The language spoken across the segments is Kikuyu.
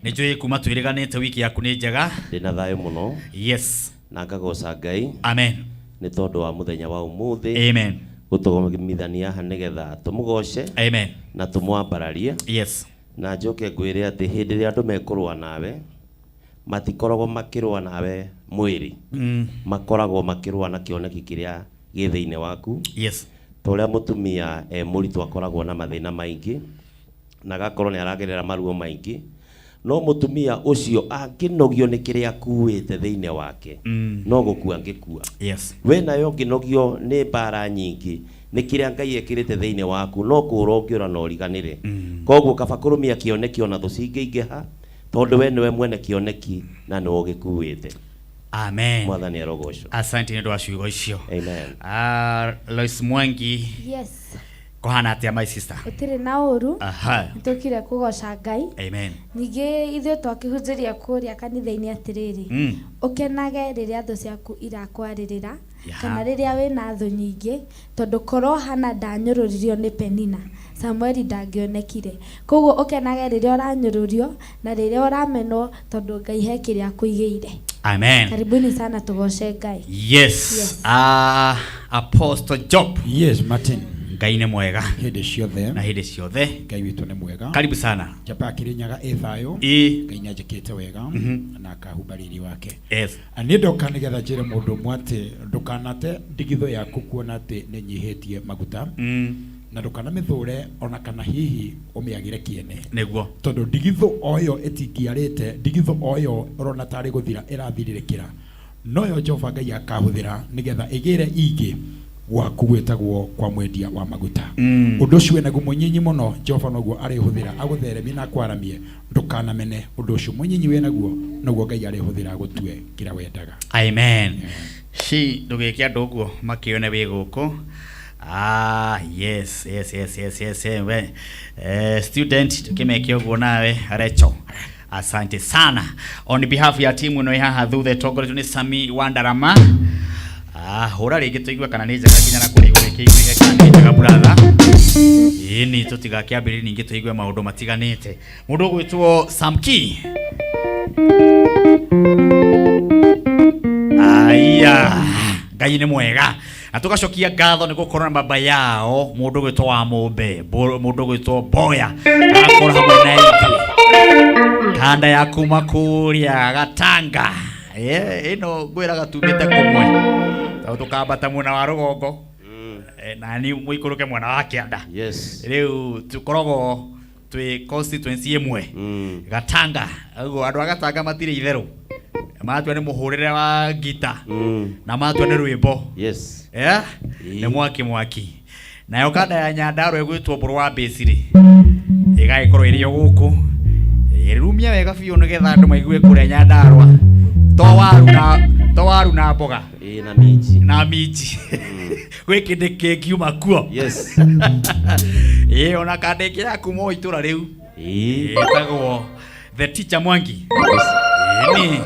Nĩ njũĩ kuma twĩrĩganĩte wiki yaku nĩ njega. Ndĩna thayũ mũno. Yes. Na ngagoca Ngai. Amen. Nĩ tondũ wa mũthenya wa ũmũthĩ. Amen. Gũtũgomithania haha nĩgetha tũmũgoce. Amen. Na tũmwambararie. Yes. Na njoke ngwĩre atĩ hĩndĩ ĩrĩa andũ mekũrũa nawe, matikoragwo makĩrũa nawe mwĩrĩ. Makoragwo makĩrũa na kĩoneki kĩrĩa gĩ thĩinĩ waku. Yes. Ta ũrĩa mũtumia e mũritũ akoragwo na mathĩna maingĩ, na agakorwo nĩ aragerera maruo maingĩ, no mũtumia ũcio angĩnogio nĩ kĩrĩa akuĩte thĩinĩ wake, no gũkua angĩkua. Yes. We nawe ũngĩnogio nĩ mbara nyingĩ nĩ kĩrĩa Ngai ekĩrĩte thĩinĩ waku, no kũũra ũngĩũra na ũriganĩre. Koguo kaba kũrũmia kĩoneki ona thũ cingĩingĩha, tondũ we nĩwe mwene kĩoneki na nĩwe ũgĩkuĩte. Amen. Mwathani arogocwo. Asante nĩ ũndũ wa ciugo icio. Amen. Lois Mwangi. Yes. Kũhana atĩa my sister? Gũtirĩ na ũru. Aha. Nĩtũkire kũgoca Ngai. Amen. Ningĩ ithuĩ twakĩhunjĩria kũrĩa kanitha-inĩ atĩrĩrĩ, ũkenage rĩrĩa thũ ciaku irakwarĩrĩra, kana rĩrĩa wĩna thũ nyingĩ, tondũ korwo Hana ndanyũrũririo nĩ Penina, Samueli ndangĩonekire. Koguo ũkenage rĩrĩa ũranyũrũrio na rĩrĩa ũramenwo, tondũ Ngai he kĩrĩa akũigĩire. Amen. Karibuni sana tũgoce Ngai. Yes. Yes. Apostle Job. Yes, Martin. Ngai nĩ mwega. Hĩndĩ ciothe. Na hĩndĩ ciothe. Ngai witũ nĩ mwega. Karibu sana. Njamba ya Kĩrĩnyaga ĩ thayũ. Ĩ. Ngai nĩ anjĩkĩte wega na akahumba riri wake. Yes. Na niĩ ndoka nĩgetha njĩre mũndũ ũmwe atĩ ndũkanate ndigithũ yaku kuona atĩ nĩ nyihĩtie maguta. Na ndũkanamĩthũre ona kana hihi ũmĩagĩre kĩene. Nĩguo. Tondũ ndigithũ o ĩyo ĩtingĩarĩte, ndigithũ o ĩyo ũrona tarĩ gũthira ĩrathirĩrĩkĩra, noyo Jehova Ngai akahũthĩra nĩgetha ĩgĩre ingĩ gwaku gwĩtagwo kwa mwendia wa maguta. Ũndũ ũcio wĩnaguo mũnyinyi mũno, Jehova noguo arĩhũthĩra agũtheremie na akwaramie. Ndũkanamene ũndũ ũcio mũnyinyi wĩnaguo, noguo Ngai arĩhũthĩra agũtue kĩrĩa wendaga. Amen. Shi, ndũgĩke andũ ũguo makĩone wĩ gũkũ. Yes, yes, yes, yes, yes, we. Student, tukimeke ũguo nawe, Recho. Asante sana. On behalf ya timu ĩno ĩ haha thutha ĩtongoretio nĩ Sami wa Ndarama. Hũra rĩngĩ tũigue kana nĩ njega nginya na kũrĩa igũrũ ĩkĩiguĩke kana nĩ njega brother. Ĩni tũtigakĩambĩrĩrie ningĩ tũigue maũndũ matiganĩte. Mũndũ ũgwĩtwo Samki. Aya, Ngai nĩ mwega. Na tũgacokia ngatho nĩ gũkorwo na baba yao mũndũ ũgwĩtwo wa Mũmbe, mũndũ ũgwĩtwo Mboya, agakorwo hamwe na ithuĩ. Kanda ya kuma kũrĩa Gatanga. Ĩno ngwĩraga tumĩte kũmwe. Tondũ tũkambata mwena wa rũgongo. Na niĩ mũikũrũke mwena wa kĩanda. Yes. Rĩu tũkoragwo twĩ constituency ĩmwe. Gatanga. Ũguo andũ a Gatanga matirĩ itherũ. Matua nĩ mũhũrĩre wa ngita. Na matua nĩ rwĩmbo. Yes. Nĩ mwaki mwaki. Nayo kanda ya Nyandarua ĩgwĩtwo Mbũrũ wa Mbĩcirĩ. Ĩgagĩkorwo ĩrĩ o gũkũ. Ĩrumia wega biũ nĩgetha andũ maigue kũrĩa Nyandarua. To waru na, to waru na mboga. Ĩ, na minji. Na minji. Gwĩ kĩndũ kĩngiuma kuo. Yes. Ĩ, ona kanda ĩngĩ ya kuma o itũra rĩu. Ĩ. Ĩtagwo The Teacher Mwangi. Yes. Ĩni.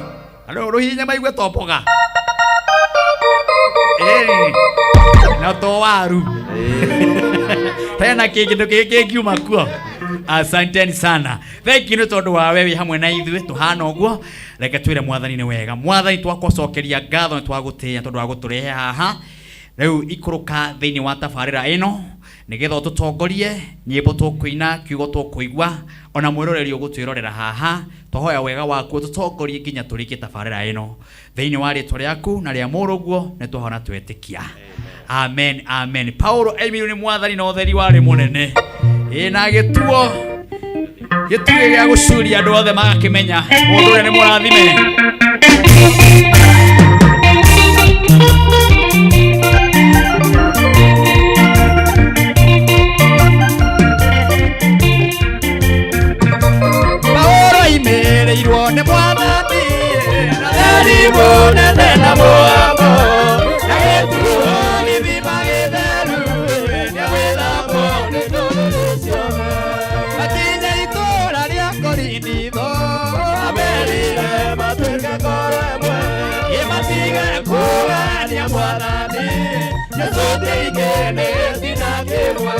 Andũ rũhinya maigue to mboga. Ĩni. Na to waru. Tena kĩndũ kĩngĩ kĩngiuma kuo. Asanteni sana. Thank you nĩ tondũ wa we wĩ hamwe na ithuĩ tũhana ũguo. Reke twĩre Mwathani nĩ wega. Mwathani twakũcokeria ngatho nĩ twagũtĩĩa tondũ wa gũtũrehe haha. Rĩu ikũrũka thĩinĩ wa tabarĩra ĩno nĩgetha ũtũtongorie, nyĩmbo tũkũina, kiugo tũkũigua, ona mwĩroreri ũgũtwĩrorera haha. Twahoya wega waku ũtũtongorie nginya tũrĩkie tabarĩra ĩno. Thĩinĩ wa rĩtwa rĩaku na rĩa mũrũguo nĩ twahona twetĩkia. Amen, amen. Paulo aimirwo nĩ Mwathani na ũtheri warĩ mũnene. Ĩ, na gĩtuo gĩtuo gĩa gũcuria andũ othe magakĩmenya mũndũ ũrĩa nĩ mũrathime. Paulo aimĩrĩirwo nĩ Mwathani na theri mũnene na mũhamo na gĩtuo gĩthima gĩtheru nĩagwĩthambwo nĩ ndũrĩrĩ ciothe. Makinya itũũra rĩa Korintho amerire matuĩke ngoro ĩmwe, ĩ matige kũgania Mwathani Jesũ kĩingĩ nĩ gĩtina kĩmwe.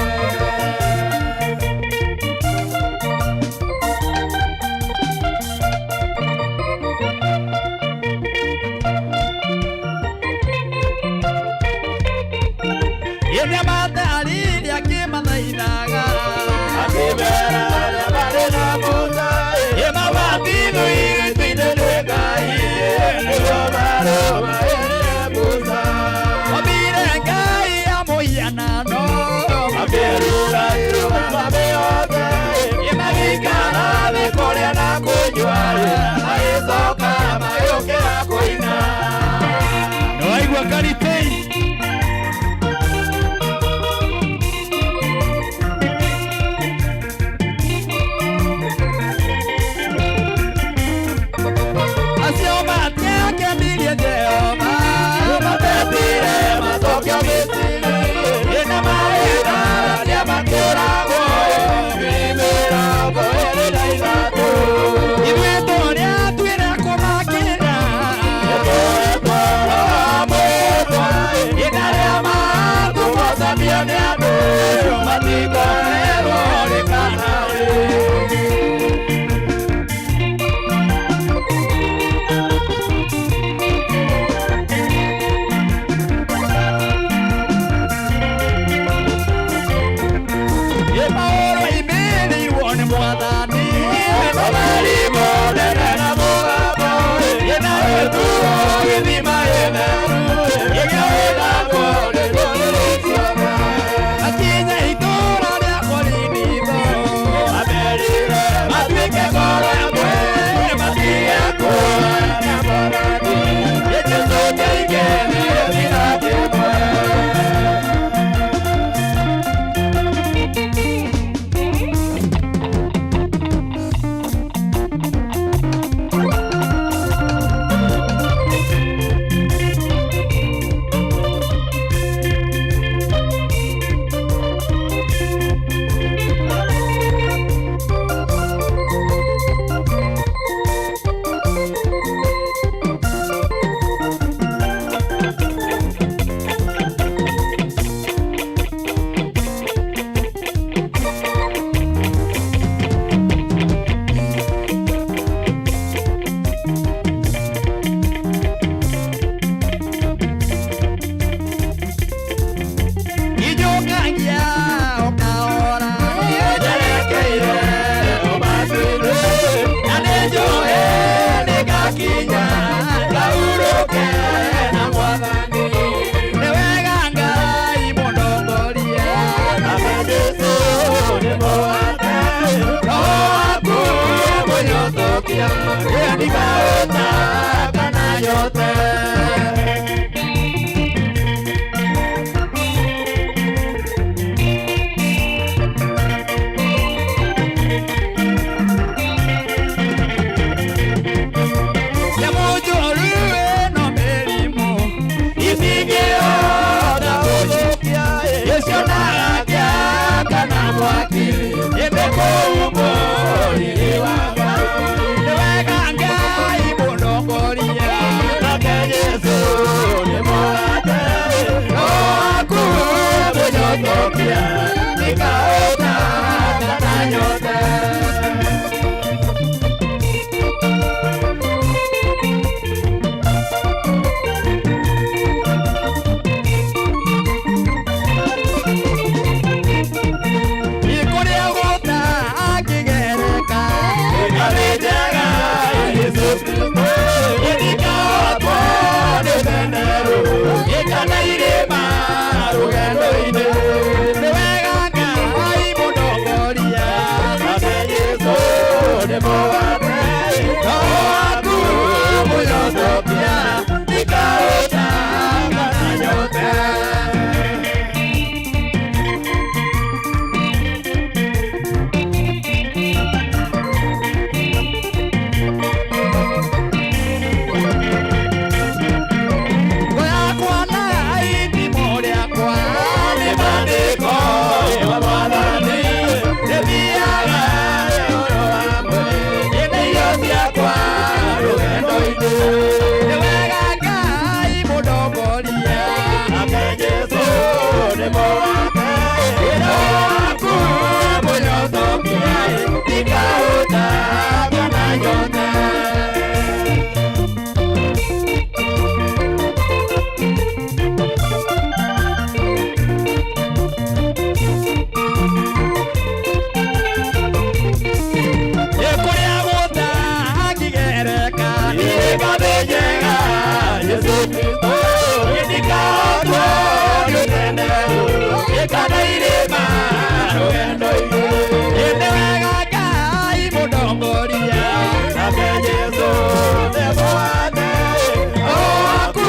Gũthũkia ndikaũta kana nyote. Nyamũ njũru ĩno mĩrimũ itingĩhota gũthũkia, ĩcionaga kĩa kana mwaki ĩndĩ kũu mũrĩrĩ wa Ngai. Nĩ wega Ngai mũndongoria, nake Jesũ nĩ mũrata no aku mũnyotokia ndikaũta kana nyote. Kũrĩa gũtangĩgereka nĩ njega Jesũ Kristo, ndikahotwo nĩ thenderũ kana irĩma rũgendo-inĩ. Nĩ wega Ngai mũndongoria, nake Jesũ nĩ mũgate no aku mũnyotokia ndikaũta kana nyote. Ngo yakwa na itimũ rĩakwa nĩ maandĩko ma Mwathani, ndĩthiaga ũhoro hamwe ĩndĩ irio ciakwa rũgendo-inĩ. Nĩ wega Ngai mũndongoria, nake Jesũ nĩ mũgate wĩra waku mũnyotokia ndikaũta kana nyote. Kũrĩa gũtangĩgereka niĩ ngathĩ njega Jesũ Kristo, ndikahotwo nĩ ũtenderũ kana irĩma rũgendo-inĩ. Nĩ wega Ngai mũndongoria, nake Jesũ nĩ mũgate o aku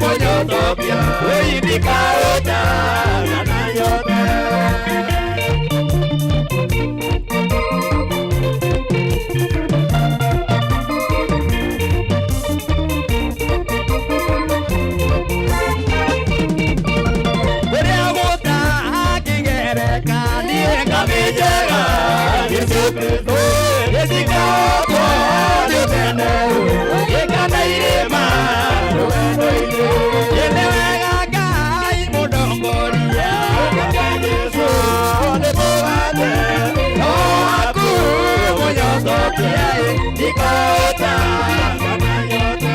mũnyotokia ndikaũta kana nyote. Kũrĩa gũtangĩgereka niĩ ngathĩ njega Jesũ Kristo, ndikahotwo nĩ ũtenderũ kana irĩma rũgendo-inĩ. Nĩ wega Ngai mũndongoria, nake Jesũ nĩ mũgate no aku mũnyotokia ndikaũta kana nyote.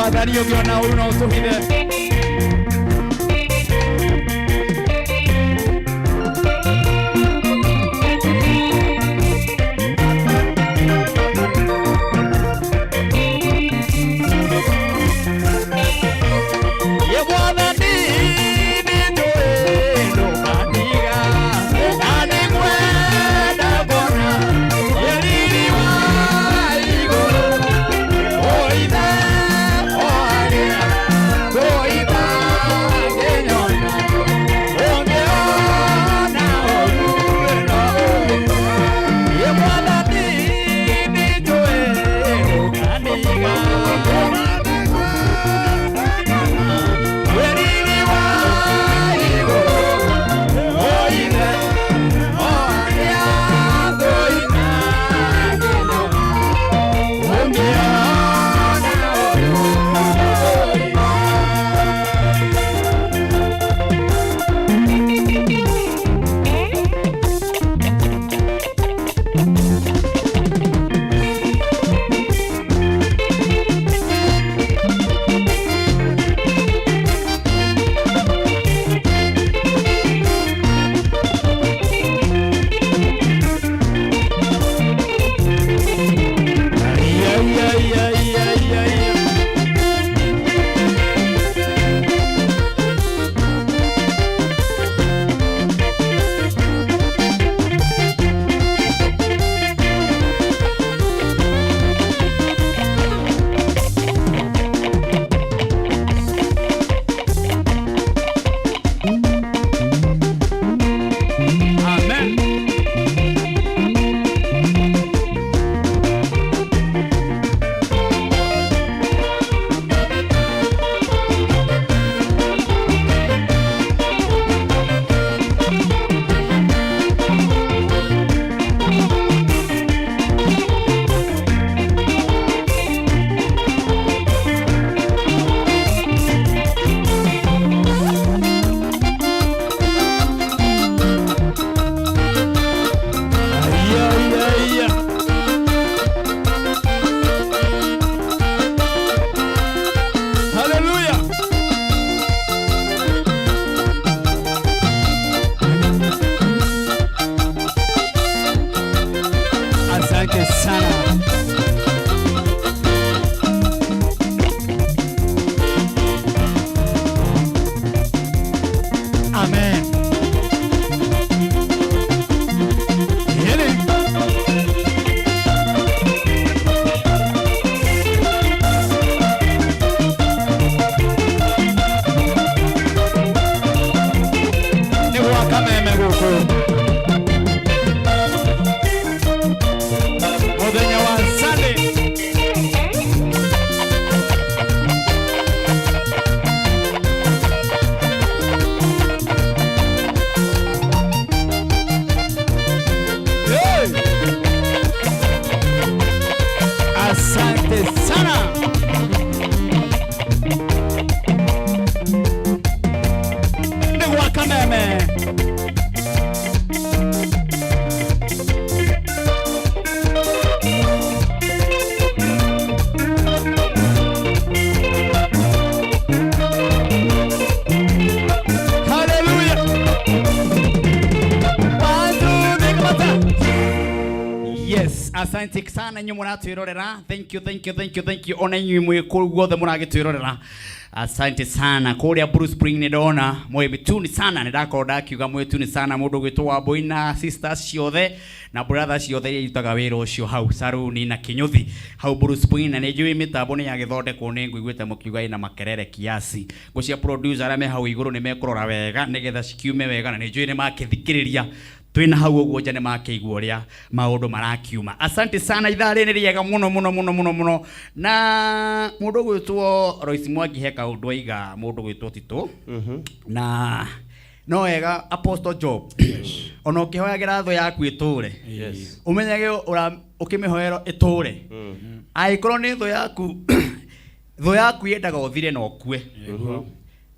Mwathani ũngĩona ũru no ũtũhithe. Ye Mwathani nĩnjũĩ ndũkandiga, na nĩngwenda kuona ye riri wa igũrũ. Ũithe o harĩa tũitangĩnyona, ũngĩona ũru no ũhithe. Ye Mwathani nĩnjũĩ ndũkandiga, Weriri wa igũrũ, ũithe o harĩa tũitangĩnyona, ũngĩona ũru no ũhithe. Yeah, yeah, yeah, yeah, yeah, yeah. Amen. Yeah, yeah, yeah. Hallelujah. Asante sana. Amen. Healing. Nĩ gwaka meme gũkũ mũthenya wa Sunday. Hey! Asante sana. Nĩ gwaka meme. Hallelujah. One, two, three, come on. Yes, asante sana inyuĩ mũratwĩrorera. Thank you, thank you, thank you, thank you. Ona inyuĩ mwĩ kũu guothe mũragĩtwĩrorera. Asante sana. Kũrĩa Blue Spring nĩ ndona mwĩ mĩtuni sana, nĩ ndakorwo ndakiuga mwĩ tuni sana mũndũ ũgwĩtwo Wambũi na sisters ciothe na brothers ciothe iria irutaga wĩra ũcio hau saruni na kĩnyũthi hau Blue Spring, na nĩ njũĩ mĩtambo nĩ yagĩthondekwo, nĩ ngũiguĩte mũkiuga ĩna makerere kiasi. Ngũcia producer arĩa me hau igũrũ nĩ mekũrora wega nĩgetha cikiume wega, na nĩ njũĩ nĩ makĩthikĩrĩria twĩna hau ũguo nja nĩ makĩigua ũrĩa maũndũ marakiuma. Asante sana, ithaa rĩrĩ nĩ rĩega mũno mũno mũno mũno mũno. Na mũndũ ũgwĩtwo Royce Mwangi he kaũndũ aiga mũndũ ũgwĩtwo Tito, na no wega Apostle Job, ona ũkĩhoyagĩra thũ yaku ĩtũre, ũmenyage ũra ũkĩmĩhoera ĩtũre, angĩkorwo nĩ thũ yaku, thũ yaku yendaga ũthire na ũkue,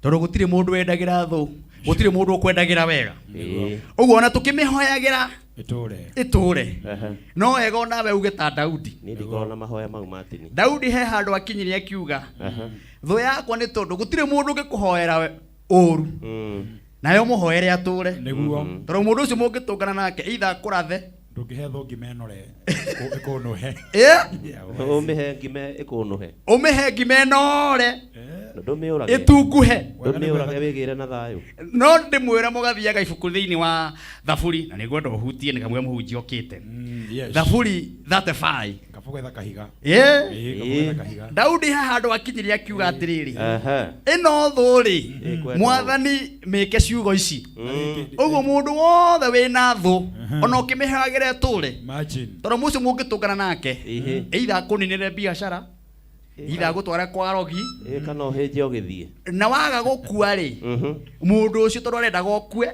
tondũ gũtirĩ mũndũ wendagĩra thũ, gũtirĩ mũndũ ũkwendagĩra wega. Ũguo ona tũkĩmĩhoyagĩra Ĩtũre. Ĩtũre. Ehe. No wega onawe uge ta Daudi. Niĩ ndikoragwo na mahoya mau matini. Daudi he handũ akinyire akiuga, thũ yakwa nĩ tondũ gũtirĩ mũndũ ũngĩkũhoera ũru nawe ũmũhoere atũre. Nĩguo. Tondũ mũndũ ũcio mũngĩtũngana nake either akũrathe. Ndũngĩhe thũ ngima ĩnore ĩkũnũhe. Ĩ? Ũmĩhe ngima ĩkũnũhe. Ũmĩhe ngima ĩnore. Ndũmĩũrage. Ĩtunguhe. Ndũmĩũrage wĩgĩre na thayũ. No ndĩmwĩre mũgathiaga ibuku thĩinĩ wa Thaburi, na nĩngwenda ũhutie nĩ kamwe mũhunjia ũkĩte. Yes. Thaburi 35. Kaba gwetha kahiga. Ĩ? Ĩ, kaba gwetha kahiga. Daudi he handũ akinyirie akiuga atĩrĩrĩ, Ehe. ĩno thũ rĩ, Ĩkwenda mwathani mĩke ciugo ici. Ũguo mũndũ wothe wĩna thũ ona ũkĩmĩhagĩra ĩtũre. Imagine. Tondũ mũcio mũngĩtũngana nake, Ĩhĩ. either akũninĩre biacara, either agũtware kwa rogi, Ĩ, kana ũhĩnje ũgĩthiĩ. Na waga gũkua rĩ, mũndũ ũcio tondũ arendaga ũkue,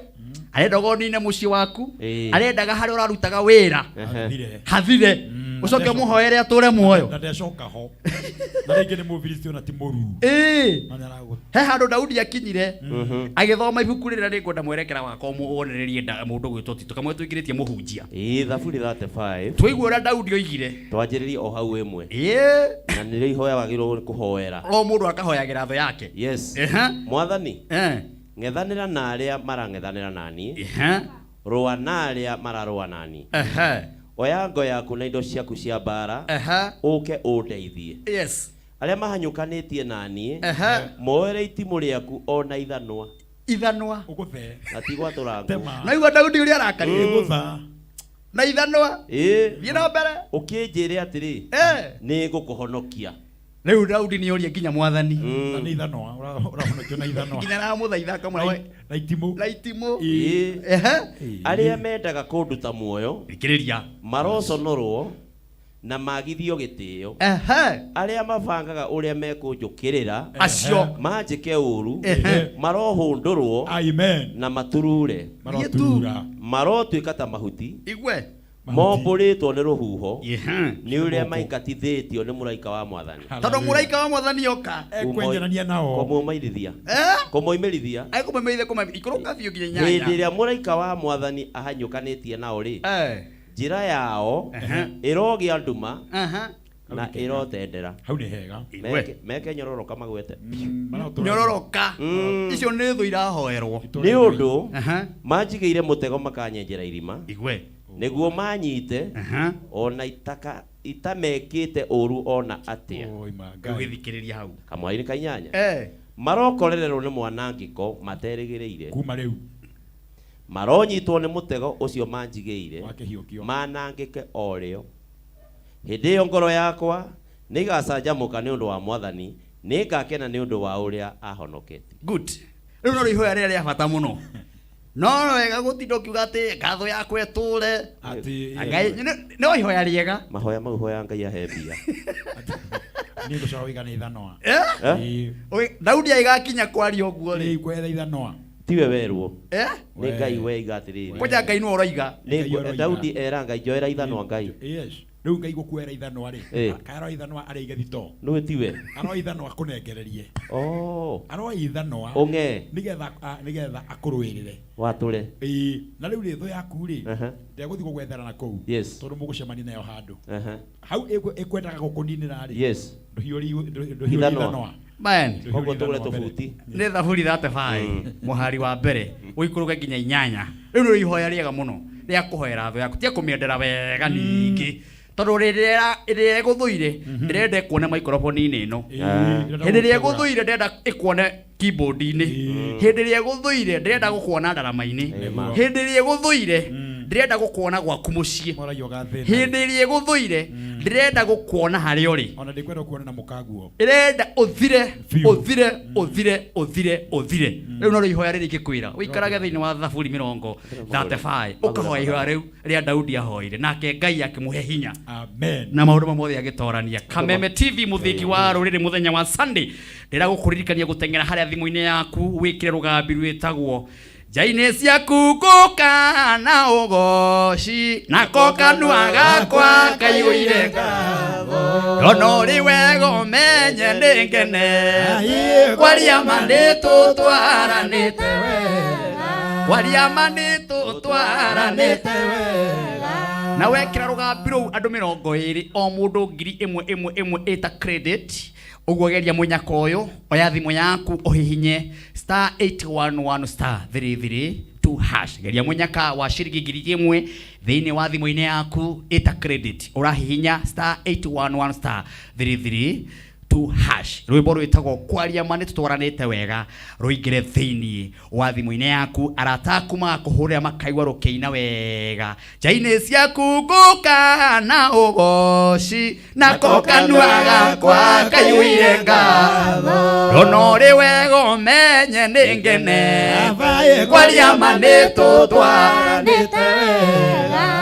arendaga ũnine mũciĩ waku, arendaga harĩa ũrarutaga wĩra Hathire. Hathire, ũcoke ũmũhoere atũre muoyo. Na ndecoka ho. Na rĩngĩ nĩ Mũfilisti ona ti mũruu. Ĩĩ. Na nĩaragũ- He handũ Daudi akinyire agĩthoma ibuku rĩrĩa nĩngwenda mwerekera wakwa wonererie mũndũ gwĩtwo Tito kamwe twĩkĩrĩtie mũhunjia. Ĩ, Thaburi 35. Twaigua ũrĩa Daudi oigire. Twanjĩrĩrie o hau ĩmwe. Ĩĩ. Na nĩrĩo ihoya wagĩrĩirwo nĩ kũhoera. O mũndũ akahoyagĩra thũ yake. Yes. Ehe. Mwathani. Eh. Ng'ethanĩra na arĩa marang'ethanĩra na niĩ. Ehe. Rũa na arĩa mararũa na niĩ. Ehe. Oya ngo yaku na indo ciaku cia mbaara. Ehe. Ũke ũndeithie. Yes. Arĩa mahanyũkanĩtie na niĩ. Ehe. Moere itimũ rĩaku o na ithanwa. Ithanwa. Ũgũthe. Na ti gwatũra ngũ. Tema. Naigua Daudi ũrĩa arakarire. Ĩgũtha. Na ithanwa. Ĩ. Thiĩ na mbere. Ũkĩnjĩre atĩrĩ. Eh. Nĩ ngũkũhonokia. Rĩu Daudi nĩ oria nginya mwathani. Na nĩ ithanwa. Ũrahonokio na ithanwa. Nginya aramũthaitha akamwĩra we Na itimũ. Na itimũ. Ĩ. Ehe. Arĩa mendaga kũnduta muoyo. Thikĩrĩria. Maroconorwo na magithio gĩtĩo. Ehe. Arĩa mabangaga ũrĩa mekũnjũkĩrĩra. Acio. Manjĩke ũru. Ehe. Marohũndũrwo. Amen. Na maturure. Maroturura. Marotuĩka ta mahuti. Igwe. Mombũrĩtwo nĩ rũhuho. Ehe. Nĩ ũrĩa maingatithĩtio nĩ mũraika wa mwathani. Tondũ mũraika wa mwathani oka. Ekwenjerania nao. Kũmũmairithia. Eh? Kũmoimĩrithia. Ekũmoimĩrithia ikũrũka biũ nginya Hĩndĩ nyanya. ĩrĩa mũraika wa mwathani ahanyũkanĩtie nao rĩ. Eh. Njĩra yao Ehe. ĩrogĩa nduma Aha. na ĩrotendera. Hau nĩ hega. Igwe. Meke nyororoka magwete. Nyororoka. Icio nĩ thũ irahoerwo. Nĩ ũndũ Aha. manjigĩire mũtego makanyenjera irima. Igwe. Nĩguo manyite Aha. ona itaka itamekĩte ũru ona atĩa. Ũgĩthikĩrĩria hau. Kamwari ka inyanya. Eh. Marokorererwo nĩ mwanangĩko materĩgĩrĩire. Kuma rĩu. Maronyitwo nĩ mũtego ũcio manjigĩire. Wa kĩhiũkio. Manangĩke o rĩo. Hĩndĩ ĩyo ngoro yakwa nĩĩgacanjamũka nĩ ũndũ wa mwathani, nĩngakena nĩ ũndũ wa ũrĩa ahonoketie. Good. Rĩu no ihoya rĩrĩa rĩa bata mũno. No wega gũtinda ũkiuga atĩ ngatho yakwa ĩtũre. Atĩ. Ngai no ihoya rĩega. Mahoya mau hoya Ngai ahe mbia. Niĩ ngũcoka wĩga nĩ ithanwa. Eh? Eh? Oi, Daudi agĩgakinya kwaria ũguo rĩ. Ĩ, kwetha ithanwa. Tiwe werwo. Eh? Nĩ Ngai weiga atĩrĩrĩ. Kwanja Ngai nĩwe ũroiga. Nĩ Ngai ũroiga. Daudi era Ngai njoera ithanwa Ngai. Yes. Rĩu Ngai gũkuoera ithanwa rĩ. Ĩ. Kaĩ aroya ithanwa arĩige thitoo. Nĩwe tiwe. Aroya ithanwa akũnengererie. Oh. Aroya ithanwa. Ũng'ee. Nĩgetha nĩgetha akũrũĩrĩre. Watũre. Ĩ, na rĩu rĩ thũ yaku rĩ. Aha. Ndegũthiĩ gũgwethera na kũu. Yes. Tondũ mũgũcemania nayo handũ. Aha. Hau ĩkwendaga gũkũninĩra rĩ. Yes. Ndũhiũri ndũhiũri Ithanwa. ithanwa. Man. Koguo tũgũre tũbuti. Nĩ Thaburi 35 mũhari wa mbere ũikũrũke nginya inyanya. Rĩu nĩ ihoya rĩega mũno rĩa kũhoera thũ yaku, tia kũmĩendera wega ningĩ. Tondũ rĩrĩa ĩrĩa ĩgũthũire ndĩrenda ĩkuone microphone-inĩ ĩno. Hĩndĩ ĩrĩa ĩgũthũire ndĩrenda ĩkuone keyboard-inĩ. Hĩndĩ ĩrĩa ĩgũthũire ndĩrenda gũkuona ndarama-inĩ. Hĩndĩ ĩrĩa ĩgũthũire ndĩrenda gũkuona gwaku mũciĩ. Moragia ũgathĩna. Hĩndĩ ĩrĩa ĩgũthũire ndĩrenda gũkuona harĩa ũrĩ. Ona ndĩkwenda kuona na mũkaguo. Ĩrenda ũthire Biũ. ũthire ũthire ũthire ũthire. Rĩu no rĩo ihoya rĩrĩ ingĩkwĩra ũikarage thĩinĩ wa Thaburi mĩrongo 35 ũkahoya ihoya rĩu rĩa Daudi ahoire nake Ngai akĩmũhe hinya. Amen. Na maũndũ mamwe mothe agĩtorania. Kameme TV mũthingi wa rũrĩrĩ mũthenya wa Sunday ndĩra gũkũririkania gũteng'era harĩa thimũ-inĩ yaku wĩkĩre rũgambi rwĩtagwo njainĩ ciaku ngũka na ũgoci nako kanua gakwa kaiyũire ngatho ndona ũrĩ wega ũmenye nĩ ngene kwaria ma nĩtũtwaranĩte wega. Kwaria ma nĩ tũtwaranĩte wega. Na wekĩra rũgambi rũu andũ 20, o mũndũ 1000 1000 ĩta credit. Ũguo geria mũnyaka ũyũ, oya thimũ yaku ũhihinye star 811 star 332 hash. Geria mũnyaka wa ciringi 1000 thĩinĩ wa thimũ-inĩ yaku ĩta credit. Ũrahihinya star 811 star 332 hash. Rwĩmbo rwĩtagwo Kwaria Ma nĩ tũtwaranĩte wega rũingĩre thĩinĩ wa thimũ-inĩ yaku, arata aku magakũhũrĩra makaigua rũkĩina wega. Nja-inĩ ciaku ngũka na ũgoci, nako kanua gakwa kaiyũire ngatho. Ndona ũrĩ wega ũmenye nĩ ngenete. Kwaria ma nĩ tũtwaranĩte wega.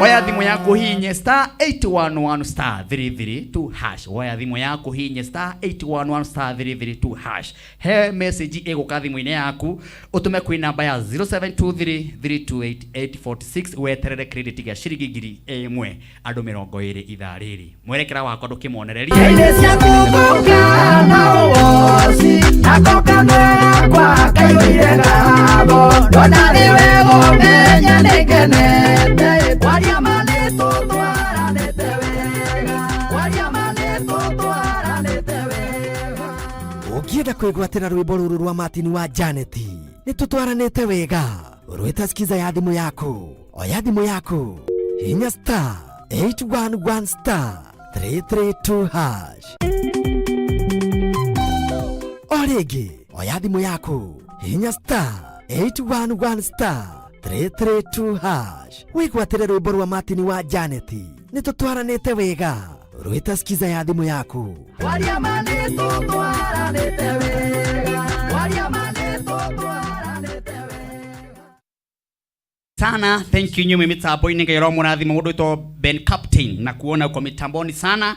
Oya thimũ yaku hihinye star 811 star 332 hash. Oya thimũ yaku hihinye star 811 star 332 hash. He message ĩgũka thimũ-inĩ yaku, ũtũme kwĩ namba ya 0723328846, weterere credit gĩa ciringi 1000 andũ 20 ithaa rĩrĩ. Mwerekera wakwa ndũkĩmonereria. Nja-inĩ ciaku ngũka na ũgoci, nako kanua gakwa kaiyũire ngatho. Ndona rĩ wega ũmenye nĩ ngenete. Kwaria ma nĩ tũtwaranĩte wega. Kwaria ma nĩ tũtwaranĩte wega. Ũngĩenda kwĩgwatĩra rwĩmbo rũrũ rwa Martin wa Janet nĩ tũtwaranĩte wega, rwĩta skiza ya thimũ yaku. Oya thimũ yaku, hinya star 811 star 332 hash. O rĩngĩ, oya thimũ yaku, hinya star 811 star 332 hash, wĩgwatĩre rwĩmbo rwa Martin wa Janet nĩ tũtwaranĩte wega, rwĩta skiza ya thimũ yaku. Kwaria ma nĩ tũtwaranĩte wega. Kwaria ma nĩ tũtwaranĩte wega. Sana. Thank you nyume mitambo-inĩ, Ngai ũromũrathima. Mũndũ wĩtwo Ben Captain na kuona uko mitamboni sana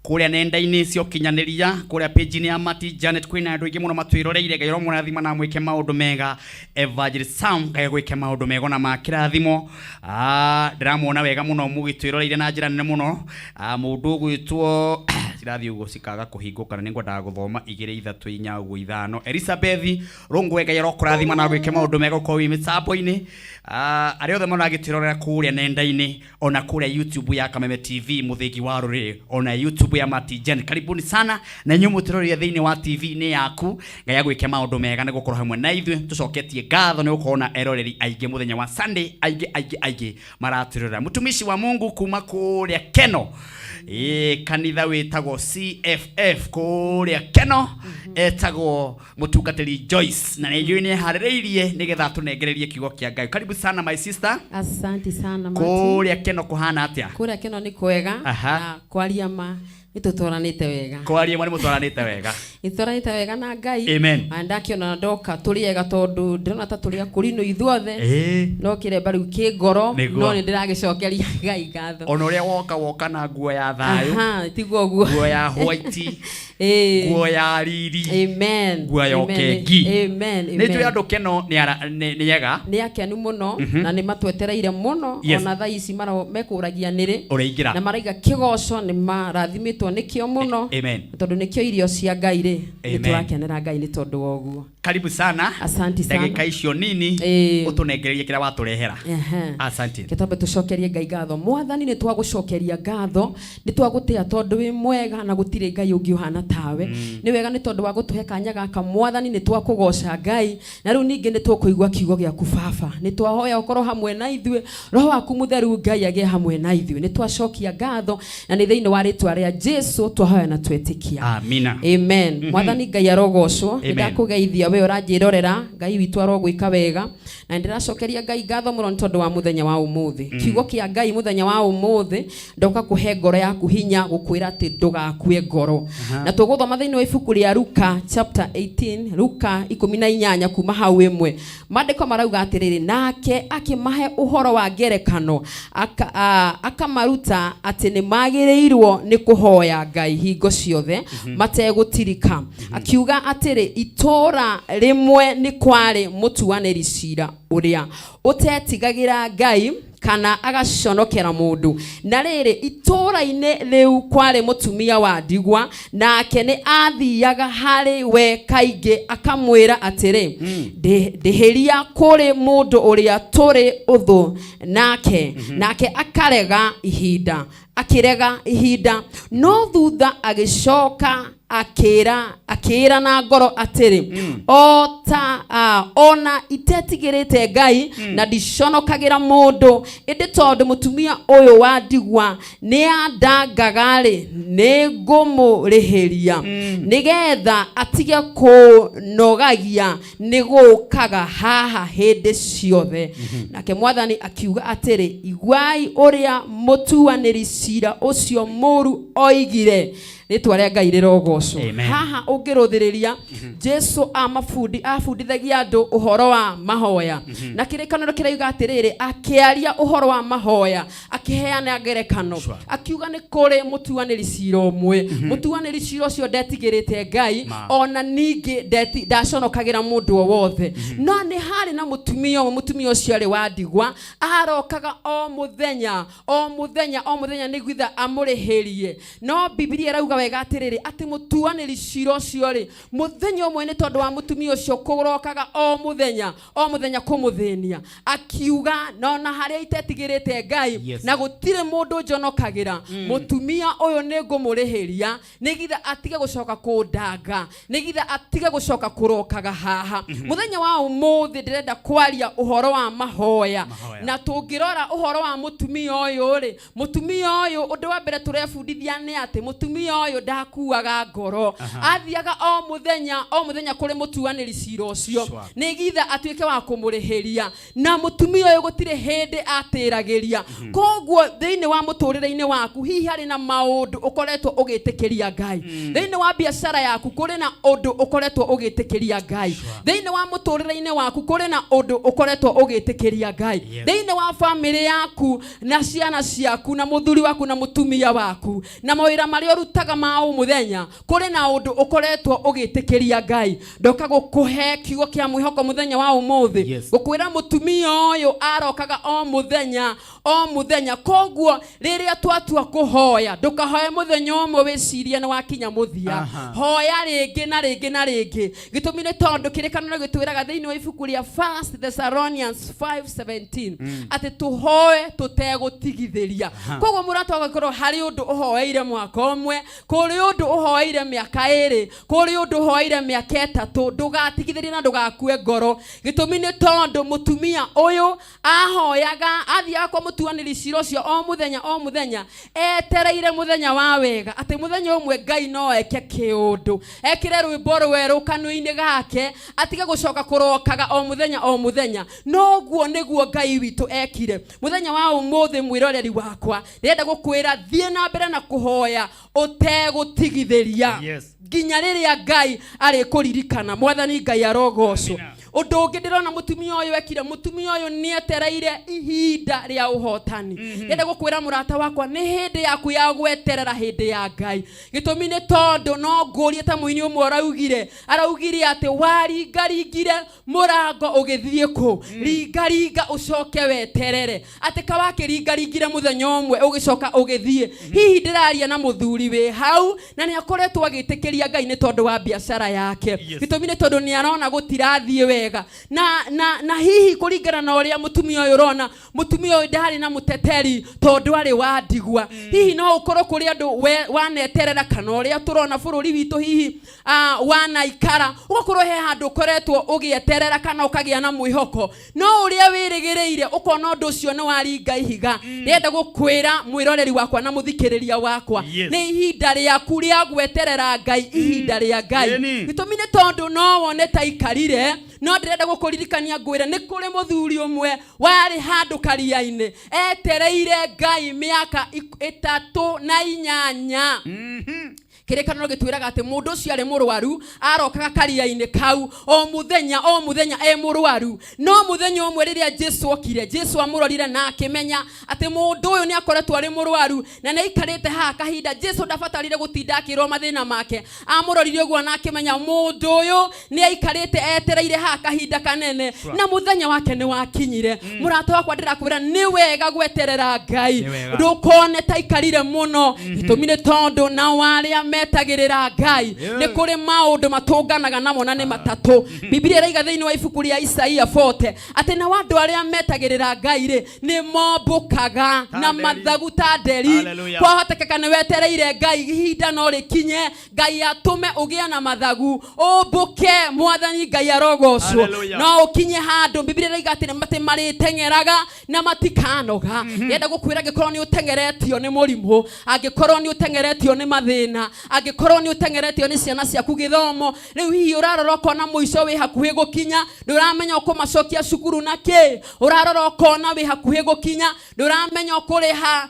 kũrĩa nenda-inĩ cia ũkinyanĩria, kũrĩa page-inĩ ya Mati Janet kwĩna andũ aingĩ mũno matwĩroreire. Ngai ũromũrathima na mwĩke maũndũ mega. Evangelist Sam, Ngai agwĩke maũndũ mega na makĩrathimo. Ndĩramuona wega mũno mũgĩtwĩroreire na njĩra nene mũno. Mũndũ ũgwĩtwo cirathiĩ ũguo cikaga kũhingũka na nĩngwendaga gũthoma igĩrĩ ithatũ inya ũguo ithano. Elizabeth Rũngwe, Ngai arokũrathima na gwĩke maũndũ mega ũkorwo wĩ mĩtambo-inĩ. Arĩa othe maragĩtwĩrorera kũrĩa nenda-inĩ, ona kũrĩa YouTube ya Kameme TV mũthĩgi wa rũrĩrĩ, ona YouTube ya Mati Jen, karibuni sana. Na inyuĩ mũtwĩroreire thĩinĩ wa TV-inĩ yaku, Ngai agwĩke maũndũ mega nĩ gũkorwo hamwe na ithuĩ. Tũcoketie ngatho nĩ gũkorwo na eroreri aingĩ mũthenya wa Sunday, aingĩ aingĩ aingĩ maratwĩrorera. Mũtumishi wa Mungu kuma kũrĩa Keno, ĩĩ, kanitha wĩtagwo CFF kũrĩa Keno, etagwo mũtungatĩri Joyce, na nĩ njũĩ nĩ eharĩrĩirie nĩgetha atũnengererie kiugo kĩa Ngai. Karibu sana, my sister. Asante sana, Martin. Kũrĩa Keno kũhana atĩa? Kũrĩa Keno nĩ kwega. Na kwaria ma nĩ tũtwaranĩte wega. Kwaria ma nĩ mũtwaranĩte wega. Nĩ tũtwaranĩte wega na Ngai. Amen. Na ndakĩona ndoka tũrĩ ega, tondũ ndĩrona ta tũrĩ akũrinũ ithuothe. No kĩremba rĩu kĩ ngoro. No nĩ ndĩragĩcokeria Ngai ngatho. Ona ũrĩa woka woka na nguo ya thayũ. Aha, tiguo ũguo. Nguo ya white. Nguo ya riri. Amen. Nguo ya Amen. ũkengi. Amen. Nĩ njũĩ andũ Keno nĩ ega. Nĩ akenu mũno na nĩ matwetereire mũno. Ona thaa ici mekũragia nĩrĩ ũrĩingĩra na maraiga kĩgoco nĩ marathimĩtwo nĩkĩo mũno. Amen. Tondũ nĩkĩo irio cia Ngai rĩ, nĩ Amen. tũrakenera Ngai nĩ tondũ wa ũguo. Karibu sana. Asante sana. Ndagĩka icio nini ũtũnengererie kĩrĩa watũrehera. Asante. Reke twambe tũcokerie Ngai ngatho. Mwathani, nĩ twagũcokeria ngatho, nĩ twagũtĩa tondũ wĩ mwega na gũtirĩ Ngai ũngĩ ũhana tawe. Nĩ wega nĩ tondũ wa gũtũhe kanya gaka. Mwathani, nĩ twakũgoca Ngai, na rĩu ningĩ nĩ tũkũigua kiugo gĩaku. Baba, nĩ twahoya ũkorwo hamwe na ithuĩ, Roho waku Mũtheru Ngai agĩe hamwe na ithuĩ. Nĩ twacokia ngatho na nĩ thĩinĩ wa rĩtwa rĩa Jesu twahoya na twetĩkia. Amina. Amen. Mwathani Ngai arogocwo. Nĩ Amen. ndakũgeithia we ũranjĩrorera. Ngai witũ arogwĩka wega, na nĩ ndĩracokeria Ngai ngatho mũno nĩ tondũ wa mũthenya wa ũmũthĩ. Kiugo kĩa Ngai mũthenya wa ũmũthĩ ndoka kũhe ngoro yaku hinya, gũkwĩra atĩ ndũgakue ngoro. Na tũgũthoma thĩinĩ wa ibuku rĩa Luka chapter 18, Luka 18 kuma hau ĩmwe. Maandĩko marauga atĩrĩrĩ, nake akĩmahe ũhoro wa ngerekano akamaruta atĩ nĩ magĩrĩirwo nĩ kũhoya Ngai hingo ciothe mategũtirika, akiuga atĩrĩ, itũũra rĩmwe nĩ kwarĩ mũtuanĩri cira ũrĩa ũtetigagĩra Ngai. Kana agaconokera mũndũ. Na rĩrĩ, itũũra-inĩ rĩu kwarĩ mũtumia wa ndigwa, nake nĩ aathiaga harĩ we kaingĩ akamwĩra atĩrĩ, Ndĩhĩria kũrĩ mũndũ ũrĩa tũrĩ ũthũ nake. Nake akarega ihinda, akĩrega ihinda, no thutha agĩcoka akĩra akĩĩra na ngoro atĩrĩ, o ta ona itetigĩrĩte Ngai na ndiconokagĩra mũndũ, ĩndĩ tondũ mũtumia ũyũ wa ndigwa nĩandangaga-rĩ, nĩngũmũrĩhĩria, nĩgetha atige kũnogagia nĩ gũũkaga haha hĩndĩ ciothe. Nake Mwathani akiuga atĩrĩ, Iguai ũrĩa mũtuanĩri cira ũcio mũũru oigire. Rĩtwa rĩa Ngai rĩrogocwo. Amen. Haha ũngĩrũthĩrĩria, Jesu amabundi abundithagia andũ ũhoro wa mahoya, na kĩrĩkanĩro kĩrauga atĩrĩrĩ, akĩaria ũhoro wa mahoya akĩheana ngerekano, akiuga nĩ kũrĩ mũtuanĩri cira ũmwe. Mũtuanĩri cira ũcio ndetigĩrĩte Ngai, Ma. ona ningĩ ndaconokagĩra mũndũ o wothe. No nĩ harĩ na mũtumia ũmwe, mũtumia ũcio arĩ wa ndigwa, arokaga o mũthenya, o mũthenya, o mũthenya nĩguitha amũrĩhĩrie. No Bibilia ĩrauga wega atĩrĩrĩ, atĩ mũtuanĩri cira ũcio rĩ, mũthenya ũmwe nĩ tondũ wa mũtumia ũcio kũrokaga o mũthenya, o mũthenya kũmũthĩnia, akiuga, na ona harĩa itetigĩrĩte Ngai, na gũtirĩ mũndũ njonokagĩra, mũtumia ũyũ nĩ ngũmũrĩhĩria nĩgitha atige gũcoka kũndanga, nĩgitha atige gũcoka kũrokaga haha. Mũthenya wa ũmũthĩ ndĩrenda kwaria ũhoro wa mahoya. Mahoya. Na tũngĩrora ũhoro wa mũtumia ũyũ rĩ, mũtumia ũyũ, ũndũ wa mbere tũrebundithia nĩ atĩ mũtumia ũyũ ndakuaga ngoro. Athiaga o mũthenya, o mũthenya kũrĩ mũtuanĩri cira ũcio, nĩgitha atuĩke wa kũmũrĩhĩria. Na mũtumia ũyũ gũtirĩ hĩndĩ atĩragĩria. Koguo thĩinĩ wa mũtũrĩre-inĩ waku hihi harĩ na maũndũ ũkoretwo ũgĩtĩkĩria Ngai. Thĩinĩ wa biacara yaku kũrĩ na ũndũ ũkoretwo ũgĩtĩkĩria Ngai. Thĩinĩ wa mũtũrĩre-inĩ waku kũrĩ na ũndũ ũkoretwo ũgĩtĩkĩria Ngai. Thĩinĩ wa bamĩrĩ yaku na ciana ciaku na mũthuri waku na mũtumia waku na mawĩra marĩa ũrutaga ma o mũthenya, kũrĩ na ũndũ ũkoretwo ũgĩtĩkĩria Ngai. Ndoka gũkũhe kiugo kĩa mwĩhoko mũthenya wa ũmũthĩ, gũkwĩra mũtumia ũyũ arokaga o mũthenya, o mũthenya. Koguo rĩrĩa twatua kũhoya, ndũkahoe mũthenya ũmwe wĩcirie nĩ wakinya mũthia. Hoya rĩngĩ na rĩngĩ na rĩngĩ. Gĩtũmi nĩ tondũ kĩrĩkanĩro gĩtwĩraga thĩinĩ wa ibuku rĩa 1 Thessalonians 5:17 atĩ tũhoe tũtegũtigithĩria. Koguo mũrata wakwa, korwo harĩ ũndũ ũhoeire mwaka ũmwe, kũrĩ ũndũ ũhoeire mĩaka 2, kũrĩ ũndũ ũhoeire mĩaka 3, ndũgatigithĩrie na ndũgakue ngoro. Gĩtũmi nĩ tondũ mũtumia ũyũ ahoyaga, athiaga kwa mũtuanĩri cira ũcio o mũthenya, o mũthenya, etereire mũthenya wa wega, atĩ mũthenya ũmwe Ngai no eke kĩũndũ, ekĩre rwĩmbo rwerũ kanua-inĩ gake, atige gũcoka kũrokaga o mũthenya, o mũthenya. Noguo nĩguo Ngai witũ ekire. Mũthenya wa ũmũthĩ, mwĩroreri wakwa, ndĩrenda gũkwĩra thiĩ na mbere na kũhoya ũtegũtigithĩria, nginya rĩrĩa Ngai arĩkũririkana. Mwathani Ngai arogocwo. Ũndũ ũngĩ ndĩrona mũtumia ũyũ ekire, mũtumia ũyũ nĩ etereire ihinda rĩa ũhotani. Ndĩrenda gũkwĩra mũrata wakwa, nĩ hĩndĩ yaku ya gweterera hĩndĩ ya Ngai. Gĩtũmi nĩ tondũ no ngũrie ta mũini ũmwe araugire, araugire atĩ waringaringire mũrango ũgĩthiĩ kũ, ringaringa ũcoke weterere. Atĩ kawakĩringaringire mũthenya ũmwe ũgĩcoka ũgĩthiĩ. Hihi ndĩraria na mũthuri wĩ hau na nĩ akoretwo agĩtĩkĩria Ngai nĩ tondũ wa biacara yake. Gĩtũmi nĩ tondũ nĩ arona gũtirathiĩ wega, na hihi kũringana na ũrĩa mũtumia ũyũ ũrona, mũtumia ũyũ ndarĩ na mũteteri tondũ arĩ wa ndigwa. Hihi no ũkorwo kũrĩ andũ we waneterera, kana ũrĩa tũrona bũrũri witũ hihi wanaikara, ũgakorwo he handũ ũkoretwo ũgĩeterera kana ũkagĩa na mwĩhoko, no ũrĩa wĩrĩgĩrĩire ũkona ũndũ ũcio nĩ waringa ihiga. Ndĩrenda gũkwĩra mwĩroreri wakwa na mũthikĩrĩria wakwa, nĩ ihinda rĩaku rĩa gweterera Ngai, ihinda rĩa Ngai. Gĩtũmi nĩ tondũ no wone ta ikarire, no ndĩrenda gũkũririkania ngwĩre nĩ kũrĩ mũthuri ũmwe warĩ handũ karia-inĩ etereire Ngai mĩaka 38. Kĩrĩkanĩro gĩtwĩraga atĩ mũndũ ũcio arĩ mũrwaru, arokaga karia-inĩ kau o mũthenya o mũthenya e mũrwaru. No mũthenya ũmwe rĩrĩa Jesu okire, Jesu amũrorire na akĩmenya atĩ mũndũ ũyũ nĩ akoretwo arĩ mũrwaru na nĩ aikarĩte haha kahinda. Jesu ndabatarire gũtinda akĩrwo mathĩna make, amũrorire ũguo na akĩmenya mũndũ ũyũ nĩ aikarĩte etereire haha kahinda kanene na mũthenya wake nĩ wakinyire. Mũrata wakwa, ndĩrakwĩra nĩ wega gweterera Ngai. Nĩ wega. Ndũkone ta aikarire mũno. Gĩtũmi nĩ tondũ nao arĩa metagĩrĩra Ngai nĩ kũrĩ maũndũ matũnganaga namo, na nĩ matatũ. Bibilia ĩraiga thĩinĩ wa ibuku rĩa Isaia 40 atĩ nao andũ arĩa metagĩrĩra Ngai rĩ, nĩ mombũkaga na nderi. Mathagu ta nderi. Hallelujah. Kwahotekeka nĩ wetereire Ngai, ihinda no rĩkinye Ngai atũme ũgĩe na mathagu ũmbũke. Mwathani Ngai arogocwo. Hallelujah. No ũkinye handũ Bibilia ĩraiga atĩ atĩ marĩteng'eraga na matikanoga. Ndĩrenda gũkwĩra, angĩkorwo nĩ ũteng'eretio nĩ mũrimũ, angĩkorwo nĩ ũteng'eretio nĩ mathĩna, angĩkorwo nĩ ũteng'eretio nĩ ciana ciaku gĩthomo, rĩu hihi ũrarora ũkona mũico wĩ hakuhĩ gũkinya, ndũramenya ũkũmacokia cukuru na kĩ, ũrarora ũkona wĩ hakuhĩ gũkinya, ndũramenya ũkũrĩha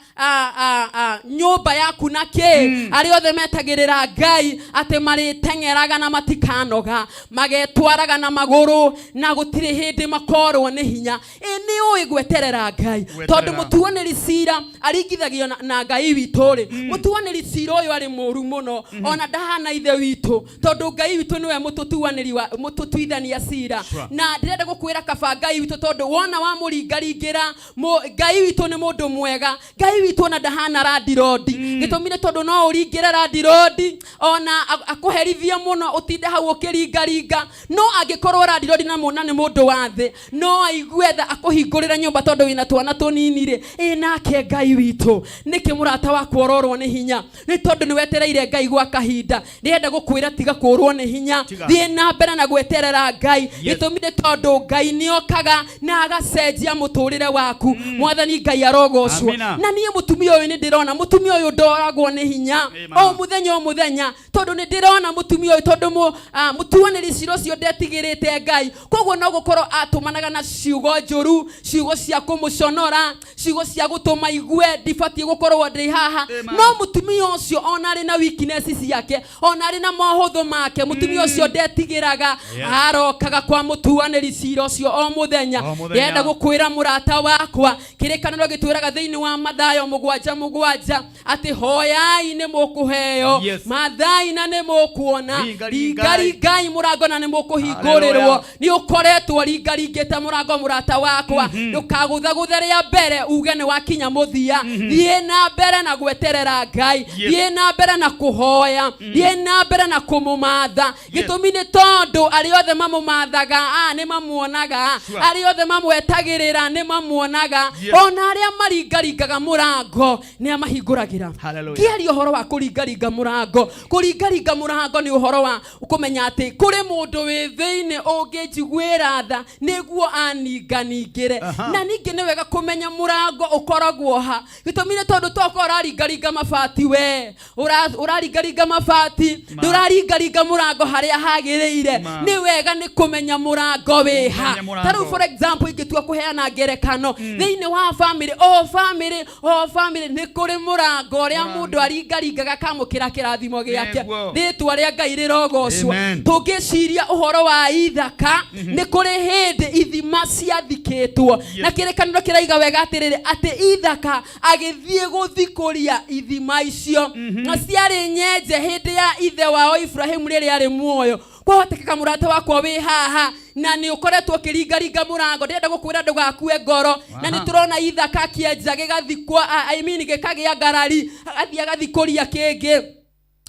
nyũmba yaku na kĩ, arĩa othe metagĩrĩra Ngai atĩ marĩteng'eraga na matikanoga, magetwaraga na magũrũ na gũtirĩ hĩndĩ makorwo nĩ hinya. Ĩ nĩ ũĩ gweterera Ngai? Gweterera. Tondũ mũtuanĩri cira aringithagio na Ngai witũ rĩ, mũtuanĩri cira ũyũ arĩ mũru mũno, ona ndahana Ithe witũ, tondũ Ngai witũ nĩwe mũtũtuanĩri wa mũtũtuithania cira. Na ndĩrenda gũkwĩra kaba Ngai witũ, tondũ wona wamũringaringĩra Ngai witũ nĩ mũndũ mwega. Ngai witũ ona ndahana landirondi. Gĩtũmi nĩ tondũ no ũringĩre landirondi ona akũherithie mũno, ũtinde hau ũkĩringaringa. No angĩkorwo landirondi na mũna nĩ mũndũ wa thĩ, no aigue tha akũhingũrĩre nyũmba tondũ wĩna twana tũnini rĩ. Ĩ nake Ngai witũ nĩkĩ mũrata wakwa ũrorwo nĩ hinya? Nĩ tondũ nĩ wetereire Ngai gwa kahinda. Ndĩrenda gũkwĩra tiga kũrwo nĩ hinya. Tiga. Thiĩ na mbere na gweterera Ngai. Gĩtũmi nĩ tondũ Ngai nĩ okaga na agacenjia mũtũrĩre waku. Mwathani Ngai arogocwo. Amina. Na niĩ mũtumia ũyũ nĩ ndĩrona mũtumia ũyũ ndoragwo nĩ hinya Amen. o mũthenya o mũthenya, tondũ nĩ ndĩrona mũtumia ũyũ, tondũ mũtuanĩri cira ũcio ndetigĩrĩte Ngai, koguo no gũkorwo atũmanaga na ciugo njũru, ciugo cia kũmũconora, ciugo cia gũtũma igue ndibatiĩ gũkorwo ndĩ haha. Amen. No mũtumia ũcio ona arĩ na weakness ciake, ona arĩ na mohũthũ make, mũtumia ũcio ndetigĩraga. Arokaga kwa mũtuanĩri cira ũcio o mũthenya. O mũthenya. Ndĩrenda gũkwĩra mũrata wakwa, kĩrĩkanĩro gĩtwĩraga thĩinĩ wa Mathayo 7:7 atĩ hoyai nĩ mũkũheo, mathai na nĩ mũkuona, Ringa, ringai. ringaringai mũrango na nĩ mũkũhingũrĩrwo. Hallelujah. Nĩ ũkoretwo ringaringĩte mũrango, mũrata wakwa, ndũkagũthagũthe rĩa mbere uge nĩ wakinya mũthia. Thiĩ na mbere na gweterera Ngai. Thiĩ na mbere na kũhoya, thiĩ na mbere na kũmũmatha. Gĩtũmi nĩ tondũ arĩa othe mamũmathaga nĩ mamuonaga. Arĩa othe mamwetagĩrĩra nĩ mamuonaga. Ona arĩa maringaringaga mũrango nĩ amahingũragĩra. Hallelujah. Ngĩaria ũhoro wa kũringaringa mũrango, kũringaringa mũrango nĩ ũhoro wa kũmenya atĩ kũrĩ mũndũ wĩ thĩinĩ ũngĩnjiguĩra tha nĩguo aninganingĩre. Na ningĩ nĩ wega kũmenya mũrango ũkoragwo ha. Gĩtũmi nĩ tondũ tokorwo ũraringaringa mabati, we ũraringaringa mabati, ndũraringaringa mũrango harĩa hagĩrĩire. Nĩ wega nĩ kũmenya mũrango wĩha. Kũmenya mũrango. Ta rĩu for example, ingĩtua kũheana ngerekano thĩinĩ wa family, o family o family nĩ kũrĩ mũrango ũrĩa mũndũ aringaringaga akamũkĩra kĩrathimo gĩake. Rĩtwa rĩa Ngai rĩrogocwo. Amen. Tũngĩciria ũhoro wa Ithaka, nĩ kũrĩ hĩndĩ ithima ciathikĩtwo, na kĩrĩkanĩro kĩraiga wega atĩrĩrĩ, atĩ Ithaka agĩthiĩ gũthikũria ithima icio, na ciarĩ nyenje hĩndĩ ya ithe wao Ibrahimu rĩrĩa arĩ muoyo. Kwahotekeka mũrata wakwa wĩ haha na nĩ ũkoretwo ũkĩringaringa mũrango, ndĩrenda gũkwĩra ndũgakue ngoro. Na nĩ tũrona Ithaka akĩenja gĩgathikwo, I mean gĩkagĩa ngarari, agathiĩ agathikũria kĩngĩ,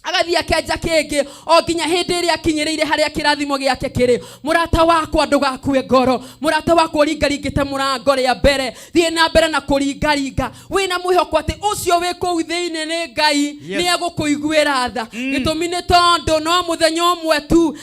agathiĩ akenja kĩngĩ, o nginya hĩndĩ ĩrĩa akinyĩrĩire harĩa kĩrathimo gĩake kĩrĩ. Mũrata wakwa, ndũgakue ngoro. Mũrata wakwa ũringaringĩte mũrango rĩa mbere, thiĩ na mbere na kũringaringa wĩna mwĩhoko atĩ ũcio wĩ kũu thĩinĩ nĩ Ngai. Nĩ egũkũiguĩra tha. Gĩtũmi nĩ tondũ no mũthenya ũmwe tu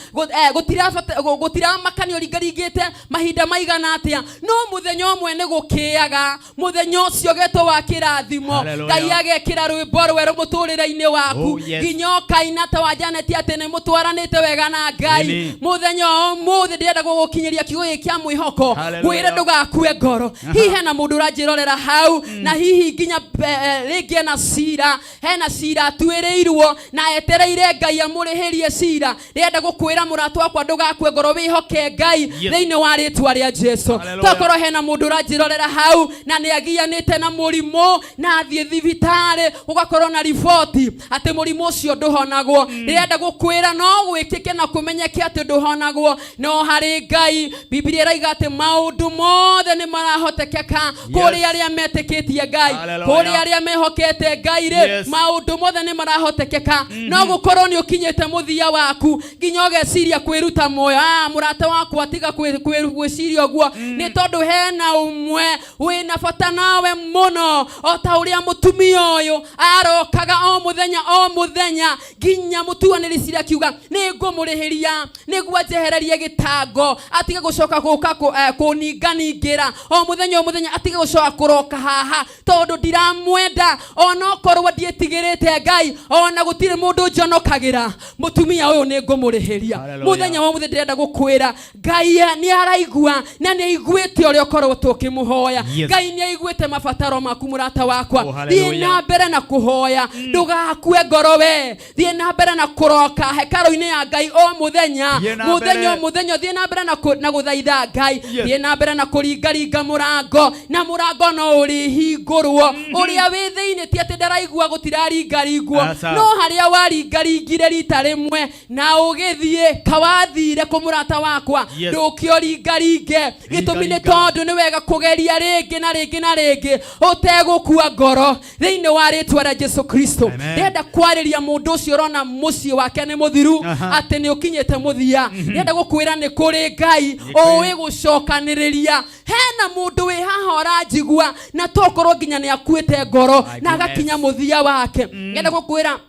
gũtiramakania ũringaringĩte mahinda maigana atĩa, no mũthenya ũmwe nĩ gũkĩaga, mũthenya ũcio getwo wa kĩrathimo. Hallelujah. Ngai agekĩra rwĩmbo rwerũ mũtũrĩre-inĩ waku. Oh, yes. Nginya Ũkaina ta wa Janet atĩ nĩ mũtwaranĩte wega na Ngai. Ĩni. Mũthenya wa ũmũthĩ ndĩrenda gũgũkinyĩria kiugo gĩkĩ kĩa mwĩhoko, Hallelujah. ngwĩre ndũgakue ngoro. Hihi hena mũndũ ũranjĩrorera hau, na hihi nginya rĩngĩ ena cira, hena cira atuĩrĩirwo na etereire Ngai amũrĩhĩrie cira. Ndĩrenda gũkwĩra mũrata wakwa, ndũgakue ngoro, wĩhoke Ngai thĩinĩ wa rĩtwa rĩa Jesu. Hallelujah. Tokorwo hena mũndũ ũranjĩrorera hau na nĩ agianĩte na mũrimũ na athiĩ thibitarĩ gũgakorwo na riboti atĩ mũrimũ ũcio ndũhonagwo, ndĩrenda gũkwĩra no gwĩkĩke na kũmenyeke atĩ ndũhonagwo, no harĩ Ngai Biblia ĩraiga atĩ maũndũ mothe nĩ marahotekeka kũrĩ arĩa metĩkĩtie Ngai, Hallelujah. kũrĩ arĩa mehokete Ngai rĩ, maũndũ mothe nĩ marahotekeka. No gũkorwo nĩ ũkinyĩte mũthia waku nginya ũgeciria kwĩruta muoyo, mũrata wakwa, tiga gwĩciria ũguo, nĩ tondũ hena ũmwe wĩna bata nawe mũno, o ta ũrĩa mũtumia ũyũ arokaga o mũthenya o mũthenya nginya mũtuanĩri cira akiuga nĩ ngũmũrĩhĩria nĩguo njehererie gĩtango, atige gũcoka gũka kũninganingĩra o mũthenya o mũthenya, atige gũcoka kũroka haha tondũ ndiramwenda, onokorwo ndiĩtigĩrĩte Ngai, ona gũtirĩ mũndũ njonokagĩra, mũtumia ũyũ nĩ ngũmũrĩhĩria. Hallelujah. Mũthenya wa mũthenya ndĩrenda gũkwĩra Ngai nĩ araigua na nĩ aiguĩte ũrĩa ũkorwo tũkĩmũhoya. Ngai nĩ aiguĩte mabataro maku, mũrata wakwa. Oh, hallelujah. Thiĩ na mbere na kũhoya, ndũgakue ngoro we, thiĩ na mbere na kũroka hekarũ-inĩ ya Ngai o mũthenya, Thiĩ na mũthenya o mbere. mũthenya, thiĩ na mbere na gũthaitha Ngai, Yes. thiĩ na mbere na kũringaringa mũrango, na mũrango no ũrĩhingũrwo. Ũrĩa wĩ thĩinĩ ti atĩ ndaraigua gũtiraringaringwo, Aca. no harĩa waringaringire rita rĩmwe na ũgĩthiĩ kawathire kũ, mũrata wakwa, ndũke ũringaringe. Gĩtũmi nĩ Ringaringa. tondũ nĩ wega kũgeria rĩngĩ na rĩngĩ na rĩngĩ ũtegũkua ngoro thĩinĩ wa rĩtwa rĩa Jesu Kristo. Amen. Ndĩrenda kwarĩria mũndũ ũcio ũrona mũciĩ wake nĩ mũthiru, atĩ nĩ ũkinyĩte mũthia. Ndĩrenda gũkwĩra nĩ kũrĩ Ngai ũĩ gũcokanĩrĩria. Hena mũndũ wĩ haha ũranjigua na tokorwo nginya nĩ akuĩte ngoro My na agakinya goodness. mũthia wake. Ndĩrenda gũkwĩra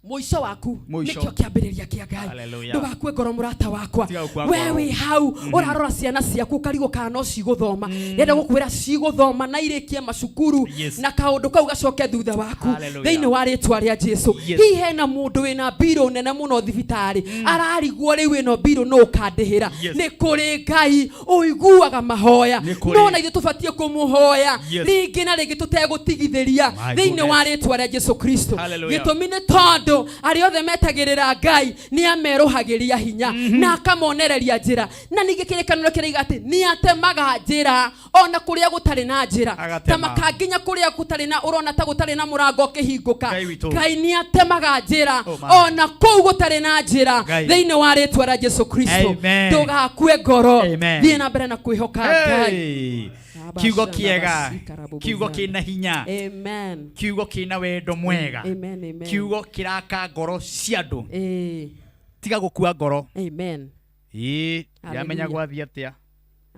mũico waku Mũico. nĩkĩo kĩambĩrĩria kĩa Ngai. Hallelujah. Ndũgakue ngoro, mũrata wakwa. Tiga gũkua We ngoro. wĩ hau ũrarora ciana ciaku ũkarigwo kana no cigũthoma, ndĩrenda gũkwĩra cigũthoma na irĩkie macukuru, na kaũndũ kau gacoke thutha waku Hallelujah. thĩinĩ wa rĩtwa rĩa Jesu. Hihi hena mũndũ wĩna mbirũ nene mũno thibitarĩ, ararigwo rĩu ĩno mbirũ nũ ũkandĩhĩra? Nĩ kũrĩ Ngai ũiguaga mahoya, Nĩ kũrĩ. no na ithuĩ tũbatiĩ kũmũhoya rĩngĩ na rĩngĩ tũtegũtigithĩria My thĩinĩ wa goodness. rĩtwa rĩa Jesu Kristo. Hallelujah. Gĩtũmi nĩ tondũ arĩa othe metagĩrĩra Ngai nĩ amerũhagĩria hinya na akamonereria njĩra, na ningĩ kĩrĩkanĩro kĩraiga atĩ nĩ atemaga njĩra ona kũrĩa gũtarĩ na njĩra, ta Agatema. makanginya kũrĩa gũtarĩ na ũrona ta gũtarĩ na mũrango ũkĩhingũka, Ngai witũ. Ngai nĩ atemaga njĩra Oh, my. ona kũu gũtarĩ na njĩra Ngai. thĩinĩ wa rĩtwa rĩa Jesu Kristo. Amen. Ndũgakue ngoro, Amen. thiĩ na mbere na kwĩhoka Ngai. Hey. Kiugo kĩega, kiugo kĩna hinya, Amen. kiugo kĩna wendo mwega, Amen, amen. kiugo kĩraka ngoro cia andũ. Tiga gũkua ngoro. Amen. Ĩĩ, ndiramenya Hallelujah. gwathiĩ atĩa.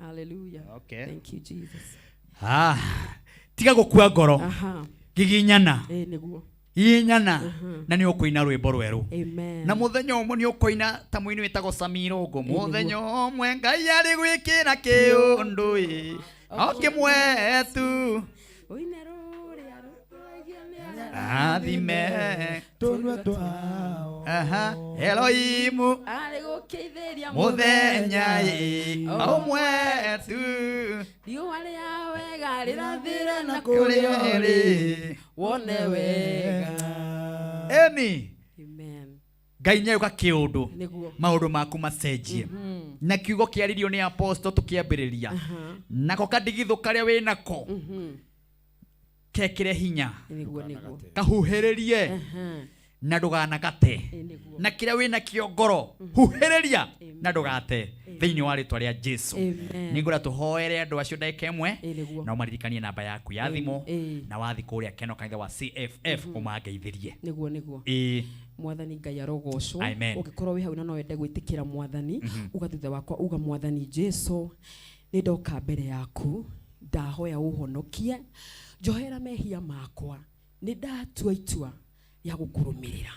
Hallelujah. Okay. Thank you, Jesus. Tiga gũkua ngoro. Giginyana. Nĩguo. Giginyana na nĩ ũkũina rwĩmbo rwerũ. Amen. Na mũthenya ũmwe nĩ ũkũina ta mũini wĩtagwo Samirũngũ, mũthenya ũmwe Ngai arĩ gwĩkĩra kĩũndũ ĩ o kĩmwe tu Ũine rũrĩa rũtũragia nĩ athime Tũnua twao. Aha, Elohimu arĩ gũkĩithĩria mũthenya ĩ o ũmwe tu riũa rĩa wega rĩrathĩre na kũrĩa kũrĩa ũrĩ. ũrĩ wone wega. Emi. Amen. Ngai nĩ kĩũndũ Nĩguo. maũndũ maku macenjie, na kiugo kĩaririo nĩ apostle tũkĩambĩrĩria nako kandigithũ karĩa wĩnako kekĩre hinya, Nĩguo, nĩguo. kahuhĩrĩrie na ndũganagate, Nĩguo. na kĩrĩa wĩnakĩo ngoro huhĩrĩria na ndũgate thĩinĩ wa rĩtwa rĩa Jesu. Amen. Nĩngwenda tũhoere andũ acio ndagĩka ĩmwe, Nĩguo. na ũmaririkanie namba yaku ya thimũ, na wathi kũrĩa Keno kanitha wa CFF ũmangeithĩrie. Nĩguo, nĩguo. Mwathani Ngai arogocwo. Amen. Ũngĩkorwo wĩ hau na no wende gwĩtĩkĩra Mwathani, uga thutha wakwa, uga, Mwathani Jesu, nĩ ndoka mbere yaku, ndahoya ũhonokie, njohera mehia makwa, nĩ ndatua itua rĩa gũkũrũmĩrĩra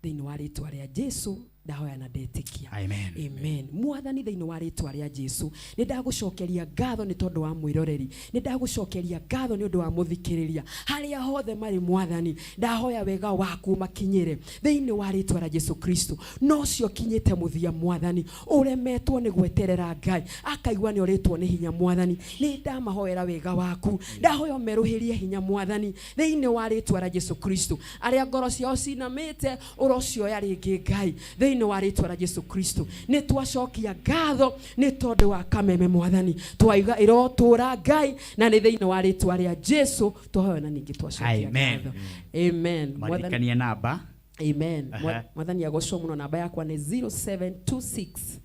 thĩinĩ wa rĩtwa rĩa Jesu. Ndahoya na ndetĩkia. Amen. Amen. Mwathani, thĩinĩ wa rĩtwa rĩa Jesu, nĩ ndagũcokeria ngatho nĩ tondũ wa mwĩroreri, nĩ ndagũcokeria ngatho nĩ ũndũ wa mũthikĩrĩria harĩa hothe marĩ. Mwathani, ndahoya wega waku makinyĩre thĩinĩ wa rĩtwa rĩa Jesu Kristo. No ũcio kinyĩte mũthia, Mwathani, ũremetwo nĩ gweterera Ngai, akaigua nĩ ũrĩtwo nĩ hinya, Mwathani, nĩ ndamahoera wega waku. Ndahoya ũmerũhĩrie hinya, Mwathani, thĩinĩ wa rĩtwa rĩa Jesu Kristo. Arĩa ngoro ciao cinamĩte, ũrocioya rĩngĩ, Ngai, thĩinĩ wa rĩtwa rĩa Jesu Kristo. Nĩ twacokia ngatho nĩ tondũ wa Kameme, Mwathani, twaiga ĩrotũra Ngai, na nĩ thĩinĩ wa rĩtwa rĩa Jesu twahoya na ningĩ twacokia Amen. ngatho. Amen. Mwathani. Maririkanie namba. Amen. Mwathani agocwo mũno. Namba yakwa nĩ 0726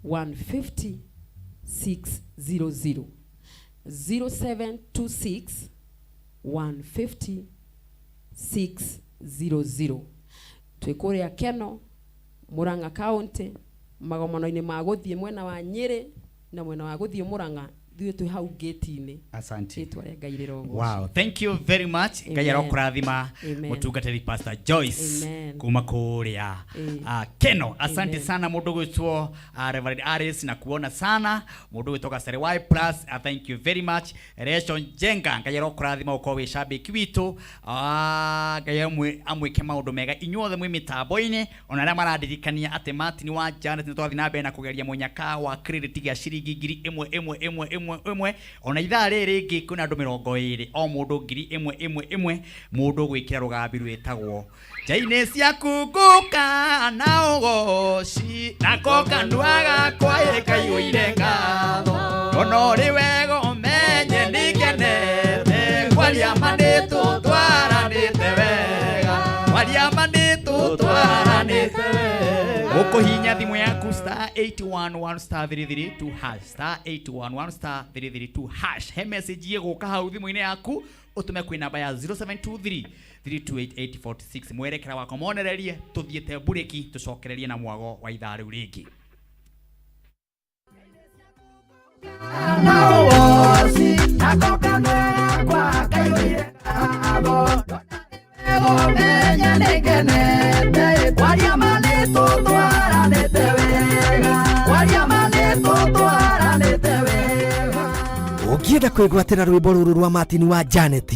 150 600, 0726 150 600. Twĩ kũrĩa Keno, Murang'a County, magomano-inĩ ma gũthiĩ mwena wa Nyĩrĩ na mwena wa gũthiĩ Murang'a, ithuĩ twĩ hau ngĩti-inĩ. Asante. Rĩtwa rĩa Ngai rĩrogocwo. Wow, thank you very much. Ngai Amen. arokũrathima, Amen. mũtungatĩri Pastor Joyce Amen. kuma kũrĩa Keno. Asante Amen. sana mũndũ gwĩtwo Reverend Aris, na kuona sana mũndũ gwĩtwo Kasere Y plus. Thank you very much. Recho Njenga, Ngai arokũrathima ũkorwo wĩ shabiki witũ. Ngai amwĩke maũndũ mega inyuothe mwĩ mĩtambo-inĩ, ona arĩa marandirikania atĩ Martin wa Janet nĩ twathiĩ na mbere na kũgeria mũnyaka wa credit gĩa ciringi 1000 1 1 1, ona ithaa rĩrĩ rĩngĩ kwĩna andũ 20, o mũndũ 1000 1, mũndũ gwĩkĩra rũgambi rwĩtagwo nja-inĩ ciaku ngũka na ũgoci, nako kanua gakwa ĩkaiyũire ngatho, ona ũrĩ wega ũmenye nĩngenete, kwaria ma nĩtũtwaranĩte wega, kwaria ma nĩtũtwaranĩte wega. Ũkũhihinya thimũ yaku star 811 star 332 hash, star 811 star 332 hash. He message ĩgũka hau thimũ-inĩ yaku, ũtũme kwĩ namba ya 0723 328846 mwerekera wakwa monererie. Tũthiĩte mburĩki, tũcokererie na mwago wa ithaa rĩu rĩngĩ. Na ũgoci nako kanua gakwa kaiyũire ngatho, ũmenye nĩngenete, kwaria ma nĩtũtwaranĩte wega, kwaria ma nĩtũtwaranĩte wega. Ũngĩenda kwĩgwatĩra rwĩmbo rũrũ rwa Martin wa Janet,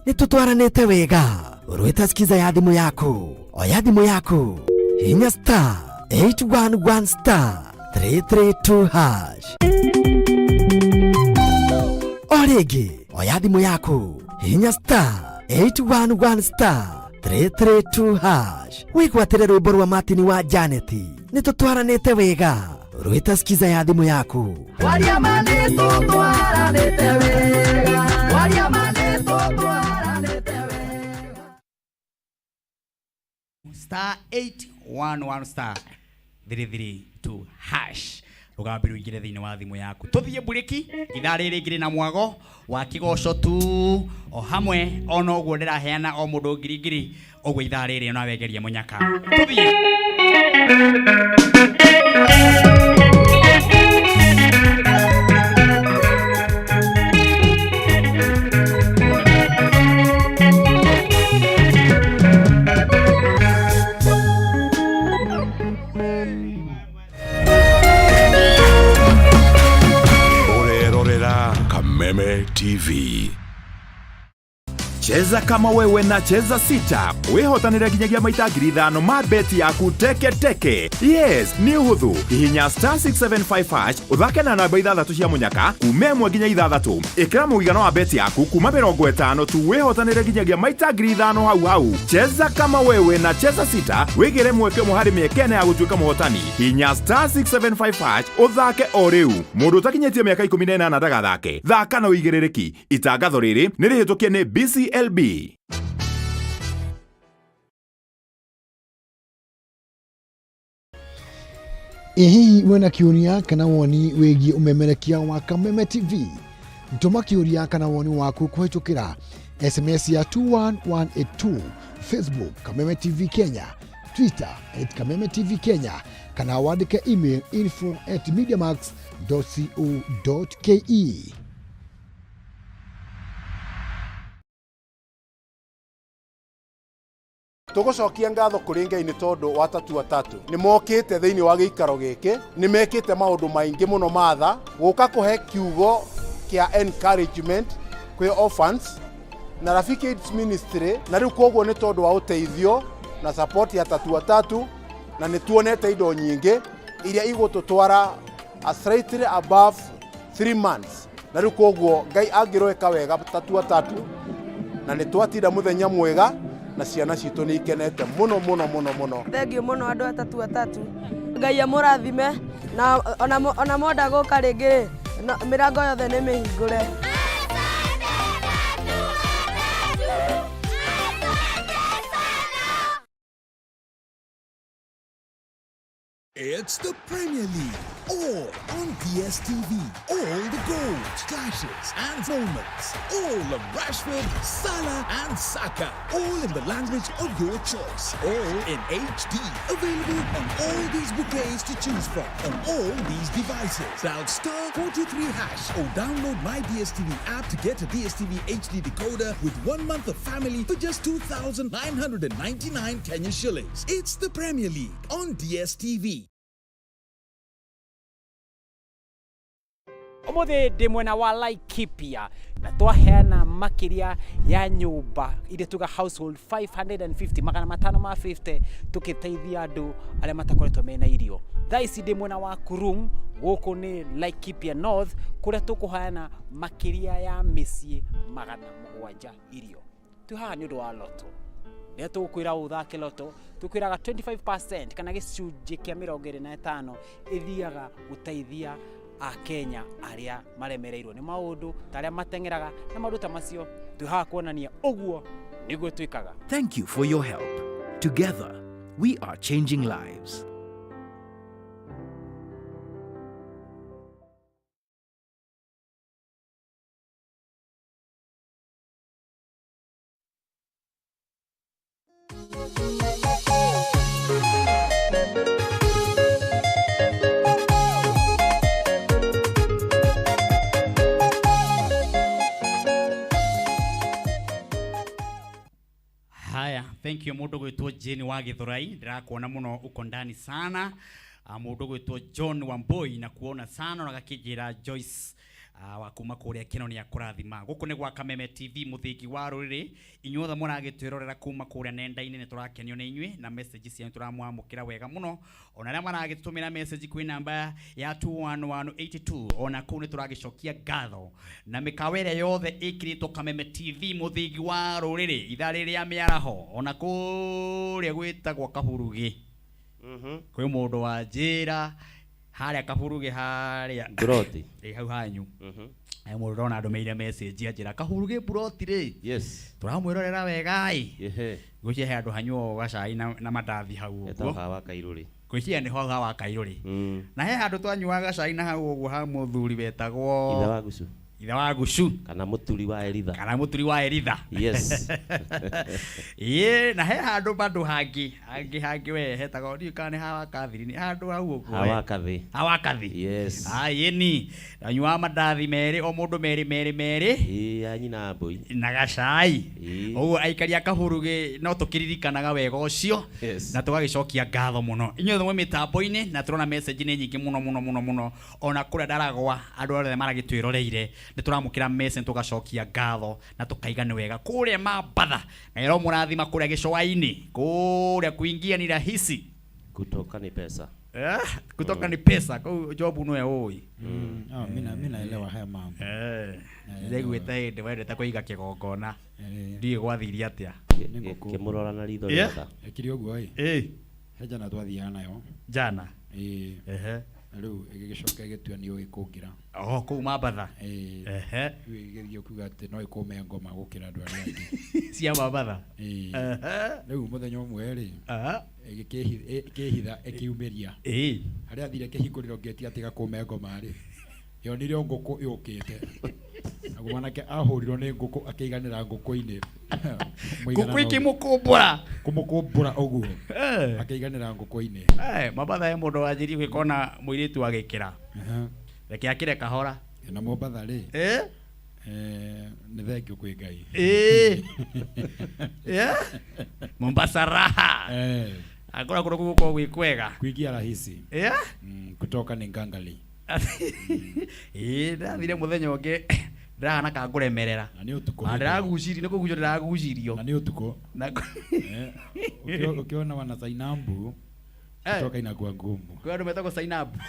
nĩ tũtwaranĩte wega, rwĩta skiza ya thimũ yaku. Oya thimũ yaku, hinya star 811 star 332 hash. O rĩngĩ, oya thimũ yaku, hinya star 811 star 332 hash, wĩgwatĩre rwĩmbo rwa Martin wa Janet, nĩ tũtwaranĩte wega, rwĩta skiza ya thimũ yaku. Kwaria ma nĩtũtwaranĩte wega, kwaria ma nĩtũtwaranĩte wega. Star 811 star 332 hash, rũgambi rũingĩre thĩinĩ wa thimũ yaku. Tũthiĩ mburĩki, ithaa rĩrĩ rĩngĩ na mwago wa kĩgoco tu o hamwe, ona ũguo ndĩraheana o mũndũ ngiri ngiri ũguo. Ithaa rĩrĩ ona wegeria mũnyaka, tũthiĩ. Ũrerorera Kameme TV. Cheza kama wewe na Cheza Sita wĩhotanĩre nginyagia maita 5,000 ma beti yaku teke teke. Yes, nĩ ũhũthũ. Hihinya star 675 hash, ũthake na namba ithathatũ cia mũnyaka kuma 1 nginya 6. Ĩkĩra mũigana wa beti yaku kuma 50 tu, wĩhotanĩre nginyagia maita 5,000 hau hau. Cheza kama wewe na Cheza Sita, wĩgĩre mweke ũmwe harĩ mĩeke 4 ya gũtuĩka mũhotani. Hinya star 675 hash ũthake o rĩu. Mũndũ ũtakinyĩtie mĩaka 18 ndagathake. Thaka na ũigĩrĩrĩki. Itangatho rĩrĩ nĩ rĩhĩtũkie nĩ BCLB. Ĩ hihi wĩna kĩũria kana woni wĩgiĩ ũmemerekia wa Kameme TV? Tũma kĩũria kana woni waku kũhĩtũkĩra SMS ya 21182, Facebook Kameme TV Kenya, Twitter at Kameme TV Kenya, kana wandĩke email info@mediamax.co.ke. Tũgũcokia ngatho kũrĩ Ngai nĩ tondũ wa Tatu Watatu nĩ mokĩte thĩinĩ wa gĩikaro gĩkĩ, nĩ mekĩte maũndũ maingĩ mũno matha gũka kũhe kiugo kĩa encouragement kwĩ orphans na Rafiki AIDS Ministry, na rĩu koguo nĩ tondũ wa ũteithio na support ya Tatu Watatu, na nĩ tuonete indo nyingĩ iria igũtũtwara a slightly above 3 months, na rĩu koguo Ngai angĩroeka wega Tatu Watatu, na nĩ twatinda mũthenya mwega na ciana citũ nĩ ikenete mũno mũno mũno mũno. Thengiũ mũno andũ a Tatu Watatu, Ngai amũrathime, na ona mwenda gũka rĩngĩ rĩ, mĩrango yothe nĩ mĩhingũre. It's the Premier League, all on DSTV. All the goals, clashes, and moments. All of Rashford, Salah, and Saka. All in the language of your choice. All in HD. Available on all these bouquets to choose from on all these devices. Dial star 423 hash or download my DSTV app to get a DSTV HD decoder with 1 month of family for just 2,999 Kenya shillings. It's the Premier League on DSTV. Umuthi ndi mwena wa Laikipia na twaheana makiria ya nyumba iria tuga household 550 magana matano ma 50 tukiteithia andu aria matakoretwo mena irio. Thaa ici ndi mwena wa Kurum, guku ni Laikipia North, kuria tukuheana makiria ya miciĩ 700 irio. Twi haha ni undu wa loto. Rĩrĩa tũgũkwĩra ũthake loto, tũkwĩraga 25% kana gĩcunjĩ kĩa 25 ĩthiaga gũteithia Akenya arĩa maremereirwo nĩ maũndũ ta arĩa mateng'eraga na maũndũ ta macio. Twĩ haha kuonania ũguo nĩguo twĩkaga. Thank you for your help. Together, we are changing lives. Haya, thank you mundu gwitwo Jane wa Githurai, ndirakuona muno uko ndani sana. Mundu gwitwo John Wambui na kuona sana na gakijira Joyce wa kuma kuria kino ni akurathima. Guku ni gwa Kameme TV muthingi wa ruriri, inyuothe muragitwirorera kuma kuria nenda-ini ni turakenio ni inyui na message cianyu turamwamukira wega muno. Ona aria maragitutumira message kwi namba ya 21182 ona kuu ni turagicokia ngatho na mikawa ĩrĩa yothe ĩkĩrĩtwo Kameme TV muthingi wa ruriri ithaa rĩrĩa mĩaraho ona kũrĩa gwĩtagwo Kahurugi. Kwĩ mũndũ wa njĩra harĩa Kahurugi harĩa Mburoti. Ĩ hau hanyu. He mũndũ ndona andũmĩire message anjĩra Kahurugi mburoti rĩ. Yes. Tũramwĩrorera wega ĩ. Ehe. Ngwĩciria he handũ hanyuagwo gacai na mandathi hau ũguo. Etagwo Hawa Kairũrĩ. Ngwĩciria nĩho hau Hawa Kairũrĩ. Na he handũ twanyuaga gacai na hau ũguo ha mũthuri wetagwo Ithe wa Gucu. Ithe wa Gucu. Kana mũturi wa Eritha. Kana mũturi wa Eritha. Yes. Ĩĩ, na he handũ bado hangĩ, hangĩ, hangĩ we hetagwo ndiũĩ kana nĩ Hawa Kathiri, nĩ handũ hau ũguo. Hawa Kathĩ. Hawa Kathĩ. Yes. Ĩĩ ni. Anyuaga mandathi merĩ, o mũndũ merĩ, merĩ, merĩ. Ĩĩ, ya nyina mbũi. Na gacai. Ĩĩ. Ũguo aikari a Kahurugi no tũkĩririkanaga wega ũcio. Yes. Na tũgagĩcokia ngatho mũno. Inyuothe mwĩ mĩtambo-inĩ na tũrona message nĩ nyingĩ mũno, mũno, mũno, mũno. Ona kũrĩa ndaragwa andũ othe maragĩtwĩroreire nĩ tũramũkĩra message tũgacokia ngatho na tũkaiga nĩ wega. Kũrĩa Mambatha na ĩro mũrathima kũrĩa gĩcũa-inĩ, kũrĩa kuingia ni rahisi, kutoka ni pesa. Kutoka ni pesa. Kau Jobu nĩwe ũĩ. Mimi naelewa haya mambo. Ndĩraiguĩte hĩndĩ wendete kũiga kĩgongona. Ndiũĩ gwathire atĩa. Kĩmũrora na ritho Yeah. rĩotha. Ekire ũguo ĩ. He jana twathiaga nayo. Jana? Ĩĩ. Ehe. Na rĩu ĩgĩgĩcoka ĩgĩtua nĩ ũĩ kũngĩra. Oh, kũu Mambatha. Ĩĩ. Ehe. Rĩu ĩgĩgĩthiĩ kuga atĩ no ĩkũme ngoma gũkĩra andũ arĩa angĩ. Cia Mambatha. Ĩĩ. Ehe. Rĩu mũthenya ũmwe rĩ, Aha. ĩgĩkĩhitha ĩkiumĩria. Ĩĩ. Harĩa athire kĩhingũrĩro ngĩti atiga kũme ngoma rĩ, yonire o ngũkũ yũkĩte. Naguo mwanake ahũrirwo nĩ ngũkũ akĩiganĩra ngũkũ-inĩ. Mũigana Ngũkũ no- ĩkĩmũkũmbũra. Kũmũkũmbũra ũguo. Akĩiganĩra ngũkũ-inĩ. Mambatha he mũndũ wanjĩrire gwĩka ona mũirĩtu agĩkĩra. Aha. Reke akĩre kahora. Na Mombatha rĩ. Nĩ thengiũ kwĩ Ngai. Ĩĩ. Yeah. Mombasa raha. Akora kũndũ kũu gũkoragwo gwĩ kwega. Kuingia rahisi. Yeah. Kutoka ni ngangali. Ĩĩ ndathire mũthenya ũngĩ ndĩrahana ka ngũremerera. Na nĩ ũtukũ. Na ndĩragucirio nĩ kũgucio ndĩragucirio. Na nĩ ũtukũ. Na Ukiona wana Zainambu kutoka inakuwa ngumu. Kwĩ andũ metagwo Zainabu.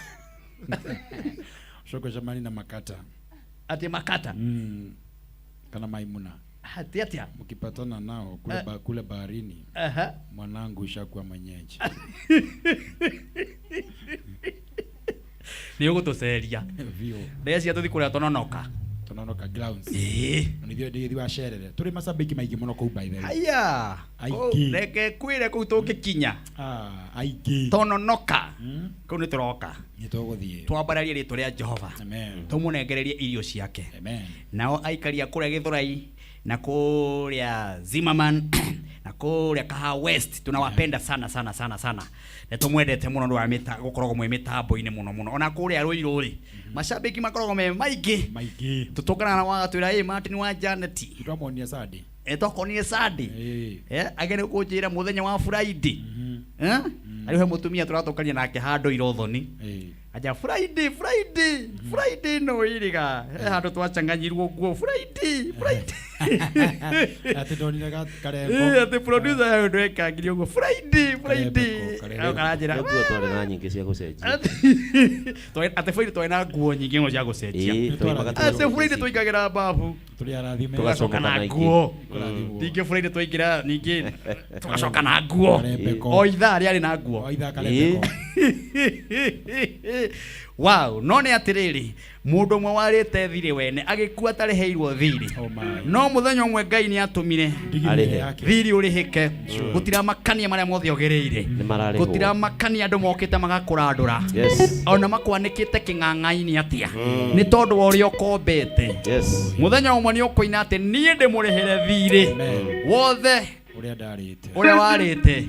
Shoko jamani na makata. Ati makata? Kana Maimuna. Ati atia? Mkipatana nao kule, kule baharini. Mwanangu ishakuwa mwenyeji. Nĩ ũgũtũceria. Biũ. Ndecia tũthi kũrĩa Tononoka. Tononoka grounds. Ĩĩ. Na nithio ndithi wa Sherere. Tũrĩ macambĩki maingĩ mũno kũu by the way. Haya. Aingĩ. Reke kwĩre kũu tũngĩkinya. Ah, aingĩ. Tononoka. Kũu nĩ tũroka. Nĩ tũgũthiĩ. Twambararie rĩtwa rĩa Jehova. Amen. Tũmũnengererie irio ciake. Amen. Nao aikari a kũrĩa Gĩthũrai na kũrĩa Zimmerman na kũrĩa Kahawa West tunawapenda sana sana sana sana. Nĩ tũmwendete mũno nĩ wa gũkoragwo mwĩ mĩtambo-inĩ mũno mũno. Ona kũrĩa Ruiru rĩ, macambĩki makoragwo me maingĩ. Maingĩ. Tũtũnganaga na wagatwĩra ĩ Martin wa Janet. Twamonia Sunday. Twakonire Sunday. Agere kũnjĩra mũthenya wa Friday. Arĩ he mũtumia tũratũkania nake handũ Irothoni. Aja Friday, Friday, Friday no iriga. He handũ twachanganyirwo nguo Friday, Friday. Atĩ ndonire karembo. Atĩ producer ya ũndũ ekangirie ũguo Friday, Friday. Karembeko, Au karanjĩra. Nĩ nguo twarĩ na nyingĩ cia gũcenjia. Atĩ Friday twarĩ na nguo nyingĩ mũno cia gũcenjia. Ĩĩ, twoimaga tũgathiĩ Atĩ Friday twaingagĩra babu. Tũrĩ arathime. Tũgacoka na na ingĩ. nguo. Ningĩ Friday twaingĩra ningĩ tũgacoka na nguo. Karembeko. O ithaa rĩarĩ na nguo. O ithaa karembeko. Wow, no nĩ atĩrĩrĩ, mũndũ ũmwe warĩte thirĩ wene agĩkua atarĩhĩirwo thirĩ. No mũthenya ũmwe Ngai nĩ atũmire Arĩhe. thirĩ ũrĩhĩke. Gũtiramakania marĩa mothe ũgereire. Nĩmararĩhwo. Gũtiramakania andũ mokĩte magakũrandũra. Yes. Ona makwanĩkĩte kĩng'ang'a-inĩ atĩa. Nĩ tondũ wa ũrĩa ũkombete. Yes. Mũthenya ũmwe nĩ ũkũina atĩ niĩ ndĩmũrĩhĩre thirĩ wothe Ũrĩa ndarĩte. ũrĩa warĩte.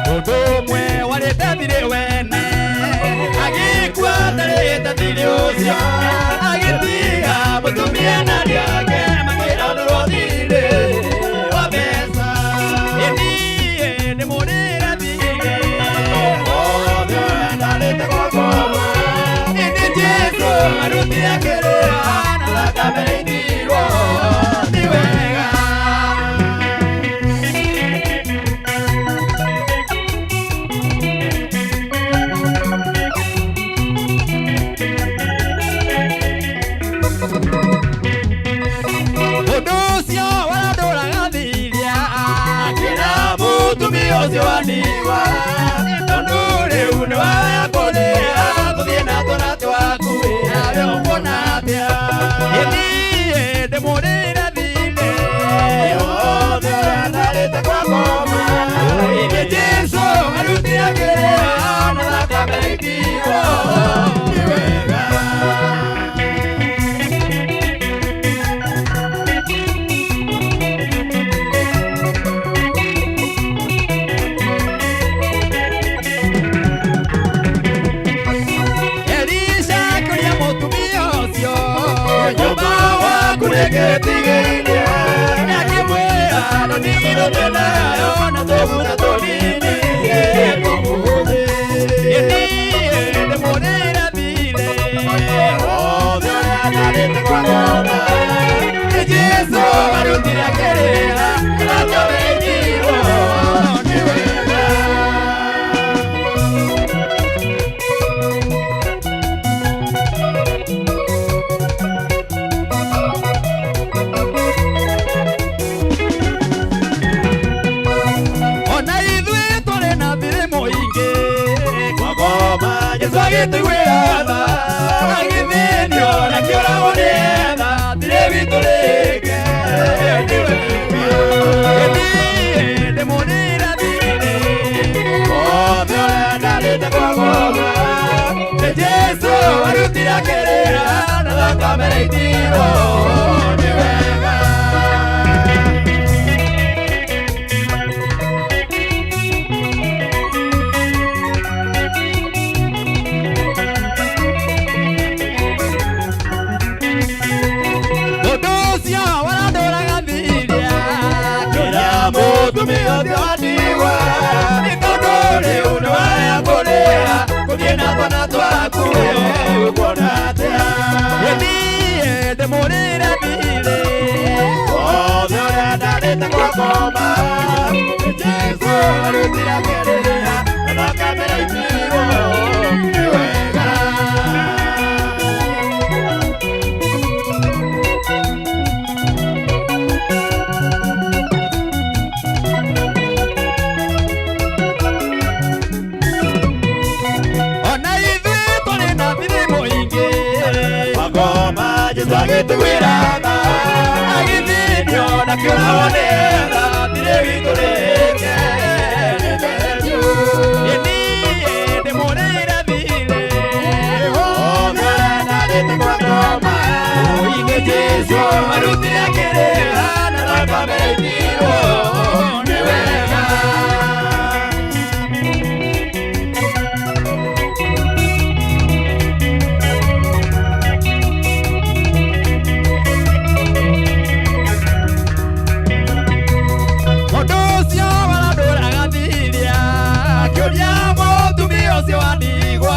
Mũndũ ũmwe warĩte thirĩ wene agĩkua atarĩte thirĩ ũcio agĩtiga mũtumia na ariũ ake makĩrandũrwo thirĩ wa mbeca. Ĩ niĩ ndĩmũrĩre thirĩ wothe ũrĩa ndarĩte gwakwa. Ĩ nĩ Jesũ arutire kĩrĩra na thakame ĩitirwo nĩ wega. Mũndũ ũcio warandũraga thiria akĩra mũtumia ũcio wa ndigwa tondũ rĩu nĩ waya kũrĩha tũthiĩ na twana twaku nawe ũkuona atĩa. Ĩ niĩ ndĩmũrĩre thirĩ wothe ũrĩa ndarĩte kwa ngoma. Ĩ nĩ Jesũ arutire kĩrĩra na thakame ĩitirwo nĩ wega. Elisha kũrĩa mũtumia ũcio nyũmba waku nĩngĩtigĩirie akĩmwĩra na ndigithũ twĩnayo na tũguta tũnini tũmũthĩ. Ĩ niĩ ndĩmũrĩre thirĩ wothe ũrĩa ndarĩte kwa ngoma. Nĩ Jesũ arutire kĩrĩra na thakame ĩitirwo nĩ wega. Ona ithuĩ twarĩ na thirĩ mũingĩ kwa ngoma Jesũ agĩtũiguĩra tha agĩthĩnio na kĩũragwo nĩ tha thirĩ witũ rĩke nĩ wega. Ĩ niĩ Ndĩmũrĩre thirĩ wothe ũrĩa ndarĩte kwagoma. Nĩ Jesũ arutire kĩrĩra na thakame ĩitirwo nĩ wega. Mũndũ ũcio warandũraga thirĩa kĩrĩa mũtumia ũcio wa ndigwa, nĩ tondũ rĩu nĩwaya kũrĩha kũthiĩ na twana twaku ũkuona atĩa? Niĩ ndĩmũrĩre thirĩ wothe ũrĩa ndarĩte kwakoma. Nĩ Jesũ arutire kĩrĩra na thakame ĩitirwo nĩ wega. Ona ithuĩ tũrĩ na thirĩ mũingĩ magoma Jesũ agĩtũgwĩra tha, agĩthĩnio na kĩũragwo nĩ tha, thirĩ witũ rĩke nĩ thengiũ. Niĩ ndĩmũrĩre thirĩ wothe ũrĩa ndarĩte kwakoma. Nĩ Jesũ arutire kĩrĩra na thakame ĩitirwo nĩ wega. Mũndũ ũcio warandũraga thirĩa akĩũria mũtumia ũcio wa ndigwa,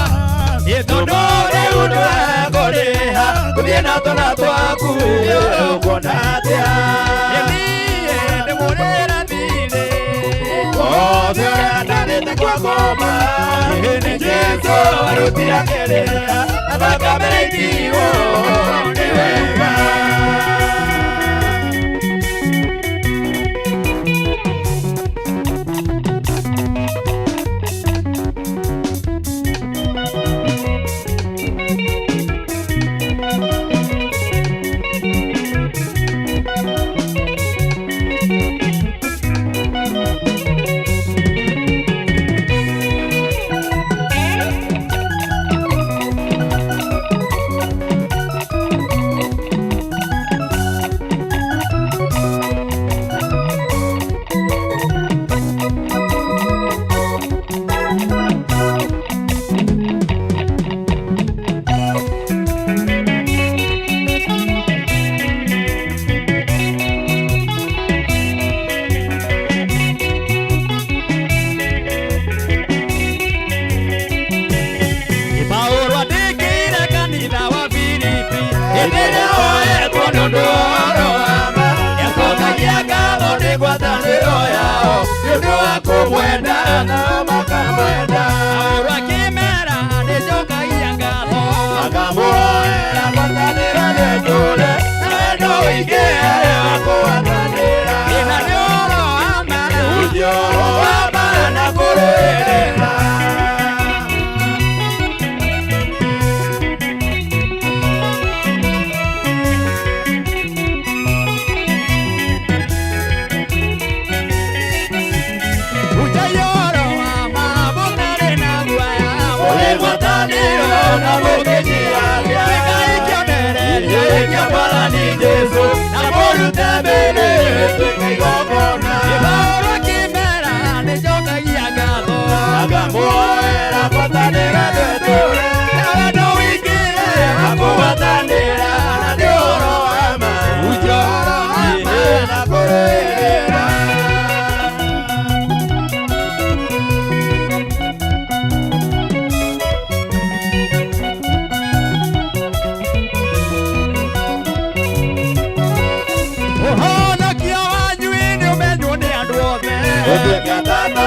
nĩ tondũ rĩu nĩwe kũrĩha gũthiĩ na twana twaku ũkuona atĩa? Niĩ ndĩmũrĩre thirĩ wothe ũrĩa ndarĩte kwakoma. Nĩ Jesũ arutire kĩrĩra na thakame ĩitirwo nĩ wega. Paulo andĩkĩire kanitha wa Filipi hĩndĩ ĩrĩa oetwo nĩ ũndũ wa ũhoro wa ma, nĩacokagia ngatho nĩ ngwatanĩro yao nĩ ũndũ wa kũmwenda nao makamwenda. Paulo akĩmera nĩnjokagia ngatho, akamũhoera ngwatanĩro nĩndũre na wendo ũingĩ arĩa wa kũgwatanĩra. Ĩna nĩ ũhoro wa ma, ũhunjia ũhoro wa ma na kũrũĩrĩra. Na mũkĩnyihagia Ngai kĩonereria kĩa Mwathani Jesũ, na mũrute mĩĩrĩ ĩtuĩke igongona. Paulo akĩmera nĩnjokagia ngatho, akamũhoera ngwatanĩro ndũre na wendo ũingĩ wa kũgwatanĩra, na nĩ ũhoro wa ma, ũhunjia ũhoro wa ma na kũrũĩrĩra. Ũhonokio wanyu nĩ ũmenywo nĩ andũ othe. Ũtuĩke tata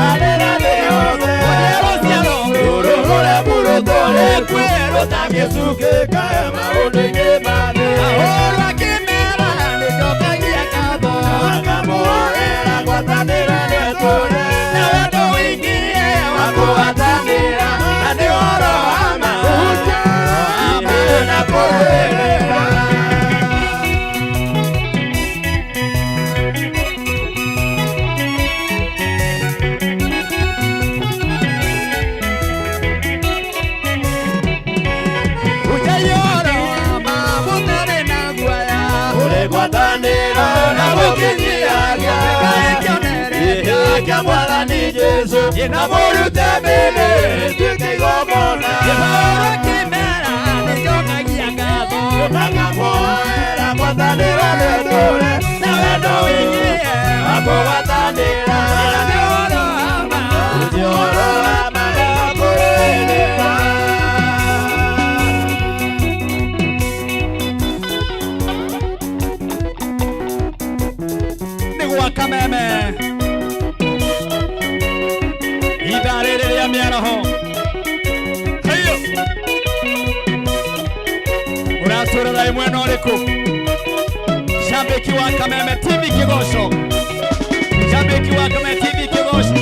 harĩ thĩ yothe. Ũrĩa rũciaro rũrũ rũrĩa mũrũtũrĩkue rũtangĩcukĩka maũndũ-inĩ ma thĩ. Paulo akĩmera nĩnjokagia ngatho, akamũhoera ngwatanĩro nĩtũre na wendo ũingĩ wa kũgwatanĩra, na nĩ ũhoro wa ma, ũhunjia wa ma na kũrũĩrĩra. Kũgwatanĩra na gũkinyiagia kĩa Mwathani Jesũ na mũrute mĩĩrĩ ĩtuĩke igongona. Kĩmera nĩnjokagia ngatho. Ngamuoera ngwatanĩro nĩtũre na wendo wĩgiĩ wa kũgwatanĩra. Nĩ ũhoro wa ma. Nĩ ũhoro wa ma wa kũrũĩrĩra. Nĩ gwa Kameme. Ithaa rĩrĩ rĩa mĩaraho. Heyo. Ũratũrora ĩ mwena ũrĩkũ? Shabiki wa Kameme TV Kĩgoco. Shabiki wa Kameme TV Kĩgoco.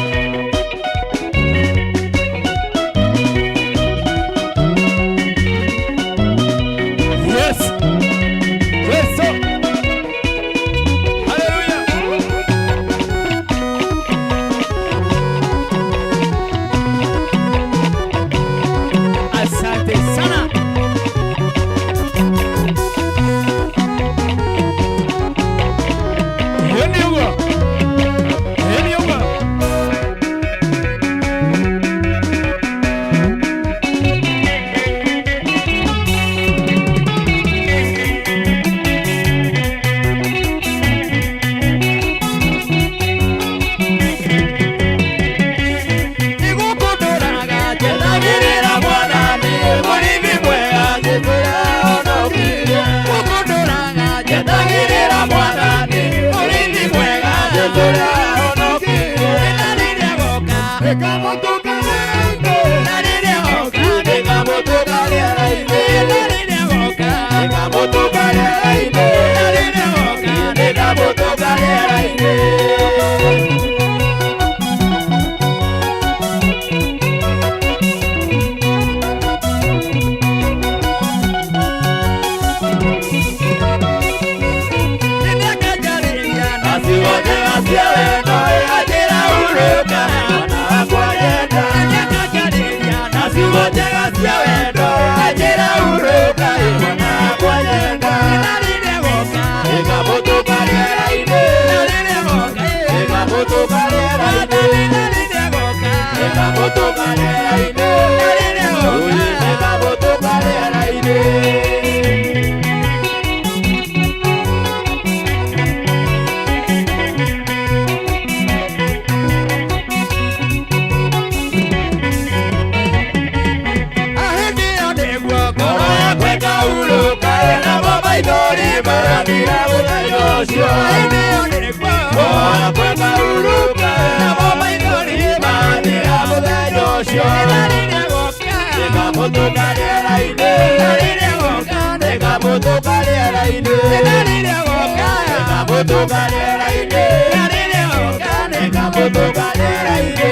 Yes. Yes. So. Hallelujah. Asante sana. Hiyo ni ugo. Hiyo ni ugo. Nĩgũkũndũraga njetagĩrĩra Mwathani, mũrĩithi mwega Jesũ nĩahonokirie. Gũkũndũraga njetagĩrĩra Mwathani, mũrĩithi mwega Jesũ nĩahonokirie. Na rĩrĩa goka. Nĩngamũtũnga rĩera-inĩ. Na rĩrĩa goka. Nĩngamũtũnga rĩera-inĩ. Na rĩrĩa goka. Nĩngamũtũnga rĩera-inĩ. Na rĩrĩa goka. Nĩngamũtũnga rĩera-inĩ. Nĩakanjarĩria na Naciugo njega cia wendo anjĩra hurũka, mwana wakwa nyenda. Nĩakanjarĩria na Naciugo njega cia wendo anjĩra hurũka, mwana wakwa nyenda. Na rĩrĩa goka. Nĩngamũtũnga rĩera-inĩ. Na rĩrĩa goka. Nĩngamũtũnga rĩera-inĩ. Na rĩrĩa goka. Nĩngamũtũnga rĩera-inĩ. Na rĩrĩa goka. Nĩngamũtũnga rĩera-inĩ. Ahĩndĩ ĩyo nĩguo Ngoro yakwa ĩkahurũka, namo maithori magathira mũthenya ũcio. Ahĩndĩ ĩyo nĩguo Ngoro yakwa ĩkahurũka, namo maithori magathira mũthenya ũcio. Na rĩrĩa goka. Nĩngamũtũnga rĩera-inĩ. Na rĩrĩa goka. Nĩngamũtũnga rĩera-inĩ. Na rĩrĩa goka. Nĩngamũtũnga rĩera-inĩ. Na rĩrĩa goka. Nĩngamũtũnga rĩera-inĩ.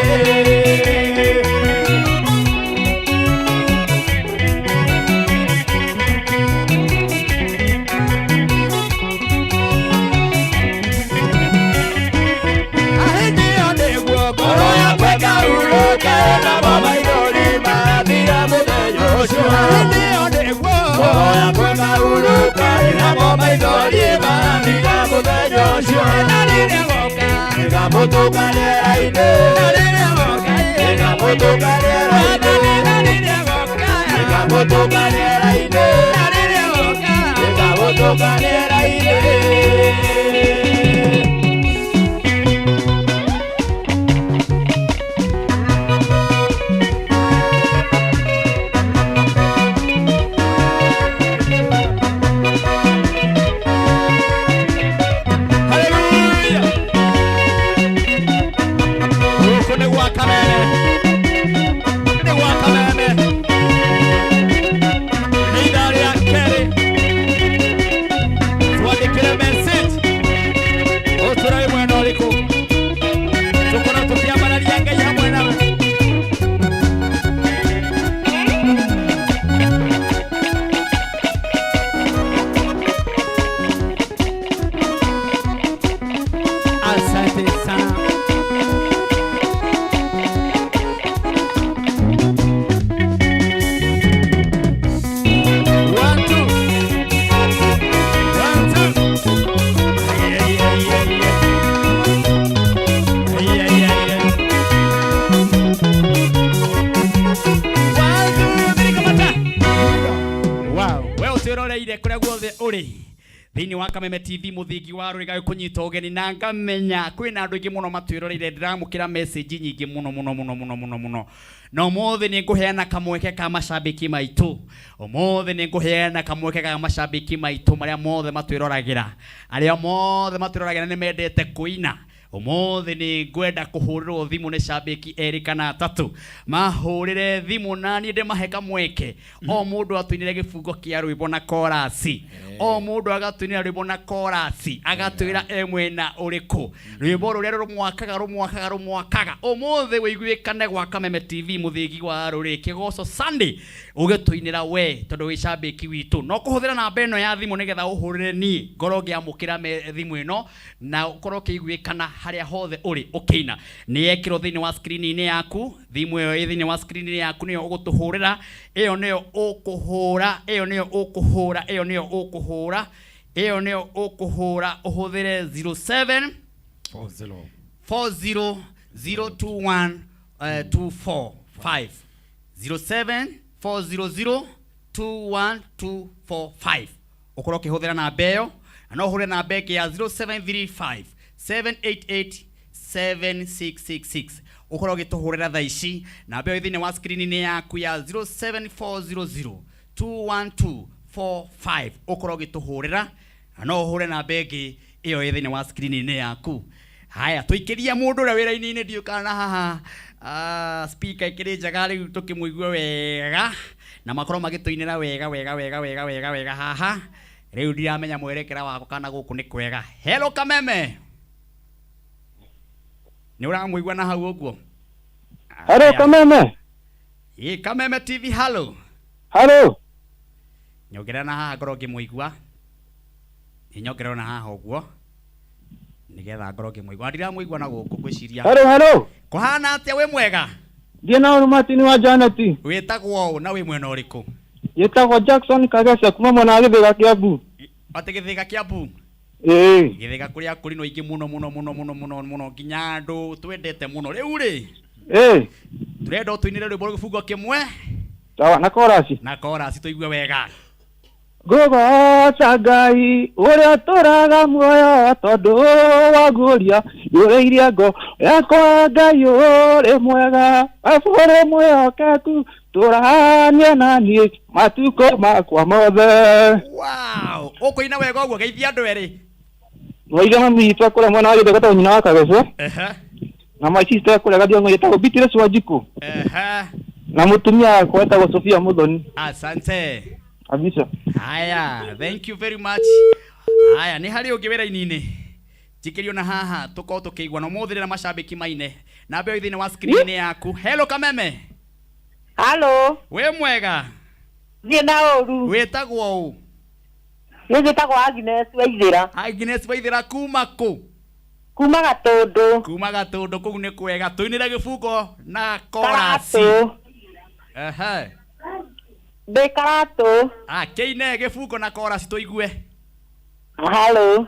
Ahĩndĩ ĩyo nĩguo Ngoro yakwa ĩkahurũka, namo maithori magathira mũthenya ũcio. Ahĩndĩ ĩyo nĩguo Ngoro yakwa ĩkahurũka, namo maithori magathira mũthenya ũcio. Na rĩrĩa goka. Nĩngamũtũnga rĩera-inĩ. Na rĩrĩa goka. Nĩngamũtũnga rĩera-inĩ. Na rĩrĩa goka. Nĩngamũtũnga rĩera-inĩ. Na rĩrĩa goka. Nĩngamũtũnga rĩera-inĩ. Hallelujah. Gũkũ nĩ gwa Kameme. Nĩ gwa Kameme. Nĩ ithaa rĩa kerĩ. Twandĩkĩre message. Ũtwĩroreire kũrĩa guothe ũrĩ thĩinĩ wa Kameme TV, mũthingi wa rũrĩga kũnyita ũgeni, na ngamenya kwĩna andũ aingĩ mũno matwĩroreire. Ndĩramũkĩra message nyingĩ mũno mũno mũno mũno mũno mũno, na ũmũthĩ nĩ ngũheana kamweke ka macambĩki maitũ. Ũmũthĩ nĩ ngũheana kamweke ka macambĩki maitũ marĩa mothe matwĩroragĩra, arĩa mothe matwĩroragĩra nĩ mendete kũina. Ũmũthĩ nĩ ngwenda kũhũrĩrwo thimũ nĩ cambĩki erĩ kana atatũ, mahũrĩre thimũ na niĩ ndĩmahe kamweke, o mũndũ atũinĩre gĩbungo kĩa rwĩmbo na korasi, o mũndũ agatũinĩra rwĩmbo na korasi, agatwĩra e mwena ũrĩkũ, rwĩmbo rũrĩa rũmwakaga rũmwakaga rũmwakaga. Ũmũthĩ wĩiguĩkane gwa Kameme TV, mũthĩgi wa rũrĩ, Kĩgoco Sunday, ũgĩtũinĩra we tondũ wĩ cambĩki witũ. No kũhũthĩra namba ĩno ya thimũ nĩgetha ũhũrĩre niĩ ngorwo ngĩamũkĩra thimũ ĩno na ũkorwo ũkĩiguĩkana harĩa hothe ũrĩ ũkĩina. Nĩ yekĩrwo thĩinĩ wa screen-inĩ yaku. Thimũ ĩyo ĩ thĩinĩ wa screen-inĩ yaku nĩyo ũgũtũhũrĩra, ĩyo nĩyo ũkũhũra, ĩyo nĩyo ũkũhũra, ĩyo nĩyo ũkũhũra, ĩyo nĩyo ũkũhũra, ũhũthĩre 07 40 40 021 245, 07 400 21245. Ũkorwo ũkĩhũthĩra namba ĩyo, na no ũhũre namba ĩngĩ ya 0735 788 7666. Ũkorwo ũgĩtũhũrĩra thaa ici namba ĩyo ĩ thĩinĩ wa screen-inĩ yaku ya 07400 21245. Ũkorwo ũgĩtũhũrĩra, na no ũhũre namba ĩngĩ ĩyo ĩ thĩinĩ wa screen-inĩ yaku. Haya, tũikĩrie mũndũ ũrĩa wĩ raini-inĩ. Ndiũĩ kana haha speaker ĩkĩrĩ njega rĩu tũkĩmũigue wega na makorwo magĩtũinĩra wega wega wega wega wega wega haha. Rĩu ndiramenya mwerekera wakwa kana gũkũ nĩ kwega. Hello Kameme, nĩ ũramũigua na hau ũguo? Hello. Haya. Kameme. Ĩ Kameme TV, hello. Hello. Nyongerera na haha ngorwo ngĩmũigua. Ĩ nyongerera na haha ũguo nĩgetha ngorwo ngĩmũigua. Ndiramũigua na gũkũ ngwĩciria. Hello, hello. Kũhana atĩa, wĩ mwega? Ndiĩ na ũru, Martin wa Janet. Wĩtagwo ũ na wĩ mwena ũrĩkũ? Gĩtagwo Jackson Kageca kuma mwena wa Gĩthĩga Kĩambu. Atĩ Gĩthĩga Kĩambu? Ĩĩ. Gĩthĩga kũrĩa kũrinũ aingĩ mũno mũno mũno mũno mũno mũno, nginya andũ twendete mũno. Rĩu rĩ, Ĩĩ. tũrenda ũtũinĩre rwĩmbo gĩbungo kĩmwe. Sawa, na korasi. Na korasi tũigue wega. Ngũgoca Ngai ũrĩa ũtũraga muoyo tondũ waguũria yũrĩirie ngo yakwa. Ngai ũrĩ mwega, ũrĩ mwĩhokeku, tũranie na niĩ matukũ makwa mothe. Wow, ũkũina wega ũguo. Geithia andũ erĩ. Mwaiga mami witũ akũrĩa mwena wa Gĩthũka tondũ nyina wa Kagece, na my sister akũrĩa Gathiongo ĩtagwo Beatrice Wanjikũ, na mũtumia wakwa etagwo Sofia Muthoni. Asante. Kabisa. Haya, thank you very much. Haya, nĩ harĩ ũngĩ wĩra-inĩ njikĩrio na haha tũkorwo tũkĩigua na ũmũthĩ rĩra macambĩki maine namba ĩyo thĩinĩ wa screen-inĩ yaku. Hello Kameme. Halo. Wĩ mwega? Thiĩ na ũru. Wĩtagwo ũ? Niĩ njĩtagwo Agnes Waithĩra. Agnes Waithĩra kuma kũ? Kuma Gatũndũ. Kuma Gatũndũ, kũu nĩ kwega. Tũinĩre gĩbungo na korasi. Karatũ. Ehe. Ndĩ Karatũ. Ah, kĩine gĩbungo na korasi tũigue. Halo.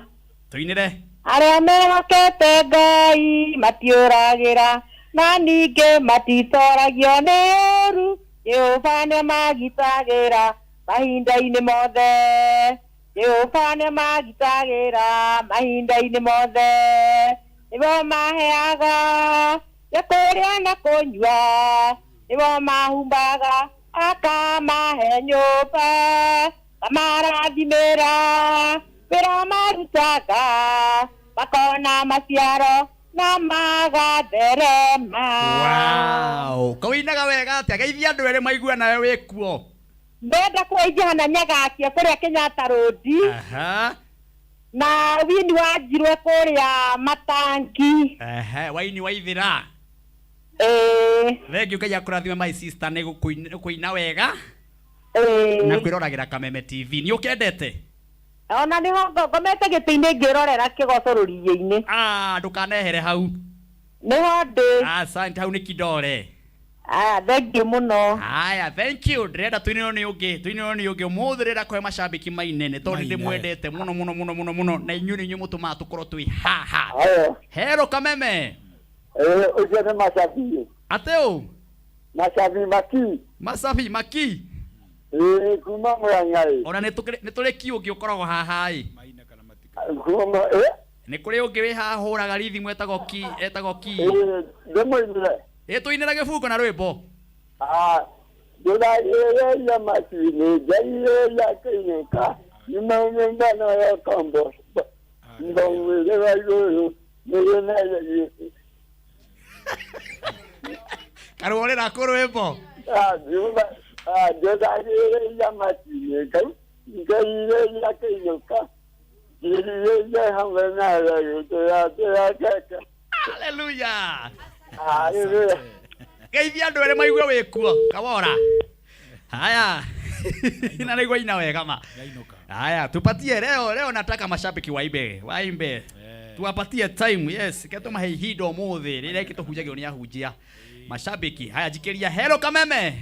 Tũinĩre. Arĩa mehokete Ngai matiũragĩra na ningĩ matitoragio nĩ ũru. Jehova nĩamagitagĩra mahinda-inĩ mothe. Jehova nĩamagitagĩra mahinda-inĩ mothe. Nĩbo maheaga gĩa kũrĩa na kũnyua, nĩbo mahumbaga akamahe nyũmba, kamarathimĩra wĩra marutaga, makona maciaro na magatherema. Wow, kũinaga wega atĩa. Geithia andũ erĩ maigue nawe wĩ kuo. Ndenda kũgeithia na Nyagakia kũrĩa Kenyatta Road, na Wini wa Njirwe kũrĩa Matangi. Ehe, waini waithĩra. Ĩĩ. Thank you, Ngai akũrathime my sister nĩ gũkũina wega na kwĩroragĩra Kameme TV. Nĩ ũkendete? Ona nĩho ngomete gĩtĩ-inĩ ngĩrorera kĩgoco rũriĩ-inĩ. Ah, ndũkanehere hau. Nĩho ndĩ. Asante, hau nĩ kidore. Aya, thank you mũno. Haya, thank you. Ndĩrenda tũinĩrwo nĩ ũngĩ, tũinĩrwo nĩ ũngĩ. Ũmũthĩ ndĩrenda kũhe macambĩki maine nĩ tondũ Maine. ndĩmwendete mũno mũno mũno mũno mũno, na inyuĩ nĩ inyuĩ mũtũmaga tũkorwo twĩ haha. Haya. Hello Kameme. Ũcio nĩ Macabi. Atĩ ũ? Macabi Maki. Macabi Maki. Ĩĩ kuma Mũrang'a. Ona nĩ tũrĩ ki ũngĩ ũkoragwo haha ĩ. Kuma ĩ? Nĩ kũrĩ ũngĩ wĩ haha hũraga rithimu etagwo ki etagwo ki. Ĩĩ ndĩmũinĩre. Ĩ tũinĩre gĩbungo na rwĩmbo. Ah, ndũragĩrĩria matu-inĩ njairĩria kĩinũka nyuma nyũmba nayo kombo mbongwĩrĩ wa igũrũ nĩrĩ Karũorĩra kũ rwĩmbo. Ndũragĩrĩria matu-inĩ njairĩria kĩinũka njirĩria hamwe nawe gũtũratũrakeka. Haleluya. Haleluya. Geithia andũ erĩ maigue wĩ kuo. Kawora. Haya. Na nĩguo ina wega ma. Haya, tupatie leo leo nataka mashabiki waimbe, waimbe. Tuwapatie time, yes. Ke tumahe ihinda ũmũthĩ rĩrĩa kĩtũhunjagio nĩ ahunjia. Mashabiki, haya jikĩria hello Kameme.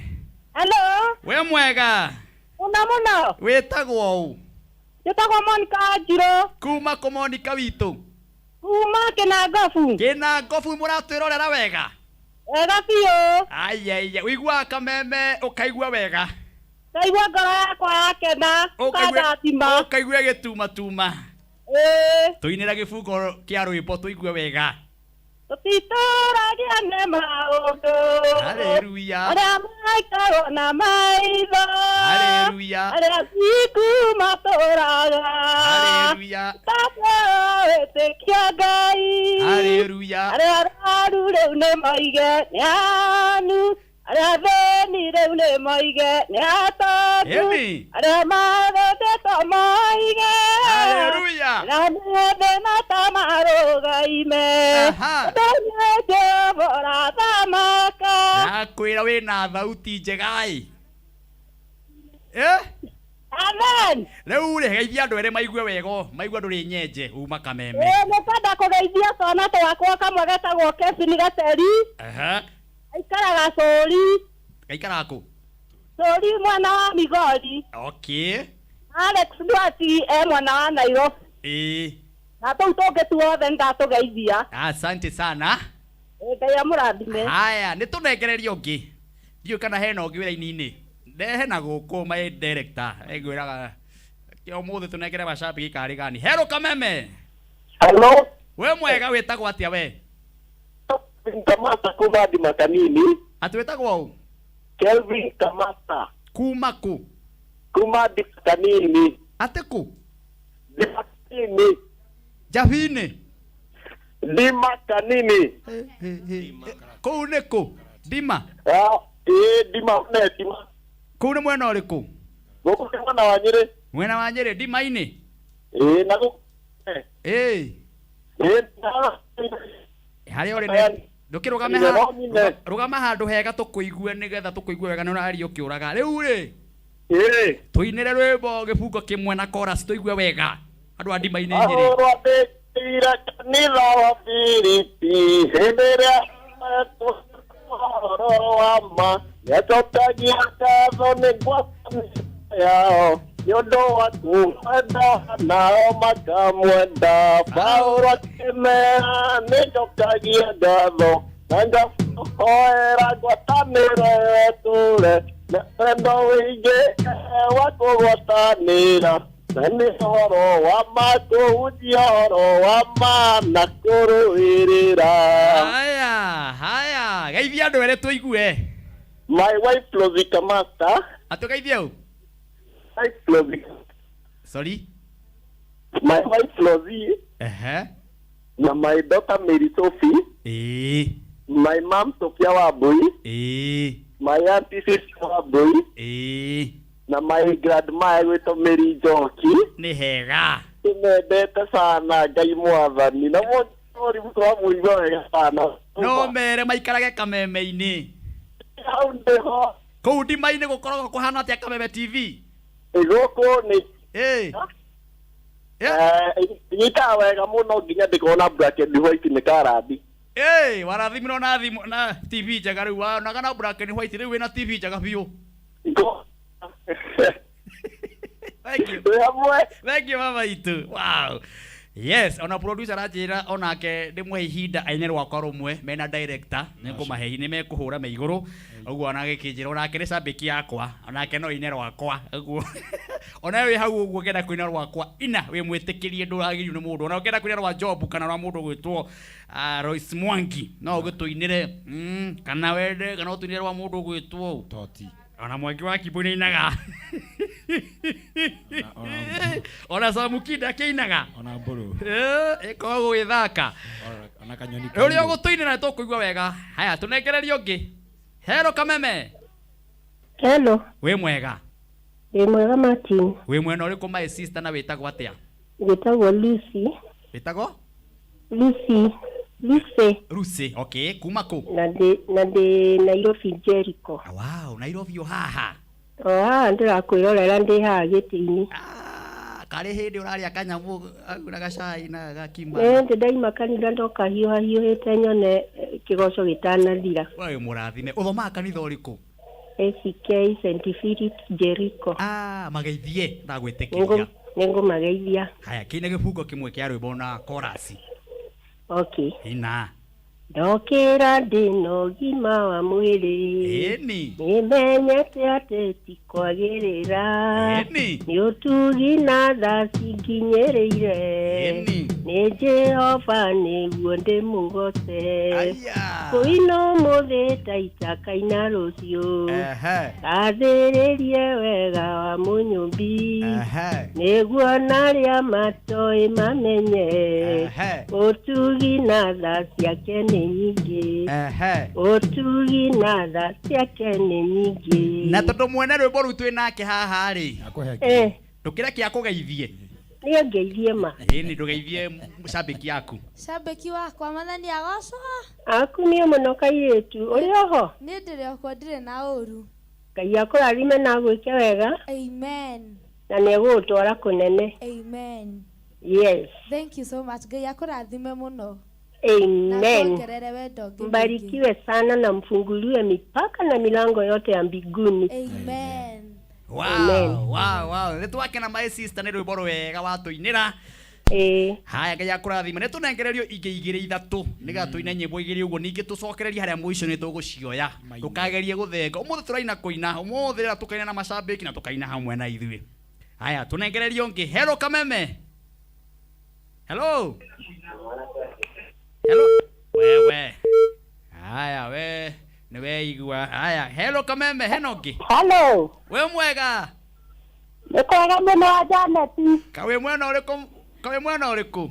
Hello. We mwega. Mũno mũno. Wĩtagwo ũ? Njĩtagwo Monica Wanjirũ. Kuma kũ Monica witũ? Kuma Kĩnangobu. Kĩnangobu mũratwĩrorera wega? Wega biũ. Aiyaia, ũiguaga Kameme ũkaigua wega? Ndaigua ngoro yakwa yakena. Ũkandathima. Ũkaigua ĩgĩtumatuma. Ĩĩ. Tũinĩre gĩbungo kĩa rwĩmbo tũigue wega. Tũtitũragia nĩ maũndũ. Haleluya. Arĩa maikarwo na maitho. Haleluya. Arĩa ciku matũraga. Haleluya. Wĩtĩkia Ngai. Haleluya. Arĩa arwaru rĩu nĩ moige nĩ anu. Arĩa athĩni rĩu nĩ moige nĩ atongu. Ĩni. Arĩa mathondetwo moige. Haleluya. Na methĩ ta marũgaime. Aha. Tondũ nĩ Jehova ũrathamaka. Ndakwĩra wĩna thauti njega ĩ. Eh? Amen. Rĩu rĩ geithia andũ erĩ maigue wega maigue ndũrĩ nyenje uma Kameme. Ĩĩ nĩ kwenda kũgeithia twana twakwa kamwe getagwo Kevin Gateri. Aha. Aikaraga Cũri. Gaikaraga kũ? Cũri mwena wa Migori. Okay. Alex Duati e mwena wa Nairobi. Ĩĩ. Na tũu tũngĩ tuothe nĩndatũgeithia. Asante sana. Ĩĩ, Ngai amũrathime. Haya, nĩ tũnengererie ũngĩ. Ndiũĩ kana hena ũngĩ wĩra-inĩ. Ndehe na gũkũ my director. Engwĩraga kĩ ũmũthĩ tũnengere mashabiki karĩ gani. Hello Kameme. Hello. We mwega wĩtagwo atĩa we? Kelvin Kamata kuma Ndima Kanini. Atĩ wĩtagwo ũ? Kelvin Kamata. Kuma kũ? Kuma Ndima Kanini. Atĩ kũ? Ndima Kanini. Njabinĩ. Ndima Kanini. Kũu nĩ kũ? Ndima. Ĩĩ Ndima ne Ndima. Kũu nĩ mwena ũrĩkũ? Gũkũ nĩ mwena wa Nyĩrĩ. Mwena wa Nyĩrĩ Ndima-inĩ. Ĩĩ na gũkũ. Ĩĩ. Ĩĩ na Harĩa ũrĩ nĩ ndũkĩrũgame ha rũgama handũ hega tũkũigue nĩgetha tũkũigue wega nĩ ũraria ũkĩũraga. Rĩu rĩ. Ĩĩ. Tũinĩre rwĩmbo gĩbungo kĩmwe na chorus tũigue wega. Andũ a Ndima-inĩ Nyĩrĩ. Ahũrwo ndĩire kanitha wa Filipi hĩndĩ ĩrĩa ũhoro wa ma nĩacokagia ngatho nĩ ngwatanĩro yao nĩ ũndũ wa kũmwenda nao makamwenda. Paũlũ akĩmera nĩnjokagia ngatho na ngahoera ngwatanĩro ĩtũũre na wendo wĩingĩ wa kũgwatanĩra na nĩ ũhoro wa ma kũhunjia ũhoro wa ma na kũrũĩrĩra. Haya, haya. Geithia andũ erĩ tũigue. My wife Rosie Kamata. Atũgeithie ũ? Wife Rosie. Sorry. My wife Rosie. Ehe. Na my daughter Mary Sophie. Ĩĩ. My mom Sophia Wambui. Ĩĩ. My auntie Sister Wambui. Ĩĩ. Na my grandma ĩgwĩtwo Mary Njoki. Nĩ hega. Tũmendete sana Ngai mwathani. Na mũrimũ tũramũigua wega sana. No mere maikarage Kameme-inĩ. Hau nĩho. Kũu Ndima-inĩ gũkoragwo kũhana atĩa Kameme TV? Gũkũ nĩ Ĩĩ. Nyitaga wega mũno nginya ndĩkona black and white nĩ karandi. Ĩĩ, warathimirwo na thimũ na TV njega rĩu wonaga na black and white rĩu wĩna TV njega biũ. Thank you. Twĩ hamwe. Thank you mama itũ. Wow. Yes, ona producer aranjĩra onake ndĩmũhe ihinda aine rwakwa rũmwe mena director nĩngũmahe nĩ mekũhũra me igũrũ ũguo ona gĩkĩnjĩra onake nĩ cambĩki yakwa onake no aine rwakwa ũguo ona wĩ hau ũguo ũngĩenda kũina rwakwa ina wĩ mwĩtĩkĩrie ndũragirio nĩ mũndũ ona ũngĩenda kũina rwa Job kana rwa mũndũ ũgwĩtwo Royce Mwangi no ũgĩtũinĩre kana wende kana ũtũinĩre rwa mũndũ ũgwĩtwo Toti. Ona Mwangi wa Kimbo nĩainaga ona Samukinda akĩinaga ona mbũrũ. Eh, ĩkoragwo gũgĩthaka ona kanyoni ũrĩa ũgũtũinĩra nĩ tũkũigua wega. Haya, tũnengererie ũngĩ. Hero Kameme. Hello. Wĩ mwega? Ndĩ mwega Martin. Wĩ mwena ũrĩkũ my sister na wĩtagwo atĩa? Njĩtagwo Lucy. Wĩtagwo? Lucy. Lucy. Lucy, okay, kuma kũ? Na ndĩ Nairobi Jericho. Wow, Nairobi o haha. O haha ndĩrakwĩrorera ndĩ haha gĩtĩ-inĩ. Karĩ hĩndĩ ũrarĩa kanyamũ na gacai na gakima. Ĩ ndĩ ndaima kanitha ndoka hiũha hiũhĩte nyone kĩgoco gĩtanathira. We mũrathime. Ũthomaga kanitha ũrĩkũ? ACK St Philip Jericho. Ah, mageithie ndagwĩtĩkĩria. Nĩngũmageithia. Haya, kĩine gĩbungo kĩmwe kĩa rwĩmbo na chorus. Okay. Ina. Ndokĩra ndĩna ũgima wa mwĩrĩ. Ĩni. Nĩmenyete atĩ ti kwagĩrĩra. Ĩni. Nĩ ũtugi na tha cinginyĩrĩire. Ĩni. Nĩ Jehova nĩguo ndĩmũgoce. Kũina ũmũthĩ ta itakaina rũciũ. Gathĩrĩrie wega wa mũnyũmbi. Nĩguo narĩa matoĩ mamenye. Ũtugi na tha ciake nĩ nyingĩ. Ũtugi na tha ciake nĩ nyingĩ. Na tondũ mwene rwĩmbo rũu twĩ nake haha rĩ. Eh. Ndũkĩreke akũgeithie. Nĩ angeithie ma. Ĩni ndũgeithie cambĩki yaku. Cambĩki wakwa mathani agocwo. Akumio mũno kairĩtu. Ũrĩ oho? Niĩ ndĩrĩ okwo ndirĩ na ũru. Ngai akũrathime na agwĩke wega. Amen. Na nĩ egũgũtwara kũnene. Amen. Yes. Thank you so much. Ngai akũrathime mũno. Amen. Na akuongerere wendo ũngĩ mũingĩ. Mbarikiwe sana na mfunguliwe mipaka na milango yote ya mbinguni. Amen. Wow. Nĩ twakena my sister nĩ rwĩmbo rwega watũinĩra. Haya, Ngai akũrathime. Nĩ tũnengererio ingĩ igĩrĩ ithatũ nĩgetha tũine nyĩmbo igĩrĩ ũguo ningĩ tũcokererie harĩa mũico nĩ tũgũcioya. Ndũkagerie gũthenga. Ũmũthĩ tũraina kũina. Ũmũthĩ rĩrĩa tũkaina na macambĩki na tũkaina hamwe na ithuĩ. Haya, tũnengererio ũngĩ. Hello Kameme. Hello. Hello. Wewe. Haya we nĩ weigua. Haya, hello Kameme, hena ũngĩ. Hello. We mwega. Nĩ kwega mũno wa Janet. Kawe mwena ũrĩkũ? Kawe mwena ũrĩkũ?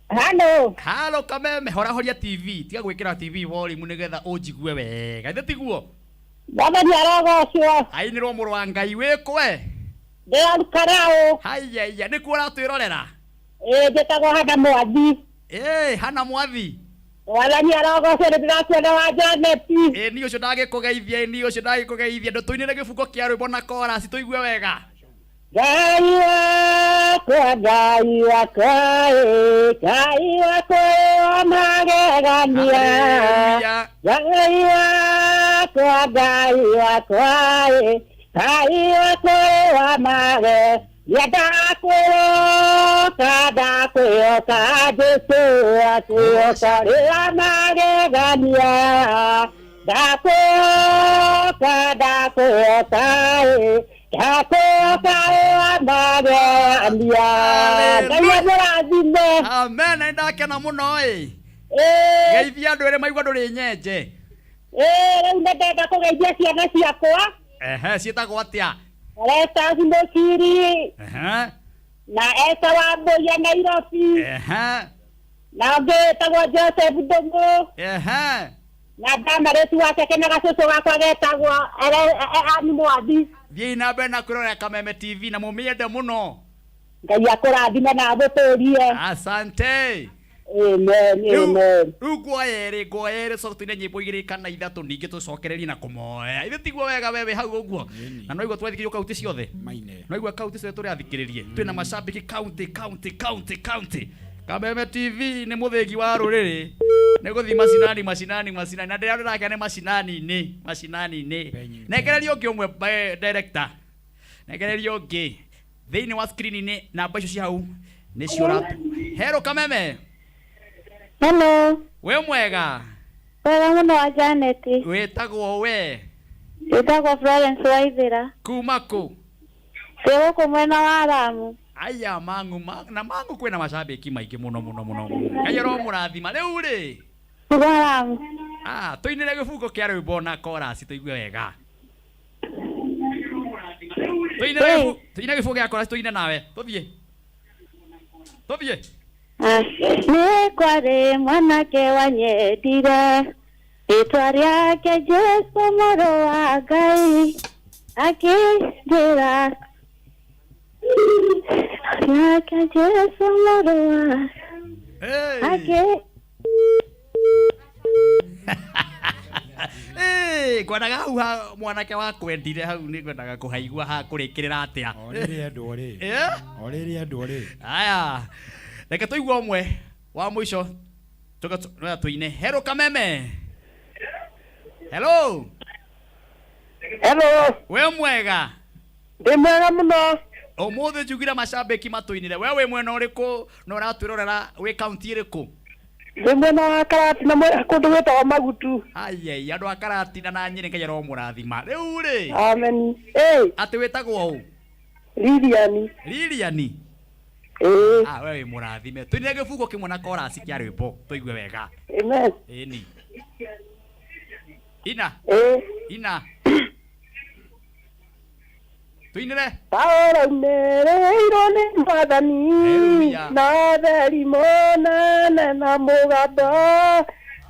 Hello. Hello Kameme, horahoria TV. Tiga gwĩkĩra TV volume nĩgetha ũnjigue wega. Ithe tiguo? Mwathani arogocwo. Ainĩrwo mũrũ wa Ngai wĩkwe. Ndĩrarukarao. Haiya iya, nĩkuo ũratwĩrorera? Ĩĩ njĩtagwo Hana Mwathi. Ĩĩ, Hana Mwathi. Mwathani arogocwo nĩ ndĩrakuona wa Janet. Ĩĩ niĩ ũcio ndagĩkũgeithia, ĩĩ niĩ ũcio ndagĩkũgeithia. Ndũtũinĩre gĩbungo kĩa rwĩmbo na chorus tũigue wega. Ngai wakwa, Ngai wakwa, ĩ, Ngai wakwa ĩ wa magegania. Ngai wakwa, Ngai wakwa, ĩ, Ngai wakwa ĩ wa magegania. Ndakwĩhoka, ndakwĩhoka, Jesũ akwĩhoka rĩ wa magegania. Ndakwĩhoka, ndakwĩhoka, ĩ, ndakwĩhoka ĩ wa magegania. Ngai amũrathime. Amen, nĩ ndakena mũno ĩ. Geithia andũ erĩ maigua ndũrĩ nyenje. Ĩĩ rĩu nĩ ndenda kũgeithia ciana ciakwa. Ehe, ciĩtagwo atĩa? Esther Mũciri na Esther wa Mbũia Nairobi. Na ũngĩ wĩtagwo Joseph Ndũng'ũ. Na ndamarĩti wake kena gacũcũ gakwa getagwo Ann Mwathi. Thiĩi na mbere na kwĩrorera Kameme TV na mũmĩende mũno. Ngai akũrathime na agũtũrie. Asante. Amen, amen. Rĩu nguoya ĩrĩ nguoya ĩrĩ coke tũine nyĩmbo igĩrĩ kana ithatũ ningĩ tũcokererie na kũmoya. Ithe tiguo wega we wĩ hau ũguo. Na no igua twathikĩrĩrio kaunti ciothe. No igua kaunti ciothe tũrathikĩrĩrie. Twĩna macambĩki kaunti kaunti kaunti kaunti. Kameme TV nĩ mũthĩgi wa rũrĩrĩ. Nĩ gũthiĩ macinani macinani macinani na ndĩrĩa ndĩrakena nĩ macinani-inĩ macinani-inĩ. Nengereria ũngĩ ũmwe director. Nengereria ũngĩ. Thĩinĩ wa screen-inĩ namba icio cia hau Nĩcio ũratu. Hello Kameme. Hello. We mwega. Wega mũno wa Janet. Wĩtagwo we? Wĩtagwo Florence Waithĩra. Kuma kũ? Ndĩ gũkũ mwena wa Ramu. Aya mangu ma, na mangu kwĩna macambĩki maingĩ mũno mũno mũno. Ngai aromũrathima. Rĩu rĩ. Kuma Ramu. Ah, tũinĩre gĩbungo kĩa rwĩmbo na chorus tũigue wega. Tũinĩre gĩbu- tũine gĩbungo gĩa chorus tũine nawe. Tũthiĩ. Tũthiĩ. Nĩ kwarĩ mwanake wanyendire rĩtwa rĩake Jesu mũrũ wa Ngai akĩnjĩra rĩake Jesu mũrũ wa akĩ Ĩĩ, ngwendaga hau ha mwanake wakwendire hau nĩ ngwendaga kũhaigua ha kũrĩkĩrĩra atĩa. O rĩrĩ endwo rĩ. Eh? O rĩrĩ endwo rĩ. Aya, reke tũigue ũmwe wa mũico tũke tũ- tũine. Hello Kameme. Hello. Hello. We mwega. Ndĩ mwega mũno. Ũmũthĩ njugire macambĩki matũinĩre. We wĩ mwena ũrĩkũ na ũratwĩrorera wĩ kaunti ĩrĩkũ? Ndĩ mwena wa Karatina kũndũ gwĩtagwo Magutu. Ayai, andũ a Karatina na Nyĩrĩ Ngai aromũrathima. Rĩu rĩ. Amen. Ĩĩ. Atĩ wĩtagwo ũ? Lilian. Lilian. Ĩĩ. Ah, we wĩ mũrathime. Tũinĩre gĩbungo kĩmwe na chorus kĩa rwĩmbo tũigue wega. Amen. Ĩni. Ina. Ĩĩ. Ina. Tũinĩre. Paũlũ aumĩrĩirwo nĩ Mwathani na theri mũnene na mũgambo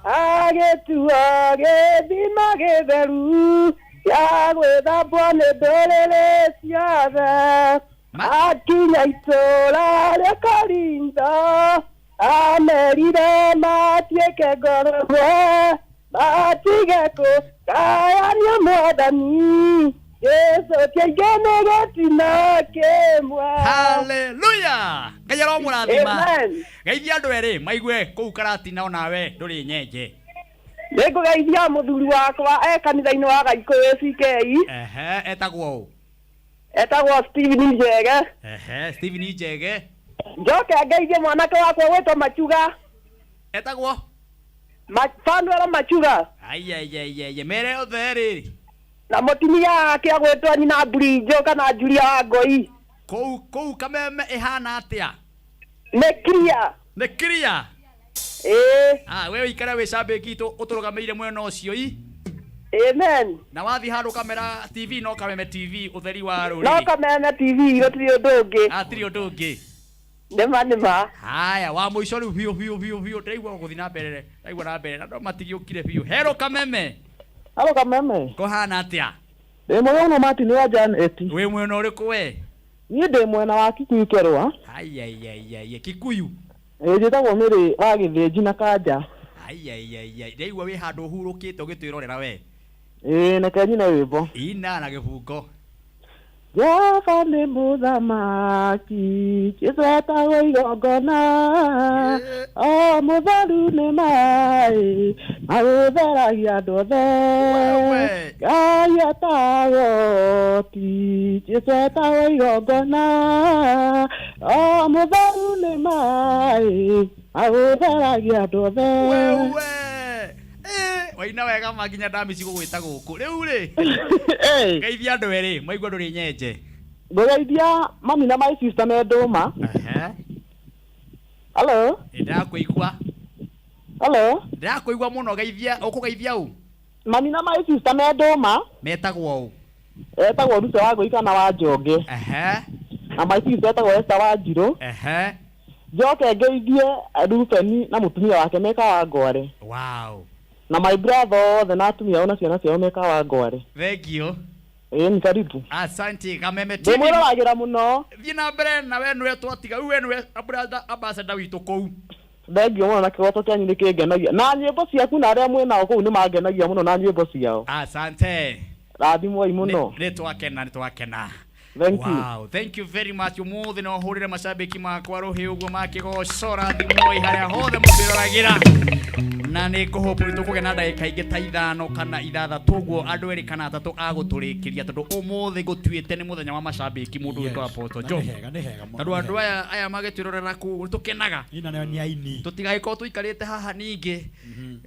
agĩtua gĩthima gĩtheru gĩa gwĩthambwo nĩ ndũrĩrĩ ciothe akinya itũũra rĩa Korintho amerire matuĩke ngoro ĩmwe matige kũgayania Mwathani Jesu kĩingĩ nĩ gĩtina kĩmwe. Haleluya. Ngai aromũrathima. Amen. Geithia andũ erĩ maigue kũu Karatina onawe ndũrĩ nyenje. Nĩngũgeithia mũthuri wakwa e kanitha-inĩ wa Gaikũyũ ACK. Ehe, etagwo ũ? Etagwo Stephen Njege. Ehe, Stephen Njege. Njoke ngeithie mwanake wakwa gwĩtwo Machuga. Etagwo? Fanuel Machuga. Aiaiaiai, mere othe rĩ. Na mũtumia wake agwĩtwo nyina Mburijo kana Julia wa Ngoi. Kũu kũu Kameme ĩhana atĩa? Nĩ clear. Nĩ clear? Ĩĩ. Ah, we ũikare wĩ cambĩki itũ ũtũrũgamĩire mwena ũcio i. Amen. Na wathiĩ handũ kamera TV no Kameme TV ũtheri wa No rũrĩrĩ. Kameme TV gũtirĩ ũndũ ũngĩ. Hatirĩ ũndũ ũngĩ. Nĩma nĩma. Haya, wa mũico rĩu biũ biũ biũ biũ ndĩraigua gũthiĩ na mbere ndaigua na mbere andũ matigĩũkire biũ. Hello Kameme. Hello Kameme. Kũhana atĩa? Ndĩ mwega mũno Martin wa Janet. Wĩ mwena ũrĩkũ we? Niĩ ndĩ mwena wa Kikuyu Kerwa. Aiaiaiai, Kikuyu. Ĩĩ njĩtagwo Mĩrĩ wa Gĩthĩnji na Kanja. Aiaiaiai, ndĩraigua wĩ handũ ũhurũkĩte ũgĩtwĩrorera we. Ĩĩ reke nyine rwĩmbo. Ina na gĩbungo. Jehova nĩ mũthamaki, Jesu etagwo igongona, o mũtheru nĩ maĩ, magĩtheragia andũ othe. Ngai etagwo ti, Jesu etagwo igongona, o mũtheru nĩ maĩ, magĩtheragia andũ othe. Waina wega ma nginya ndamici gũgwĩta gũkũ. Rĩu rĩ. Geithia andũ erĩ maigua ndũrĩ nyenje. Ngũgeithia mami na my sister me ndũma. Ehe. Hello. Ndĩrakũigua. Hello. Ndĩrakũigua mũno geithia ũkũgeithia ũ? Mami na my sister me ndũma. Metagwo ũ? Etagwo Ruce wa Ngũi kana wa Njonge. Ehe. Na my sister etagwo Esther wa Njirũ. Ehe. Njoke ngeithie Rubeni na mũtumia wake me Kawangware. Wow. Na my brother othe na atumia ao na ciana ciao me Kawangware. Thank you. Ĩĩ ni karibu. Asante Kameme TV. Ndĩmwĩroragĩra mũno. Thiĩ na mbere na we nĩwe twatiga rĩu we nĩwe brand ambassador witũ kũu. Thengio mũno na kĩgoco kĩanyu nĩ kĩngenagia. Na nyĩmbo ciaku na arĩa mwĩ nao kũu nĩ mangenagia mũno na nyĩmbo ciao. Asante. Rathimwoi mũno. Nĩ twakena nĩ twakena. Thank you. Wow, thank you very much. Umuthi no hurire macambiki makwa ruhi uguo makigocora thimoi haria hothe mũndĩroragira na nĩ ngũhope nĩ tũkũgĩa na ndagĩka ingĩ ta ithano kana ithathatũ ũguo andũ erĩ kana atatũ a gũtũrĩkĩria tondũ ũmũthĩ gũtuĩte nĩ mũthenya wa macambĩki mũndũ wĩtwo Apostle Na Joe. nĩ hega, nĩ hega mũno, Tondũ nĩ andũ hega. aya magĩtwĩrorera kũu tũkenaga Ina nayo nĩ aini. Tũtigagĩkorwo tũikarĩte haha ningĩ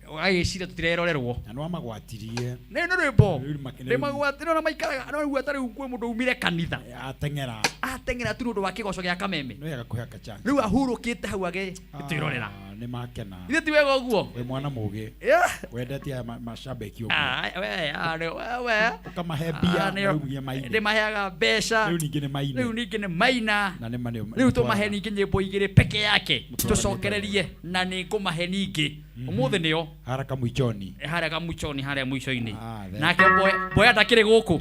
ũgagĩciria tũtirerorerwo. Na nĩwamagwatirie. Nĩ rwĩmbo Rĩu makĩ- nĩ magwatire ona maikaraga no rĩu ta rĩu kwĩ mũndũ umire kanitha ateng'era ateng'era tu nĩ ũndũ wa kĩgoco gĩa kameme. Nĩ wega kũhe kachance. Rĩu ahurũkĩte hau agĩtwĩrorera. Ah, nĩ makena. Ithe ti wega ũguo? Wĩ mwana mũgĩ. Yeah. Wendete aya macambĩki ũguo. Ah, we, ah, we. Ũkamahe mbia, Ah, na rĩu nginya maine. Ndĩmaheaga mbeca. Rĩu ningĩ nĩ maine. Rĩu ningĩ nĩ maina. Na nĩ ma nĩ Rĩu tũmahe ningĩ nyĩmbo igĩrĩ peke yake. Mũtwaranĩte. Tũcokererie na nĩ ngũmahe ningĩ. Ũmũthĩ nĩo. Haraka mwichoni. Harĩa kamuchoni harĩa mwico-inĩ. Thank Nake boya ndakĩrĩ gũkũ.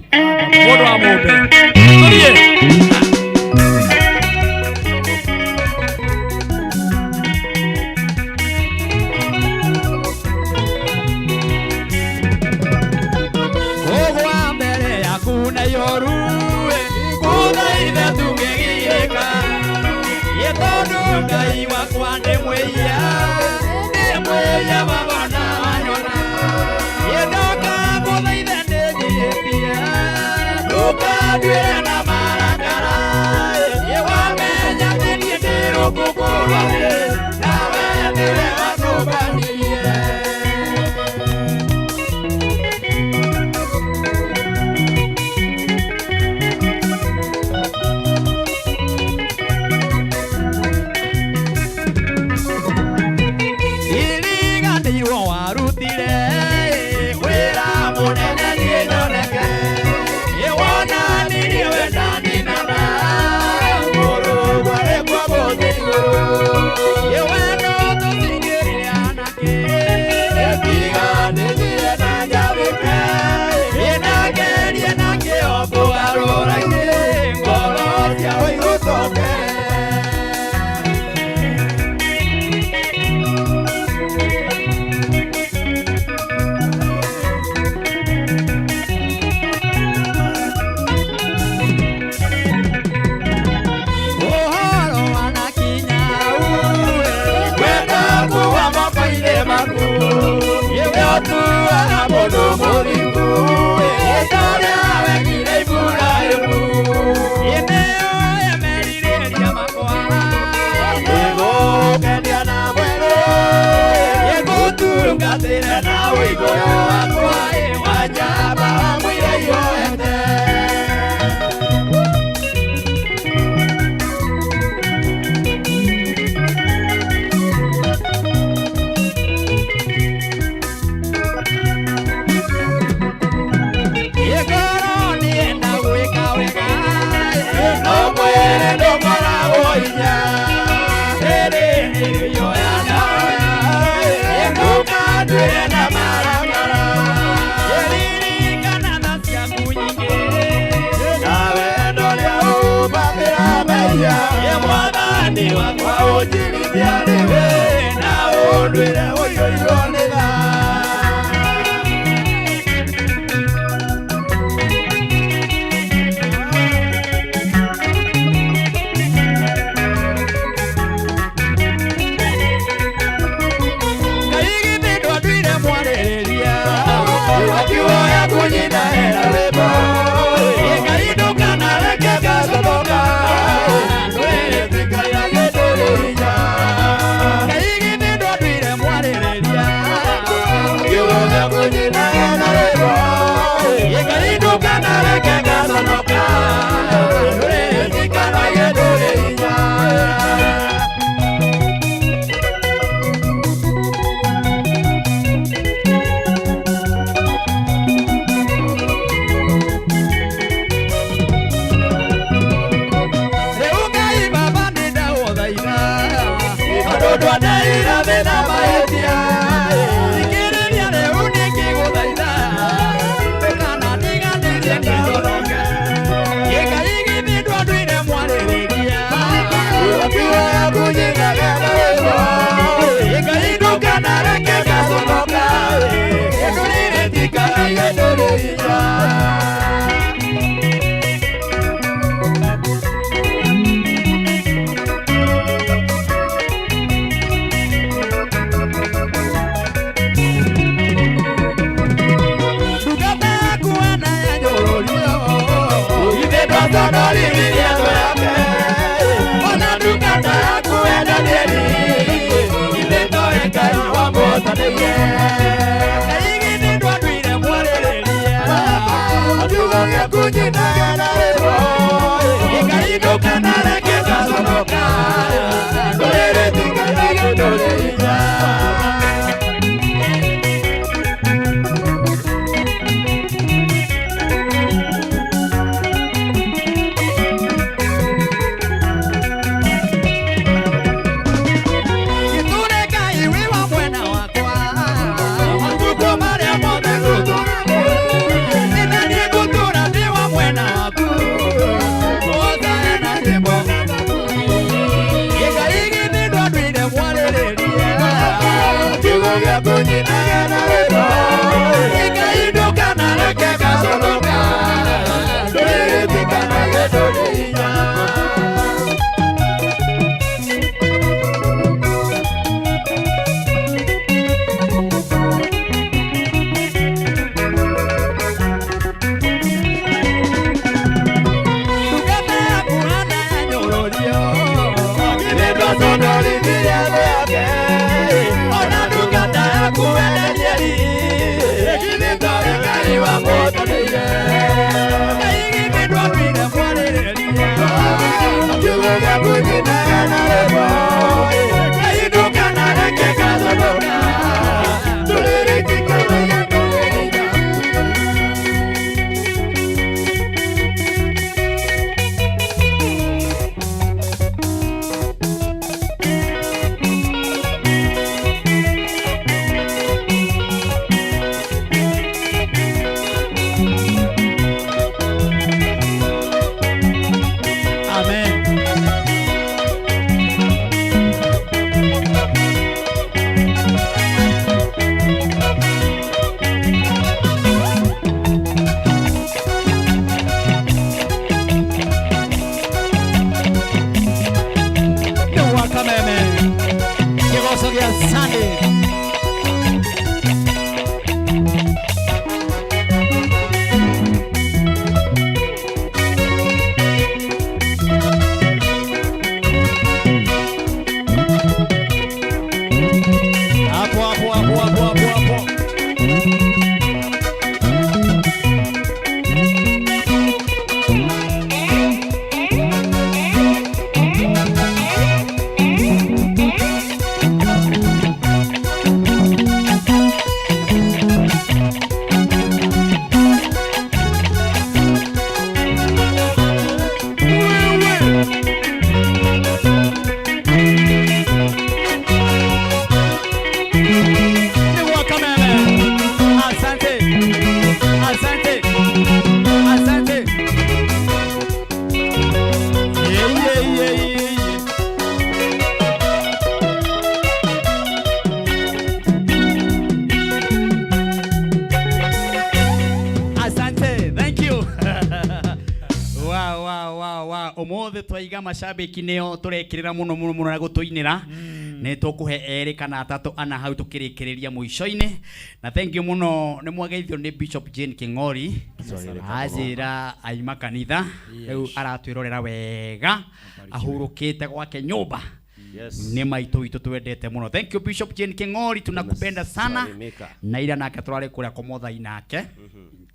Mũndũ wa mũmbe. Tũthiĩ. Kũgwa mbere yaku na yoruwe kũthaitha tũngĩgirĩka ĩ tondũ Ngai wakwa nĩ mwĩia nĩ mwĩia baba na wanyona ĩ ndoka kũthaitha nĩnjihĩtie ndũkanduĩre na marakara ĩ wamenya atĩ niĩ ndĩ rũkũngũ rwa thĩ nawe nĩwe watũmbanirie. Iriganĩirwo warutire wĩra mũnene niĩ nyoneke ĩ wonanirie wendani na mũrũ warĩ kuo mũthĩ igũrũ ĩ wendo tũtingĩrĩa nakĩ ĩtiganĩrie na njabĩke ĩ nagerie na kĩo kũgarũra-inĩ ngoro ciao igũcoke. Ũhoro wanakinya uwe kwenda kuwa moko-inĩ maku iwe ũtuaga mũndũ mũthingu ĩ ta ũrĩa wekire Iburahĩmu ĩ nĩũĩ merirĩria makwa nĩgũkenia na mwĩrĩ ĩ ngũtungatĩre na ũigũrũ wakwa ĩ wa njamba wa mwĩrĩ yoete. Ngoro nĩenda gwĩka wega no mwĩrĩ ndũkoragwo hinya rĩrĩ nĩrĩo ya ndawa ndũkanduĩre na marakara ririkana tha ciaku nyingĩ na wendo ũrĩa ũmbagĩra mehia ĩ mwathani wakwa ũnjirithia nĩwe na ũnduĩre ũiyũirwo nĩ tha. Ngai githĩ ndwanduire mwarĩrĩria akiwoya kunyina hera rwĩmbo Ĩ Ngai ndũkanareke ngaconoka ndwĩrĩtĩkagia ndũrĩ hinya Ngai githĩ ndwanduire mwarĩrĩria akiwoya kunyina hera rwĩmbo Ĩ Ngai ndũkanareke ngaconoka ndwĩrĩtĩkagia ndũrĩ hinya. Rĩu Ngai baba nĩ ndagũthaitha tondũ ndwandeire thĩna mahĩtia thikĩrĩria rĩu nĩngĩgũthaitha ndũkanandiganĩrie nĩnjonoke Ĩ Ngai githĩ ndwanduire mwarĩrĩria akiwoya kunyinaga na rwĩmbo Ĩ Ngai ndũkanareke ngaconoka ndũrĩrĩtikanagia ndũrĩ hinya. wamũhotanĩire. Ngai githĩ ndwandũire mwarĩrĩria. Kiugo gĩaku nyinage na rwĩmbo. Ngai ndũkanareke ngaconoka. Ndũrĩrĩ tiganage ndũrĩ hinya. Gĩtũre Ngai wĩ wa mwena wakwa. Matukũ marĩa mothe ngũtũũra nĩ na niĩ ngũtũũra ndĩ wa mwena waku. Ngũhotaga na nyĩmbo. Ngai githĩ ndwandũire mwarĩrĩria. Kiugo gĩaku nyinage na rwĩmbo. Ngai ndũkanareke ngaconoka. Ndũrĩrĩ tikanage ndũrĩ hinya. Ndungata yaku Hana yanyũrũrio. Githĩ ndwaconorithirie thũ yake. Ona ndungata yaku we Danieli. Githĩ towe Ngai wamũhotanĩire. Ngai githĩ ndwandũire mwarĩrĩria. Kiugo gĩaku nyinaga na rwĩmbo. Ngai ndũkanareke ngaconoka. Ndũrĩrĩ tikanage ndũrĩ hinya. Amen. Nĩ wa Kameme kĩgoco gĩa Sunday. Hapo hapo hapo hapo hapo hapo. Ni wa Kameme. Asante. Asante. Asante. Yeah, yeah, yeah, yeah, yeah. Asante. Thank you. Wow, wow, wow, wow. Umuthi twaiga macambĩki nĩo tũrekĩrĩra mũno mũno mũno na gũtũinĩra nĩ tũkũhe erĩ kana atatũ ana hau tũkĩrĩkĩrĩria mũico-inĩ na thank you mũno nĩ mwageithio nĩ Bishop Jane Kĩng'ori anjĩra aima kanitha rĩu aratwĩrorera wega ahurũkĩte gwake nyũmba Yes. nĩ maitũ witũ twendete mũno thank you Bishop Jane Kĩng'ori tunakupenda sana Tunasalimika. na ira nake tũrarĩ kũrĩa kũmothai nake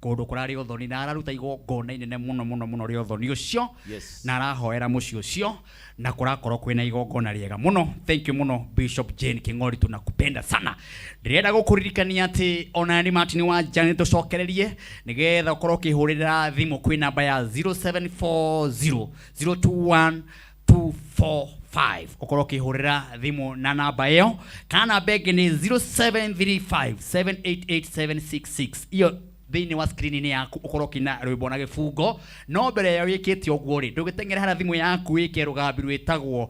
kũndũ kũrarĩ ũthoni na araruta igongona inene mũno mũno mũno rĩa ũthoni ũcio Yes. na arahoera mũciĩ ũcio na kũrakorwo kwĩna igongona rĩega mũno thank you mũno Bishop Jane Kĩng'ori tunakupenda sana ndĩrenda gũkũririkania atĩ ona nĩ Martin wa Jane tũcokererie nĩgetha ũkorwo ũkĩhũrĩra thimũ kwĩ namba ya 0740 021 245 ukorwo ukihurira thimu na namba iyo kana namba ĩngĩ nĩ 0735 788766 iyo thĩinĩ wa screen-inĩ yaku ũkorwo ũkĩina rwĩmbo na gĩbungo no mbere ya wĩkĩte ũguo rĩ ndũgĩteng'ere harĩa thimũ yaku wĩke rũgambi rwĩtagwo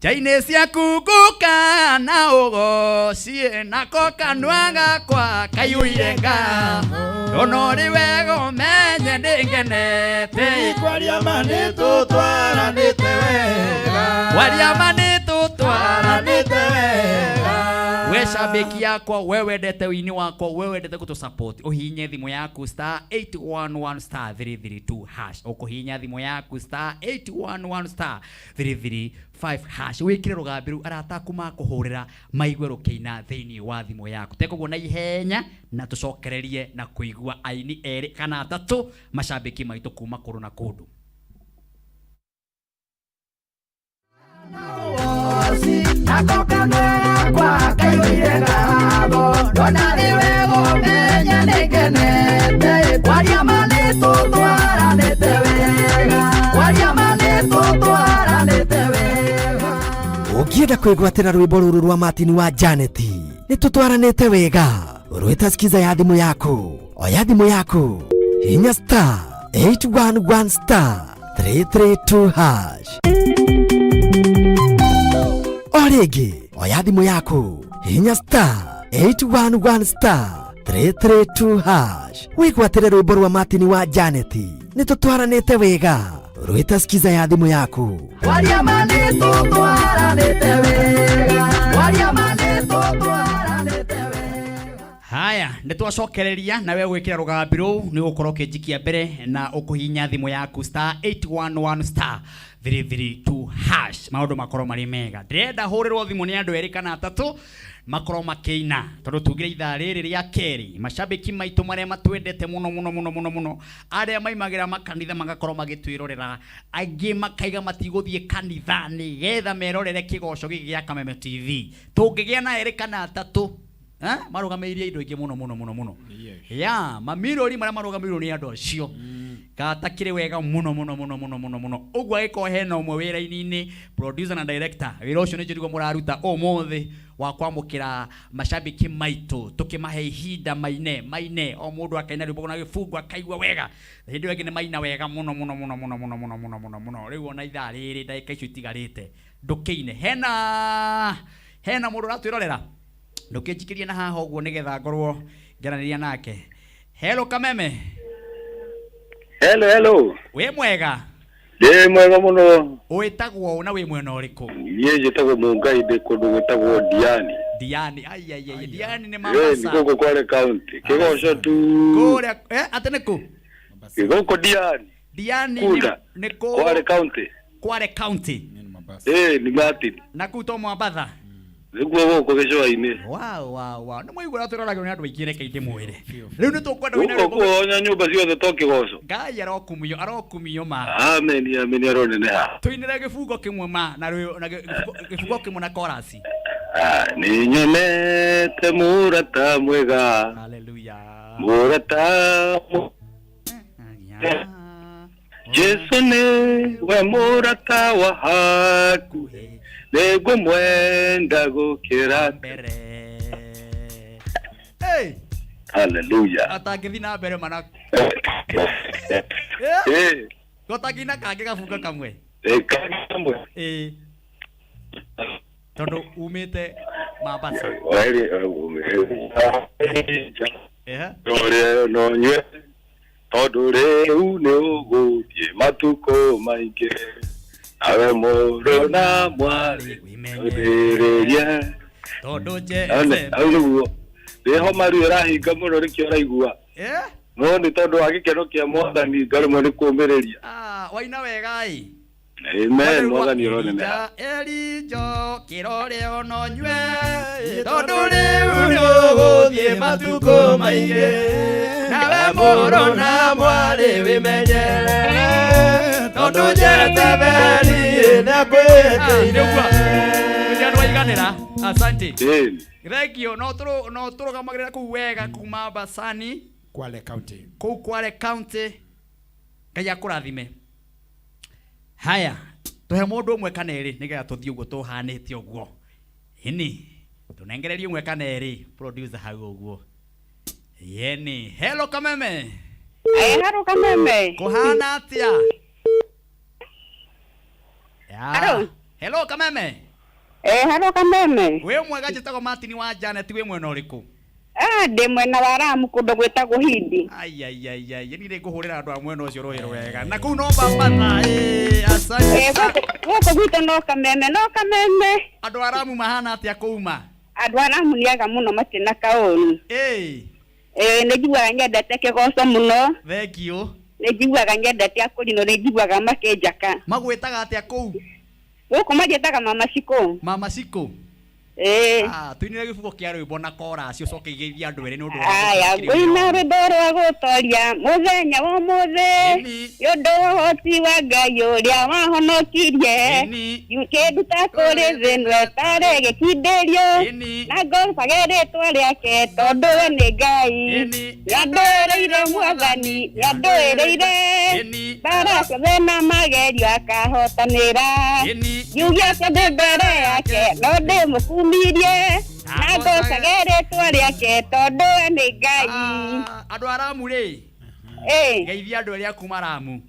njainĩ ciaku ngũka na ũgocie nako kanua gakwa kaiyũire nga ndona ũrĩ wega ũmenye ndĩngenete Kwaria ma nĩtũtwaranĩte wega kwaria ma nĩtũtwaranĩte wega we Shabiki yakwa, we wendete wini wakwa, we wendete gũtũ support, ũhihinye thimũ yaku star 811 star 332 hash. Ũkũhihinya thimũ yaku star 811 star 335 hash, wĩkĩre rũgambi rũu arata aku makũhũrĩra maigue rũkĩina thĩinĩ wa thimũ yaku. Tekoguo na ihenya na tũcokererie na kũigua aini erĩ kana atatũ macambĩki maitũ kuma kũndũ na kũndũ. Nako kanua gakwa kaiyũire ngatho, ndona rĩ wega ũmenye nĩngenete. Kwaria ma nĩtũtwaranĩte wega, kwaria ma nĩtũtwaranĩte wega. Ũngĩenda kwĩgwatĩra rwĩmbo rũrũ rwa Martin wa Janet, nĩ tũtwaranĩte wega. Rwĩta skiza ya thimũ yaku, oya thimũ yaku, hinya star 811 star 332 hash. O rĩngĩ, oya thimũ yaku, hinya star 811 star 332 hash, wĩgwatĩre rwĩmbo rwa Martin wa Janet, nĩ tũtwaranĩte wega. Rwĩta skiza ya thimũ yaku. Kwaria ma nĩtũtwaranĩte wega, kwaria ma nĩtũtwaranĩte wega. Haya, nĩ twacokereria na we gwĩkĩra rũgambi rũu nĩ ũgũkorwo ũkĩnjikia mbere na ũkũhihinya thimũ yaku star 811 star 332 hash, maũndũ makorwo marĩ mega. Ndĩrenda hũrĩrwo thimũ nĩ andũ erĩ kana atatũ makorwo makĩina, tondũ tugire ithaa rĩrĩ rĩa kerĩ macambĩki maitũ marĩa matwendete mũno mũno mũno mũno mũno, arĩa maimagĩra makanitha magakorwo magĩtwĩrorera, angĩ makaiga matigũthiĩ kanitha nĩgetha merorere kĩgoco gĩkĩ gĩa Kameme TV. Tũngĩgĩa na erĩ kana atatũ, marũgamĩrĩire indo ingĩ mũno mũno mũno mũno ya mamirori marĩa marũgamĩrĩirwo nĩ andũ acio gatakĩrĩ wega mũno mũno mũno mũno mũno mũno. Ũguo angĩkorwo hena ũmwe wĩra-inĩ, producer na director, wĩra ũcio nĩ njũrigwo mũraruta ũmũthĩ wa kwamũkĩra macambĩki maitũ, tũkĩmahe ihinda maine maine, o mũndũ akaina rwĩmbo na gĩbungo akaigua wega. Hĩndĩ ĩyo ĩngĩ nĩ maina wega mũno mũno mũno mũno mũno mũno mũno mũno mũno. Rĩu ona ithaa rĩrĩ ndagĩka icio itigarĩte ndũkĩine. Hena mũndũ ũratwĩrorera, ndũkĩnjikĩrie na haha ũguo nĩgetha ngorwo ngĩaranĩria nake. Hello Kameme. Hello, hello. Wĩ mwega? Ndĩ mwega mũno. Wĩtagwo ũ na wĩ mwena ũrĩkũ? Niĩ njĩtagwo Mũngai, ndĩ kũndũ gwĩtagwo Diani. Diani, ai ai ai, Diani nĩ Ĩ, nĩ Mombasa. gũkũ Kwale County. Kĩgoco tu. Kũrĩa, atĩ nĩ kũ? Gũkũ Diani. Diani Kunda. nĩ kũ? Kwale County. Kwale County. Ĩ, nĩ Martin. Na kũu to Mombatha. Nĩguo gũkũ gĩcũa-inĩ. Wow, wow, wow. Nĩ mwaigua ũrĩa tũroragwo nĩ andũ aingĩ, reke ndĩmwĩre. Rĩu nĩ tũkwenda wĩna Gũkũ rwĩmbo. kuonya nyũmba ciothe to kĩgoco. Ngai arokumio, arokumio ma. Amen, amen, aroneneha. Tũinĩre gĩbungo kĩmwe ma na gĩbungo kĩmwe na chorus. Ah, nĩ nyonete mũrata mwega. Hallelujah. Mũrata Jesu nĩ we mũrata wa hakuhĩ, nĩngũmwenda gũkĩra mbere. Hey! Hallelujah. Atangĩthiĩ na mbere mana. Eh, Gotangĩina kangĩ gabungo kamwe. Kangĩ kamwe. Ĩĩ. Tondũ umĩte Mombasa. Ehe. Rũrĩa no nyue tondũ rĩu nĩ ũgũthiĩ matukũ maingĩ, nawe mũrũ na mwarĩ ũthĩrĩrie tondũ hau nĩguo ndĩ homa rĩu ĩrahinga mũno nĩkĩo ũraigua. No nĩ tondũ wa gĩkeno kĩa mwathani ngaremwo nĩ kũũmĩrĩria. Ah, waina wega ĩ. Amen, mwathani ũroneneha. Elijo kĩrore ono nyue tondũ rĩu nĩ ũgũthiĩ matukũ maingĩ, nawe mũrũ na mwarĩ wĩmenyerere tondũ Jezebeli nĩakwĩtĩire. Nĩ waiganĩra, asante. Thank you. No tũrũ no tũrũgamagĩrĩra kũu wega kuma Basani Kwale County. Kũu Kwale County. Ngai akũrathime. Haya, tũhe mũndũ ũmwe kana erĩ nĩgetha tũthiĩ ũguo tũhanĩte ũguo. Ĩni, tũnengererie ũmwe kana erĩ producer hau ũguo. Yeni, hello Kameme. Hello Kameme. Kũhana atĩa? Ya. Hello. Hello Kameme. Hello Kameme. Wĩ mwega, njĩtagwo Martin wa Janet, wĩ mwena ũrĩkũ? Ah, ndĩ mwena wa Ramu kũndũ gwĩtagwo Hindi. Ai ai ai ai, ni nĩngũhũrĩra andũ a mwena ũcio rũĩ rwega. Na kũu no Mombasa. Asante. Gũkũ gwitũ no Kameme, no Kameme. Andũ a Ramu mahana atĩa kũu ma? Andũ a Ramu nĩ aga mũno matirĩ na kaũru. Ĩĩ. Ĩĩ nĩ njiguaga nyendete kĩgoco mũno. Thank you. Nĩ njiguaga nyendete akũrinũ, nĩ njiguaga makĩnjaka. Magwĩtaga atĩa kũu? Gũkũ manjĩtaga Mama Cikũ. Mama Cikũ. Ĩĩ. Ah, tũinĩre gĩbugo kĩa rwĩmbo na chorus ũcoke igeithie andũ erĩ nĩ ũndũ wa Aya, gũtũthikĩrĩria. ngũina rwĩmbo rwa gũtoria mũthenya wa ũmũthĩ nĩ ũndũ wa ũhoti wa Ngai ũrĩa wahonokirie kĩnduta kũrĩ thĩ ĩno ĩtarĩ gĩkindĩrio na ngocage rĩtwa rĩake tondũ we nĩ Ngai. Nĩandũĩrĩire Mwathani, nĩandũĩrĩire mbara ciothe na magerio akahotanĩra. Ngiuge atĩ ndĩ mbere yake no ndĩmũkumirie na ngocage rĩtwa rĩake tondũ we nĩ Ngai. Andũ a Ramu rĩ, geithia andũ arĩa a kuma Ramu.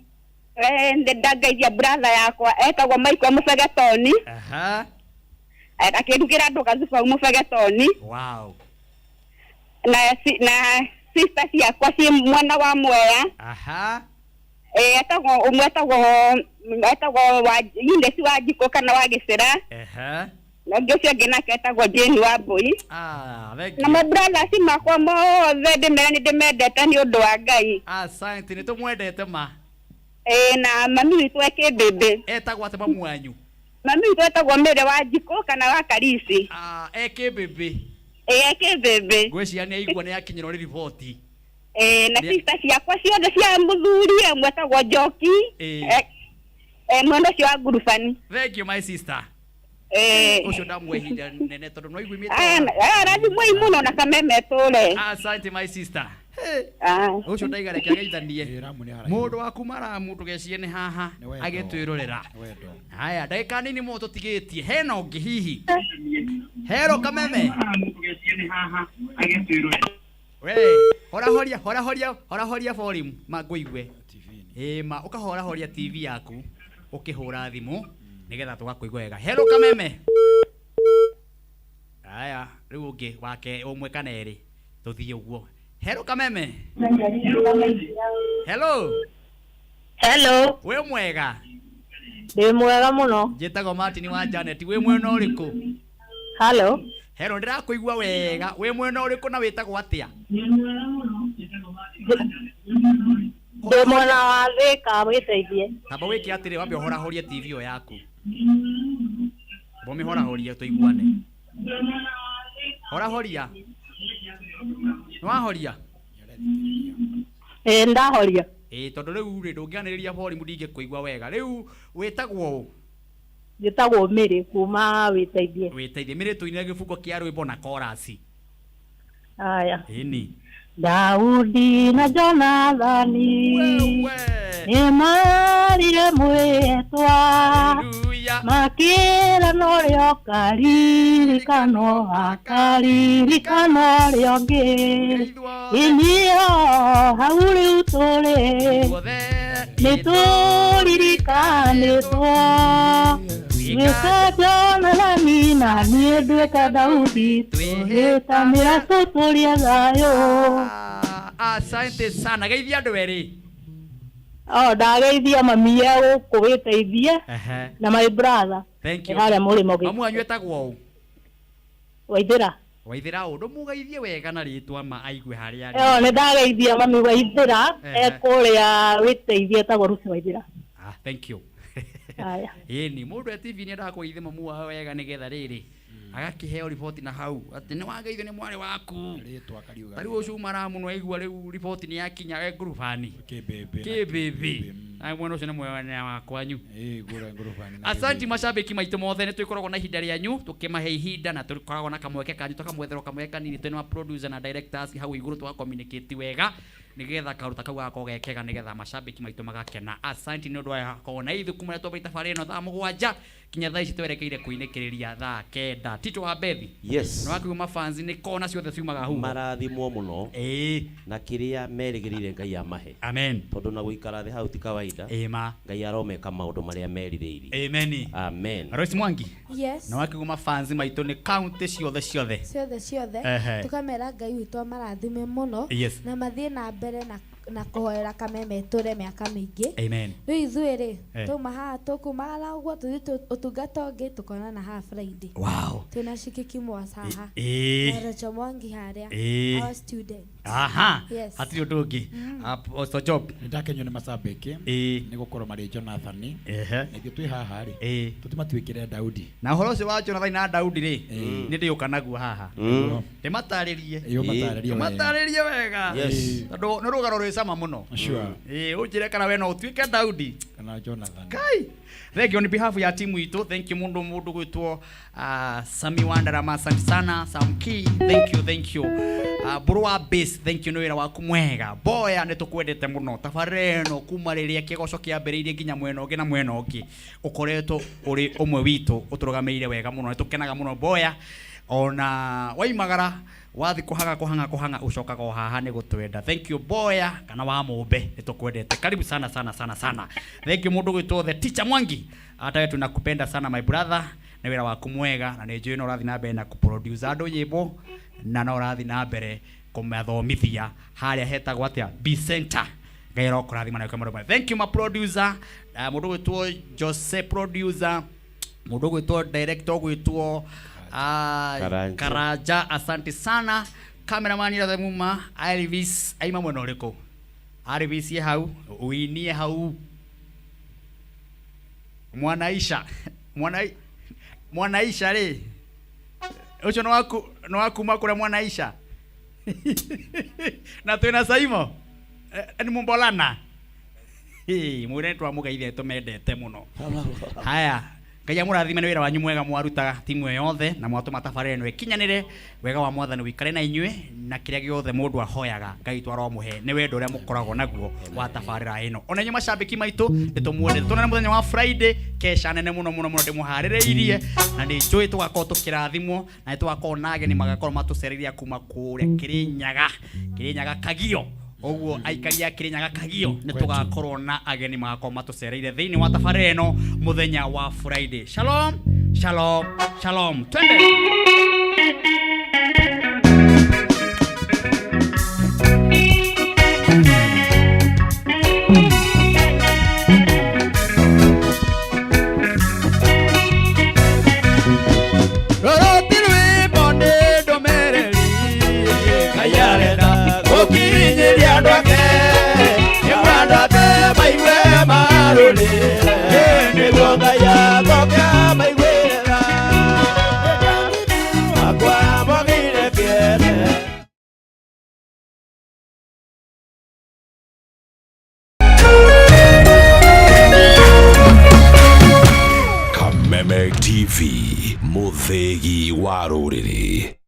Ndangeithia brother yakwa etagwo Michael Mũbegetoni. Aha. Akĩrugĩra andũ gathubu hau Mũbegetoni. Wow. Na na sister ciakwa ciĩ mwena wa Mwea. Aha. Etagwo ũmwe etagwo wa Eunice wa Njikũ kana wa Gĩcĩra. Ehe. Na ũngĩ ũcio ũngĩ nake etagwo Jane wa Mbũi. Ah, thank Na you. mabrothers makwa mothe ndĩmere nĩ ndĩmendete nĩ ũndũ wa Ngai. Asante, nĩ tũmwendete ma. Na mami witũ e Kĩmbĩmbĩ. Etagwo atĩ mamu wanyu? Mami witũ etagwo Mary wa Njikũ kana wa Karisi. Ah, e Kĩmbĩmbĩ. E Kĩmbĩmbĩ. Ngwĩciria nĩ aigua nĩ akinyĩrwo nĩ riboti. Na sister ciakwa ciothe cia mũthuri ĩmwe etagwo Njoki. Mwena ũcio wa Ngurubani. Thank you my sister. Ũcio ndamũhe ihinda nene tondũ no igui Rathimwei mũno na kameme tũre. Asante my sister. Ũcio ndaiga reke ageithanie. Mũndũ wa kuma Ramu ndũgecirie nĩ haha agĩtwĩrorera. Haya, ndagĩka nini mũno tũtigĩtie. Hena ũngĩ hihi? Hero Kameme. We, horahoria, horahoria, horahoria volume ma ngũigue. Ĩĩ ma ũkahorahoria TV yaku ũkĩhũra thimũ nĩgetha tũgakũigua wega. Hello Kameme. Haya, rĩu ũngĩ wake ũmwe kana erĩ tũthiĩ ũguo. Hello Kameme. Hello. Hello. Wĩ mwega? Ndĩ mwega mũno. Njĩtagwo Martin wa Janet. Wĩ mwena ũrĩkũ? Hello. Hello, ndĩrakũigua wega. Wĩ mwena ũrĩkũ na wĩtagwo atĩa? Ndĩ mwena wa Thĩka, wĩteithie. Tamba wĩke atĩrĩ, wambe ũhorahorie TV ĩyo yaku. Amba ũmĩhorahorie tũiguane. Horahoria. Nĩwahoria? Ĩĩ, nĩndahoria. Ĩĩ, tondũ rĩu rĩ, ndũngĩanĩrĩria volume ndingĩkũigua wega. Rĩu wĩtagwo ũ? Njĩtagwo Mary kuma wĩteithie. Wĩteithie. Mary tũinĩre gĩbungo kĩa rwĩmbo na chorus. Haya. Ĩni. Daudi na Jonathani nĩmarire mwĩtwa makĩra norĩo karirikano akaririkano ũrĩa ũngĩ ĩnio hau rĩu tũrĩ nĩtũririkanĩtwo Nduĩka Jonathani na niĩ nduĩka Daudi tũhĩtanĩra tũtũrie thayũ. Asante sana. Geithia andũ erĩ. Oh, ndageithia mami e gũkũ wĩteithie Ehe. na my brother. Thank you. Harĩa mũrĩmo gĩ. Mamu wanyu etagwo ũ? Waithĩra. Waithĩra ũ? Ndũmũgeithie wega na rĩtwa ma aigue harĩa arĩ. Ĩyo nĩ ndageithia mami Waithĩra Ehe. e kũrĩa wĩteithie etagwo Ruth Waithĩra. Ah, thank you. Haya. Ĩni, mũndũ e TV nĩ endaga kũgeithia mamu wao wega nĩgetha rĩrĩ agakĩheo riboti na hau atĩ nĩ wageithio nĩ mwarĩ waku. Rĩtwa akariuga. Ta rĩu ũcio uma Ramu nĩ waigua rĩu riboti nĩ yakinya e ngurubani. Kĩmbĩmbĩ. Kĩmbĩmbĩ. Na mwena ũcio nĩ mwena wa kwanyu. Ĩĩ, ngũra ngurubani na Asanti mashabiki maitũ mothe nĩ twĩkoragwo na ihinda rĩanyu tũkĩmahe ihinda na tũkoragwo na kamweke kanyu tũkamwetherwo kamweke kanini twĩna ma producer na directors hau igũrũ tũga communicate wega nĩgetha karuta kau gakorwo ge kega nĩgetha mashabiki maitũ magakena. Asanti nĩ ũndũ wa gũkorwo na ithuĩ kuma rĩrĩa twambĩrĩria thabarĩ ĩno thaa mũgwanja kinya thaa ici twerekeire kũinĩkĩrĩria thaa kenda. Tito wa Bethi. Yes. Nĩ wakiuma fans nĩ kona ciothe ciumaga huho. Marathimwo mũno. Ĩĩ. Na kĩrĩa merĩgĩrĩire Ngai amahe. Amen. Tondũ na gũikara thĩ hau ti kawaida. Ĩĩ ma. Ngai aromeka maũndũ marĩa merirĩirie. Amen. Amen. Royce Mwangi. Yes. Nĩ wakiuma fans maitũ nĩ county ciothe ciothe. Ciothe ciothe. Ehe. Tukamera Ngai witũ amarathime mũno. Yes. Na mathiĩ na mbere na na kũhoera Kameme ĩtũre mĩaka mĩingĩ. Amen. Rĩu ithuĩ rĩ, Eh. twauma haha tũkumagara ũguo tũthiĩ ũtungata ũngĩ tũkonana haha Friday. Wow. Twĩna Shikiki Mwasa haha. Ĩĩ. Na Rachel Mwangi harĩa. Ĩĩ. Our student. Aha. Yes. Hatirĩ ũndũ ũngĩ. Apostle Job. Nĩndakenio nĩ macambĩki Ĩĩ. nĩ gũkorwo marĩ Jonathan Ehe. na ithuĩ twĩ haha rĩ Ĩĩ. tũtimatuĩkĩre Daudi. Na ũhoro ũcio wa Jonathan na Daudi rĩ, nĩ ndĩũka naguo haha. Mm. Ndĩmatarĩrie. Ĩĩ, ũmatarĩrie wega. Ndĩmatarĩrie wega. Yes. Tondũ nĩ rũgano rwĩ cama mũno. Sure. Ĩĩ, ũnjĩre kana we no ũtuĩke Daudi. Kana Jonathan. Kai. Thank you on behalf ya timu itũ. Thank you mũndũ mũndũ gwĩtwo Sami Wandarama, asante sana. Sam Key, thank you, thank you. Mbũrũ wa base, thank you nĩ wĩra waku mwega. Boya nĩ tũkwendete mũno. Tabarĩra ĩno kuma rĩrĩa kĩgoco kĩambĩrĩirie nginya mwena ũngĩ na mwena ũngĩ. Ũkoretwo ũrĩ ũmwe witũ ũtũrũgamĩrĩire wega mũno. Nĩ tũkenaga mũno Boya. Ona waimagara wathi kuhanga kuhanga kuhanga ucokaga o haha nĩ gũtwenda. Thank you Boya kana wa Mũmbe, nĩ tũkwendete. Karibu sana sana sana sana. Thank you mũndũ gwĩtwo the teacher Mwangi, hata wewe tunakupenda sana my brother, nĩ wĩra waku mwega na nĩ njũĩ no ũrathiĩ na mbere na kũproduce andũ nyĩmbo na no ũrathiĩ na mbere kũmathomithia harĩa hetagwo atĩa B Center. Ngai arokũrathima na wĩke maũndũ mega. Thank you my producer, mũndũ gwĩtwo Jose producer, mũndũ gwĩtwo director gwĩtwo Karanja. Karanja, asante sana. Cameraman ira muma Elvis aima mwena ũrĩkũ? Elvis ye hau, uinie hau. Mwanaisha. Mwanaisha rĩ. Ũcio nĩ waku, nĩ wakuma kũrĩa Mwanaisha. Na twĩna Saimo. Nĩ Mumbolana. Hĩ, mwĩre nĩtwamũgeithia nĩtũmendete mũno. Haya, Ngai amũrathime nĩ wĩra wanyu mwega mwarutaga timu ĩyo yothe na mwatũma tabarĩra ĩno ĩkinyanĩre. Wega wa Mwathani wĩikare na inyuĩ na kĩrĩa gĩothe mũndũ ahoyaga Ngai witũ aromũhe nĩ wendo ũrĩa mũkoragwo naguo wa tabarĩra ĩno. Ona inyuĩ macambĩki maitũ nĩtũmuonete. Tuonane mũthenya wa Friday, kesha nene mũno mũno mũno ndĩmũharĩrĩirie na nĩ njũĩ tũgakorwo tũkĩrathimwo na nĩtũgakorwo na ageni magakorwo matũcereire kuma kũrĩa Kĩrĩnyaga, Kĩrĩnyaga Kagio. Ũguo aikari a Kĩrĩnyaga Kagio nĩ tũgakorwo na ageni magakorwo matũcereire thĩinĩ wa tabarĩra ĩno mũthenya wa Friday. Shalom, shalom, shalom. Twende. Rũrũ ti rwĩmbo nĩ ndũmĩrĩri Ngai arenda gũkinyĩria andũ ake nĩmwendete maigue marũrĩre nĩguo Ngai acoke amaiguĩre tha akwa mogire kĩene. Kameme TV, mũthĩgi wa rũrĩrĩ.